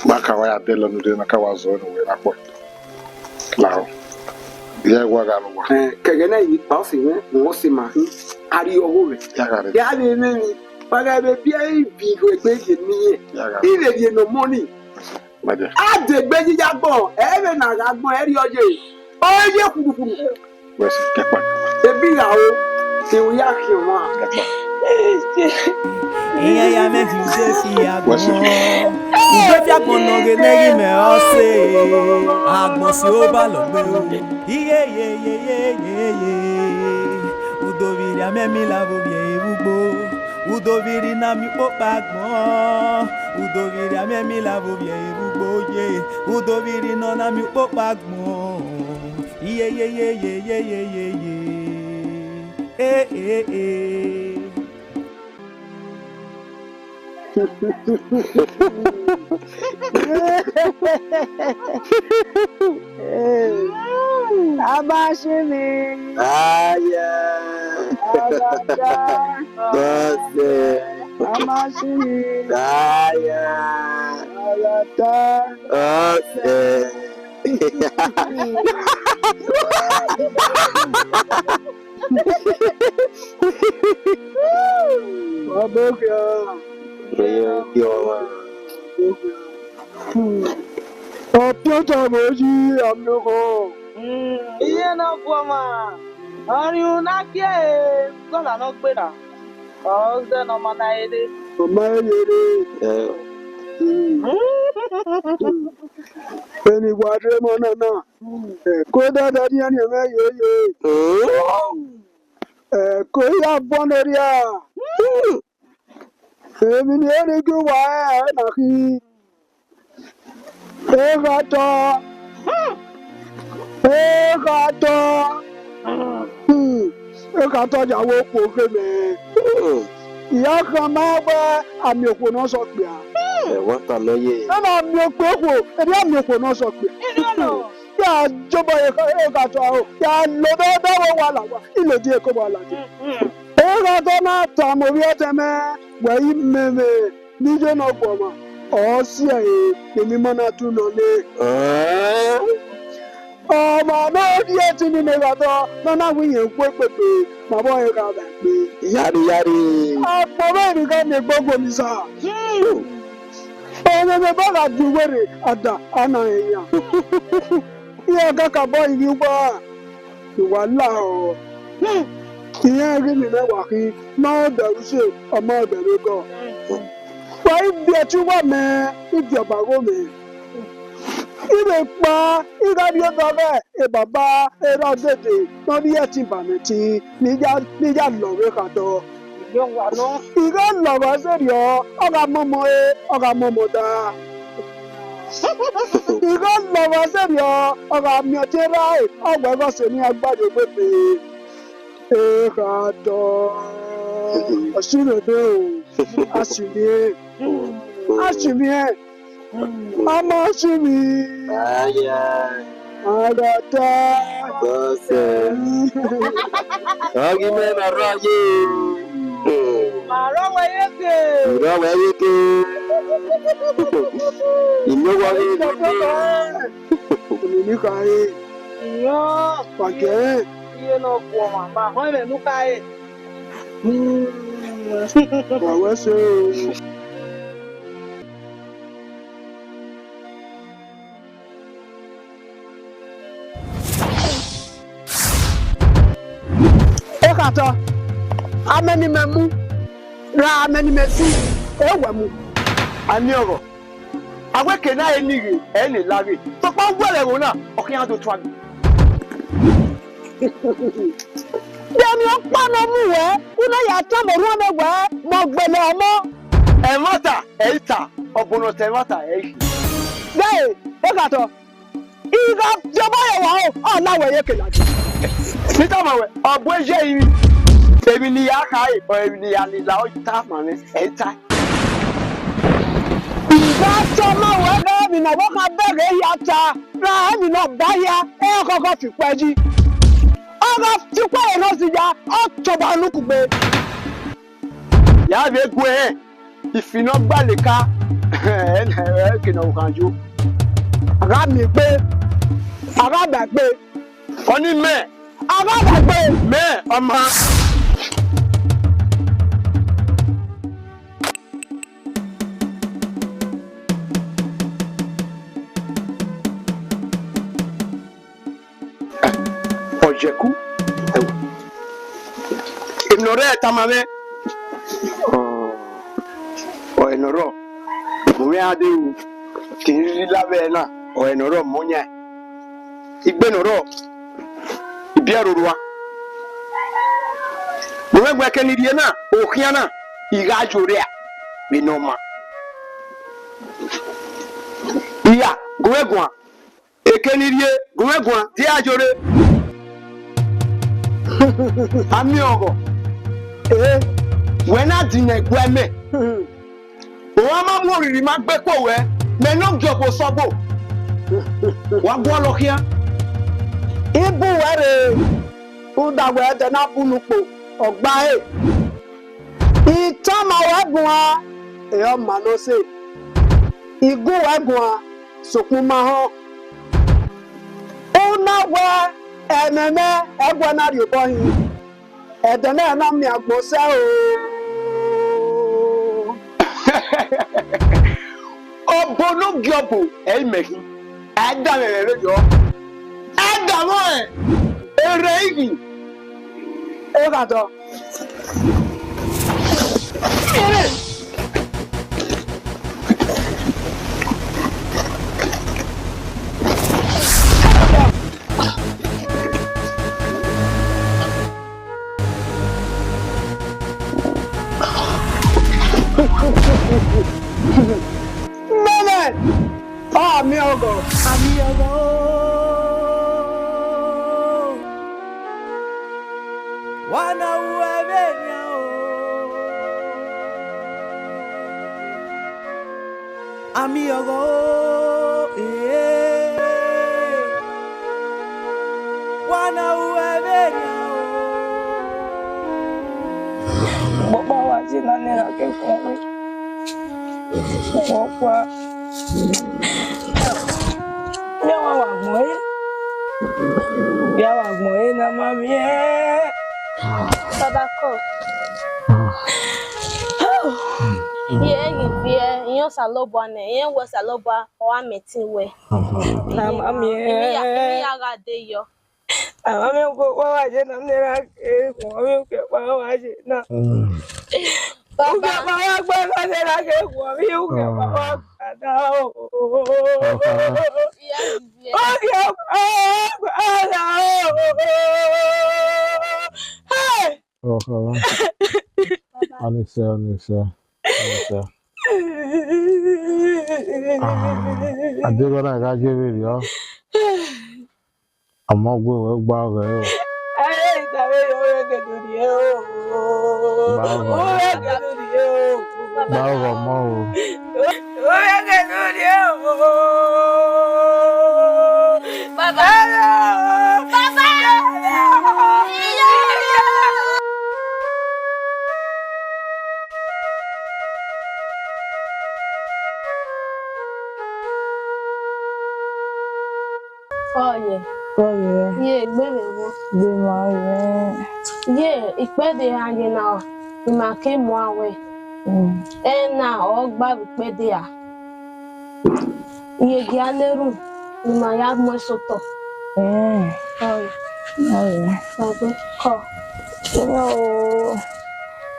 ma ka wa ya dẹlọ ne u dee, ma ka wa zọọ ne uwẹ na kpọ. Lao, ya wa gha ru owa. Eh, ke ẹghẹ na, I kpa ọse mwẹ, ne ọ sẹ ma hin, a rhie ọghe mwẹ. Ya gha rre. Ya vbe mwẹ emwi, wa gha vbe biẹ ibi egbe ye ne I ye. Ya gha rre. I vbe rhie ne ọmọ nii. Ma dia. A degbe yi ya agbọn, ẹ vbe na gha agbọn, ẹ rhie ọ ye. Ọ ye khurukhuru. Wẹ sẹ, kẹkpa. Ebi gha ro, I ru ya khian ọmwa. Kẹkpa. Iran ya mwẹ hin ude fi agbọn. Wẹ sẹ. Ude fi agbọn nọ ghe ne ghi mẹ ọ sẹ. Agbọn si oba lọgbe o. Iye, ye, ye, ye, ye, ye. Udovbi rhie amẹ mi la vbe ovbi ẹre vbe ugbo. Udovbi rhie na miẹn ukpokpa agbọn. Udovbi rhie amẹ mi la vbe ovbi ẹre vbe ugbo ye. Udovbi rhie nọ na miẹn ukpokpa agbọn. Iye, ye, ye, ye, ye, ye, ye, ye. Eh, eh, eh. Abashimi. Aya. Agata. Bọse. Abashimi. Aya. Agata. Bọse. Ọbokhian. Oye, oye, ọmwa. Ọpiọnta vbe oyi amiokhọ. Iye ne ọ guọmwa, ọrriun ne a gie ẹre, gọla ne ọ gberra, ọ zẹ ne ọ ma na rre. Ọ ma rre. Eni wa rre emọ na na, ẹko dada nian nian mwẹ yeye. Ẹko ya bọ ne erria. Emwi ne I rhie gie uwa ẹre na khin. Eghatọ, eghatọ, eghatọ ya wẹ okhuo ghe mwẹ. I ya khama wẹ a miẹn okhuo ne ọ sẹ okpia. Ẹ wa ta nọ ye. Ẹ na miẹn okpia okhuo, erriọ a miẹn okhuo ne ọ sẹ okpia. Ya jobọ ye eghatọ aro, ya lodẹ ọdọ vbe owa la owa, I lodie eko owa ladian. Eghatọ na tama ovbi ẹtẹn mwẹ wẹ, imẹmwẹ ne I ye ne ọ guọmwa, ọ si ẹre ne emwi ma na tu nọ nẹ. Ọmwa ne ọ rhie ẹtin ni ne eghatọ ne ọ na wẹ irẹn wu ekpekpe, ma vbe ọnrẹn gha vba egbe. Yare, yare. Agbọn mwẹ ni gha miẹn egbe oguo ne I sa. Ẹmwẹ mwẹ ba gha die uwẹ rre, a da, a na rẹn yan. Iran kakabọ ivbi uwa, ne uwa lahọ. Iran ghi miẹn mwẹ wa khin, ma odẹ ru se, ọ ma odẹ vbe gọ. Wa i viẹ ẹtin uwa mẹ, I viẹ ọba gho mwẹ. I vbe kpa, I gha rhie odọ ọghe baba erha odede ne ọ rhie ẹtin ba mwẹ ẹtin, ne I ya, ne I ya lọ vbe khadọ. I gha lọ vbe ẹzẹrriọ, ọ gha mọmọ ẹre, ọ gha mọmọ da. I gha lọ vbe ẹzẹrriọ, ọ gha miẹn ọtẹn erha ẹre, ọ wẹ ghe ọse ne iran gba ye ogbete. Ekhadọ. Ọ si mwẹ ebe o, a si mwẹ, a si mwẹ. Ama si mwẹ. Aya. Agata. Bọse. Ọ ghi mẹ na rrọọ ye. Arọ wẹ ye ke. Arọ wẹ ye ke. Ino wọ ghi ye ke. Unu ni khare. Iyọ. Wa gẹrẹ. Iye ne ọ guọmwa, ma họn ẹmwẹ ne u khare. Hmm. Wa wẹ ẹse o. Ekhatọ, amẹ ne imẹ mu, ra amẹ ne imẹ si, ẹ wẹ mu. Amiọghọ, a wẹ ke na re nighe, ẹ ne la ghe. Sokpan uwẹ vbe ẹvbo na, ọ khian do tuan gbe. De emwi ọkpa ne ọ mu wẹ, u na ya tama orhuọn mwẹ wẹ, mẹ ọ gbele ọmọ. Ẹmwata ẹ i ta, ọ bọ ne ọ ta ẹmwata ẹ i khin. Ghe, ekhatọ, I gha viọ obọ ye owa o, ọ la wẹ ye ke ladian. Ne I tama wẹ, ọ bu eje rinmwi, emwi ne I ya khare, ọ emwi ne I ya lele, ọ i ta ma mwẹ, ẹ i ta. I gha tama wẹ ghe emwi ne ọvbokhan bẹghe hia ta, ra emwi ne ọ ba hia, ẹ khọkhọ fi kpẹ yi. Ọ gha fi ukpẹ ne ọ si ya, ọ tobọ unu kugbe. Ya vbe gu ẹre, ifi ne ọ gba leka, ẹ ke ne ọ khan yo. A gha miẹn egbe, a gha ba egbe. Ọni mẹ. A gha ba egbe. Mẹ, ọma. Ọyẹku, ẹwẹ, emwi ne ọ rre tama mwẹ. Ọ, ọ, ẹre ne ọ rrọọ, mu mwẹ a de ru, te I rhirhi la vbe ẹre na, ọ, ẹre ne ọ rrọọ, mẹ ọ yan. Igbe ne ọ rrọọ, ibiẹ roro a. Mu mwẹ guẹ, ẹkẹ ne I rhie na, okhian na, I gha yo rre a, vbene ọ ma. Iya, gu mwẹ guan. Eke ne I rhie, gu mwẹ guan, te I ra yo rre. Amiọghọ, eh, wẹ na dinna ẹguae mẹ. Uwa ma mu orhirhi ma gbe kpo wẹ, mẹ ne ọ gie ọgbo sẹ ọgbo. Wa gualọ khian. I bu uwẹ rre, rhunmwuda wẹ ẹdẹ na bu unu kpo, ọ gba ẹre. I tama ruẹ guan, ẹ ọ ma ne ọ sẹ. I gu ruẹ guan, sokpan u ma họn. U na wẹ ẹmwẹ mwẹ ẹguae na rhie obọ hin, ẹdẹ mwẹ na miẹn agbọn sẹ o. Ọbo ne ọ gie ọbo, ẹ i mẹ khin. Ẹ da mwẹ vberriọ. Ẹ da mwẹ ọnrẹn. Erha ighi. Ekhadọ. Mẹmẹ! Amiọghọ. Amiọghọ. Wa na ru ẹvbe nian o. Amiọghọ, eh. Wa na ru ẹvbe nian o. Ọkpa wa ye na ne erha ke khuọnmwi. Ọkpa. Iran wa wa gbọn ẹre. Iran wa gbọn ẹre ne a ma miẹn. Baba kọ. Iran ghi viẹ, iran Osanobua nẹ, iran wẹ Osanobua ọ gha mẹ ẹtin wẹ. Ne a ma miẹn. Emwi ya, emwi ya gha de yọ. Avbe amẹ uko wa wa ye na, ne erha ke khuọnmwi, uko wa wa ye na. Baba. Uko wa wa gba na, ne erha ke khuọnmwi, uko wa wa gba na o. Uko wa wa gba na o. Hey! Ọkpa. Ọnẹsẹ, ọnẹsẹ, ọnẹsẹ. Ah, adeghẹ na gha ye vberriọ. Ọmọ gue wẹ gba ọghẹ o. Ẹ i tama ẹre, u vbe gele rhie o. Gba ọghẹ. U vbe gele rhie o. Gba ọghẹ ọmọ o. U vbe gele rhie o. Baba. Baba. Ọye. Kọ vbe rẹ. Ye, gbe vbe wo. Gbe ma vbe rẹ. Ye, ikpẹdẹ iran ye na, ima ke mu aro. Mm. Ẹna ọ gba vbe ikpẹdẹ a. Iye gia na erhunmwu, ne ima ya mu ẹse otọ. Ẹn. Ọe. Ọe. Ọgbe kọ. Ẹn o,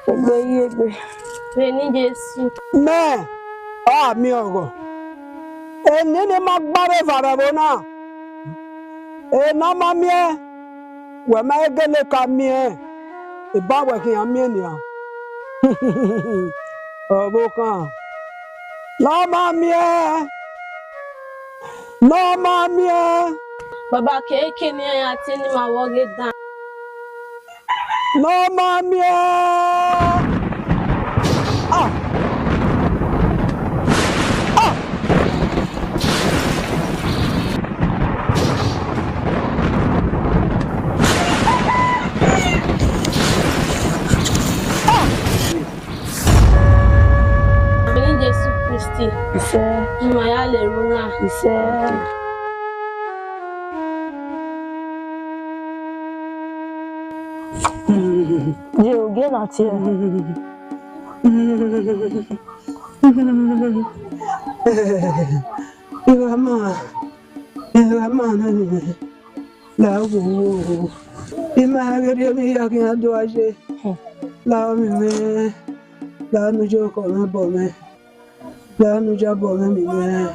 egbe ye egbe. Vbe eni Jesu. Mẹ, ọ gha miẹn ọghọ. Eni ne ima gba vbe eva vbe ẹvbo na. Ena ma miẹn, wẹ ma gele ka miẹn, eba wẹ khian miẹn nian. Ọvbokhan, ne ọ ma miẹn, ne ọ ma miẹn. Baba, ke ke ne iran ya tie ne ima vbe ọghe dan. Ne ọ ma miẹn. Ah! Ah! Ah! Vbe eni Jesu Kristi. Isẹ. Ne ima ya lele unu. Isẹ. Ye ogie na tie. Ighẹ ma, ighẹ ma nọ, la wo. Ima ghi rhie emwi hia khian do a ye. La ọmọ mwẹ, la ne u ye ọkhọ mwẹ, obọ mwẹ. La ne u ye obọ mwẹ, miẹn mwẹ.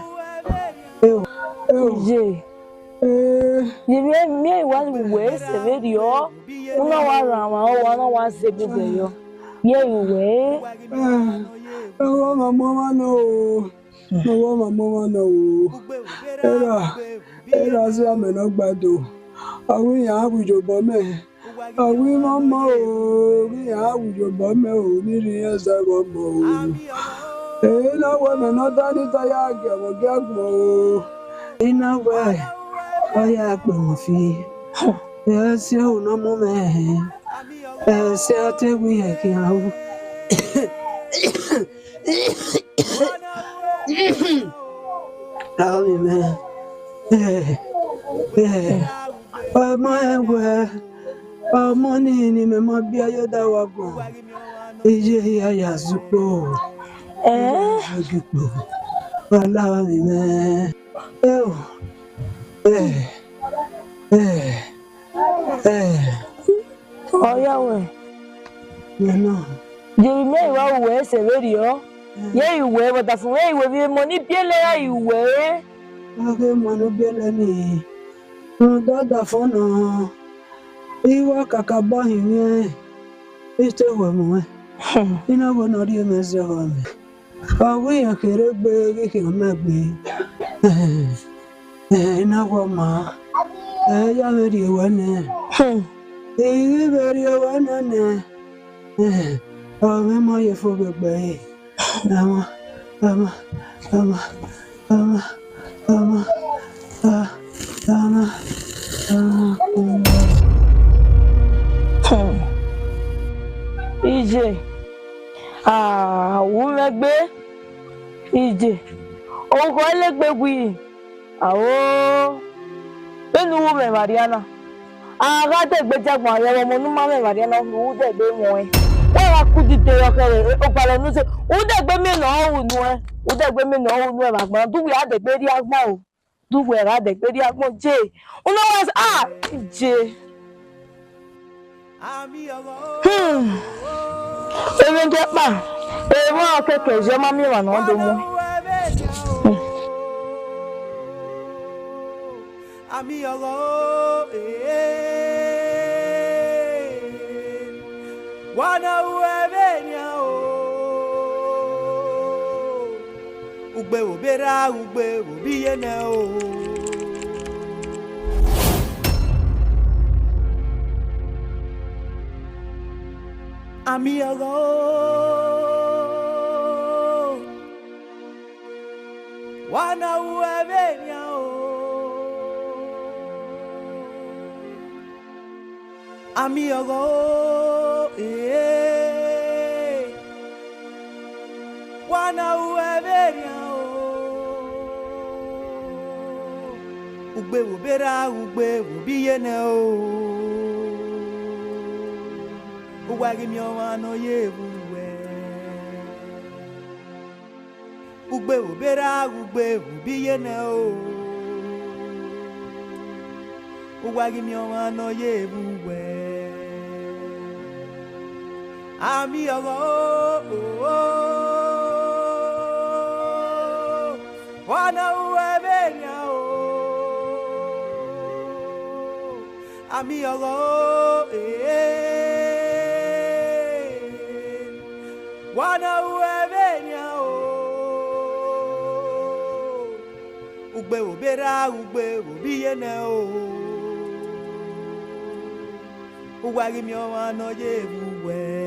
Eo, eo. Ye. Eh. Ye miẹn, miẹn wa wẹ sẹ vberriọ. U na wa rhan mwa, ọ wa na wa zẹ egbe yọ. Ye ru wẹ. Ah, ọ wa ma mu ọmwa nọ o. Ọ wa ma mu ọmwa nọ o. Erha, erha zẹ amẹ ne ọ gba do. Ọ wẹ iran wu ye obọ mẹ. Ọ wẹ imwamọ o, ghi iran wu ye obọ mẹ o, ne I rhie iran zẹ vbe ọmọ o. Ena wẹ mẹ ne ọ da ni ta ya gie ọmọ gie agbọn o. I na wẹ ọ ya kpe mwẹ fi. Ẹ si ẹre ne ọ mu mwẹ hẹ. Ẹ si ẹre ọ te wu iran khian o. Avbe mwẹ, eh, eh, ọmọ rẹn wẹ, ọmọ nii ne imẹ ma biẹ ye ọdavọ agbọn, iye hia ya zẹ ukpo. Eh? Ọ ghi kpo, ọ la avbe mwẹ. Eh, eh, eh. Ọ ya wẹ. Nana. Jevbe imẹ i wa ru wẹ sẹ vberriọ. Mm. Ye i ru wẹ, but afu mwẹ i ru wẹ vbe emọ ni biẹlẹ ra i ru wẹ. Ọ ghe emọ ne u biẹlẹ nii. Rhunmwuda ọdafẹn nọ, I wa kakabọ hin mwẹ, I te wẹ mu ẹn. Hmm. I na wẹ ne ọ rhie mwẹ zẹ ọghe mwẹ. Ọ wẹ iran kherhe gbe ghi khian mẹ gbe. Eh, eh, I na wẹ ọ maa. Ẹ ya vbe rhie ruẹ nẹ. Hmm. I ghi vbe rhie ruẹ nẹ nẹ. Eh, ọ mwẹ ma ye fo vbe egbe ẹre. Ama, ama, ama, ama, ama, a, ama, ama, ama. Hmm. Iye. Ah, u mwẹ gbe. Iye. Oghọ ẹlegbe wi. Ao. Vbene u ru mwẹ vbe arria na. A gha dẹgbe dia agbọn, a ye ọmọ ne u ma mwẹ vbe arria na, u dẹgbe mwẹ ọnrẹn. Wẹ gha ku udide yọ khẹ, e, obalọ ne u ze, u dẹgbe miẹn ne ọ ru nuẹn, u dẹgbe miẹn ne ọ ru nuẹn vbe agbọn na, du wẹ a dẹgbe rrie agbọn o. Du wẹ gha dẹgbe rrie agbọn je. Unu wa sẹ, ah, je. Hmm. Emwi diẹkpa, emwa kẹkẹ ye ma miẹn emwa ne ọ do mu. Hmm. Ami ọghọ, eh, wa na ru ẹmwẹ nian o. Ugbe vbe obọ erha, ugbe vbe obọ iye nẹ o. Ami ọghọ, wa na ru ẹmwẹ nian o. Ami ọghọ, eh, wa na ru ẹmwẹ nian o. Ugbe vbe obọ erha, ugbe vbe obọ iye nẹ o. Uwa ghi miẹn ọmwa ne ọ ye vbe uwẹ. Ugbe vbe obọ erha, ugbe vbe obọ iye nẹ o. Uwa ghi miẹn ọmwa ne ọ ye vbe uwẹ. Ami ọghọ o, o, o, wa na ru ẹmwẹ nian o. Ami ọghọ o, e, wa na ru ẹmwẹ nian o. Ugbe vbe obọ erha, ugbe vbe obọ iye nẹ o. Uwa ghi miẹn ọmwa ne ọ ye vbe uwẹ.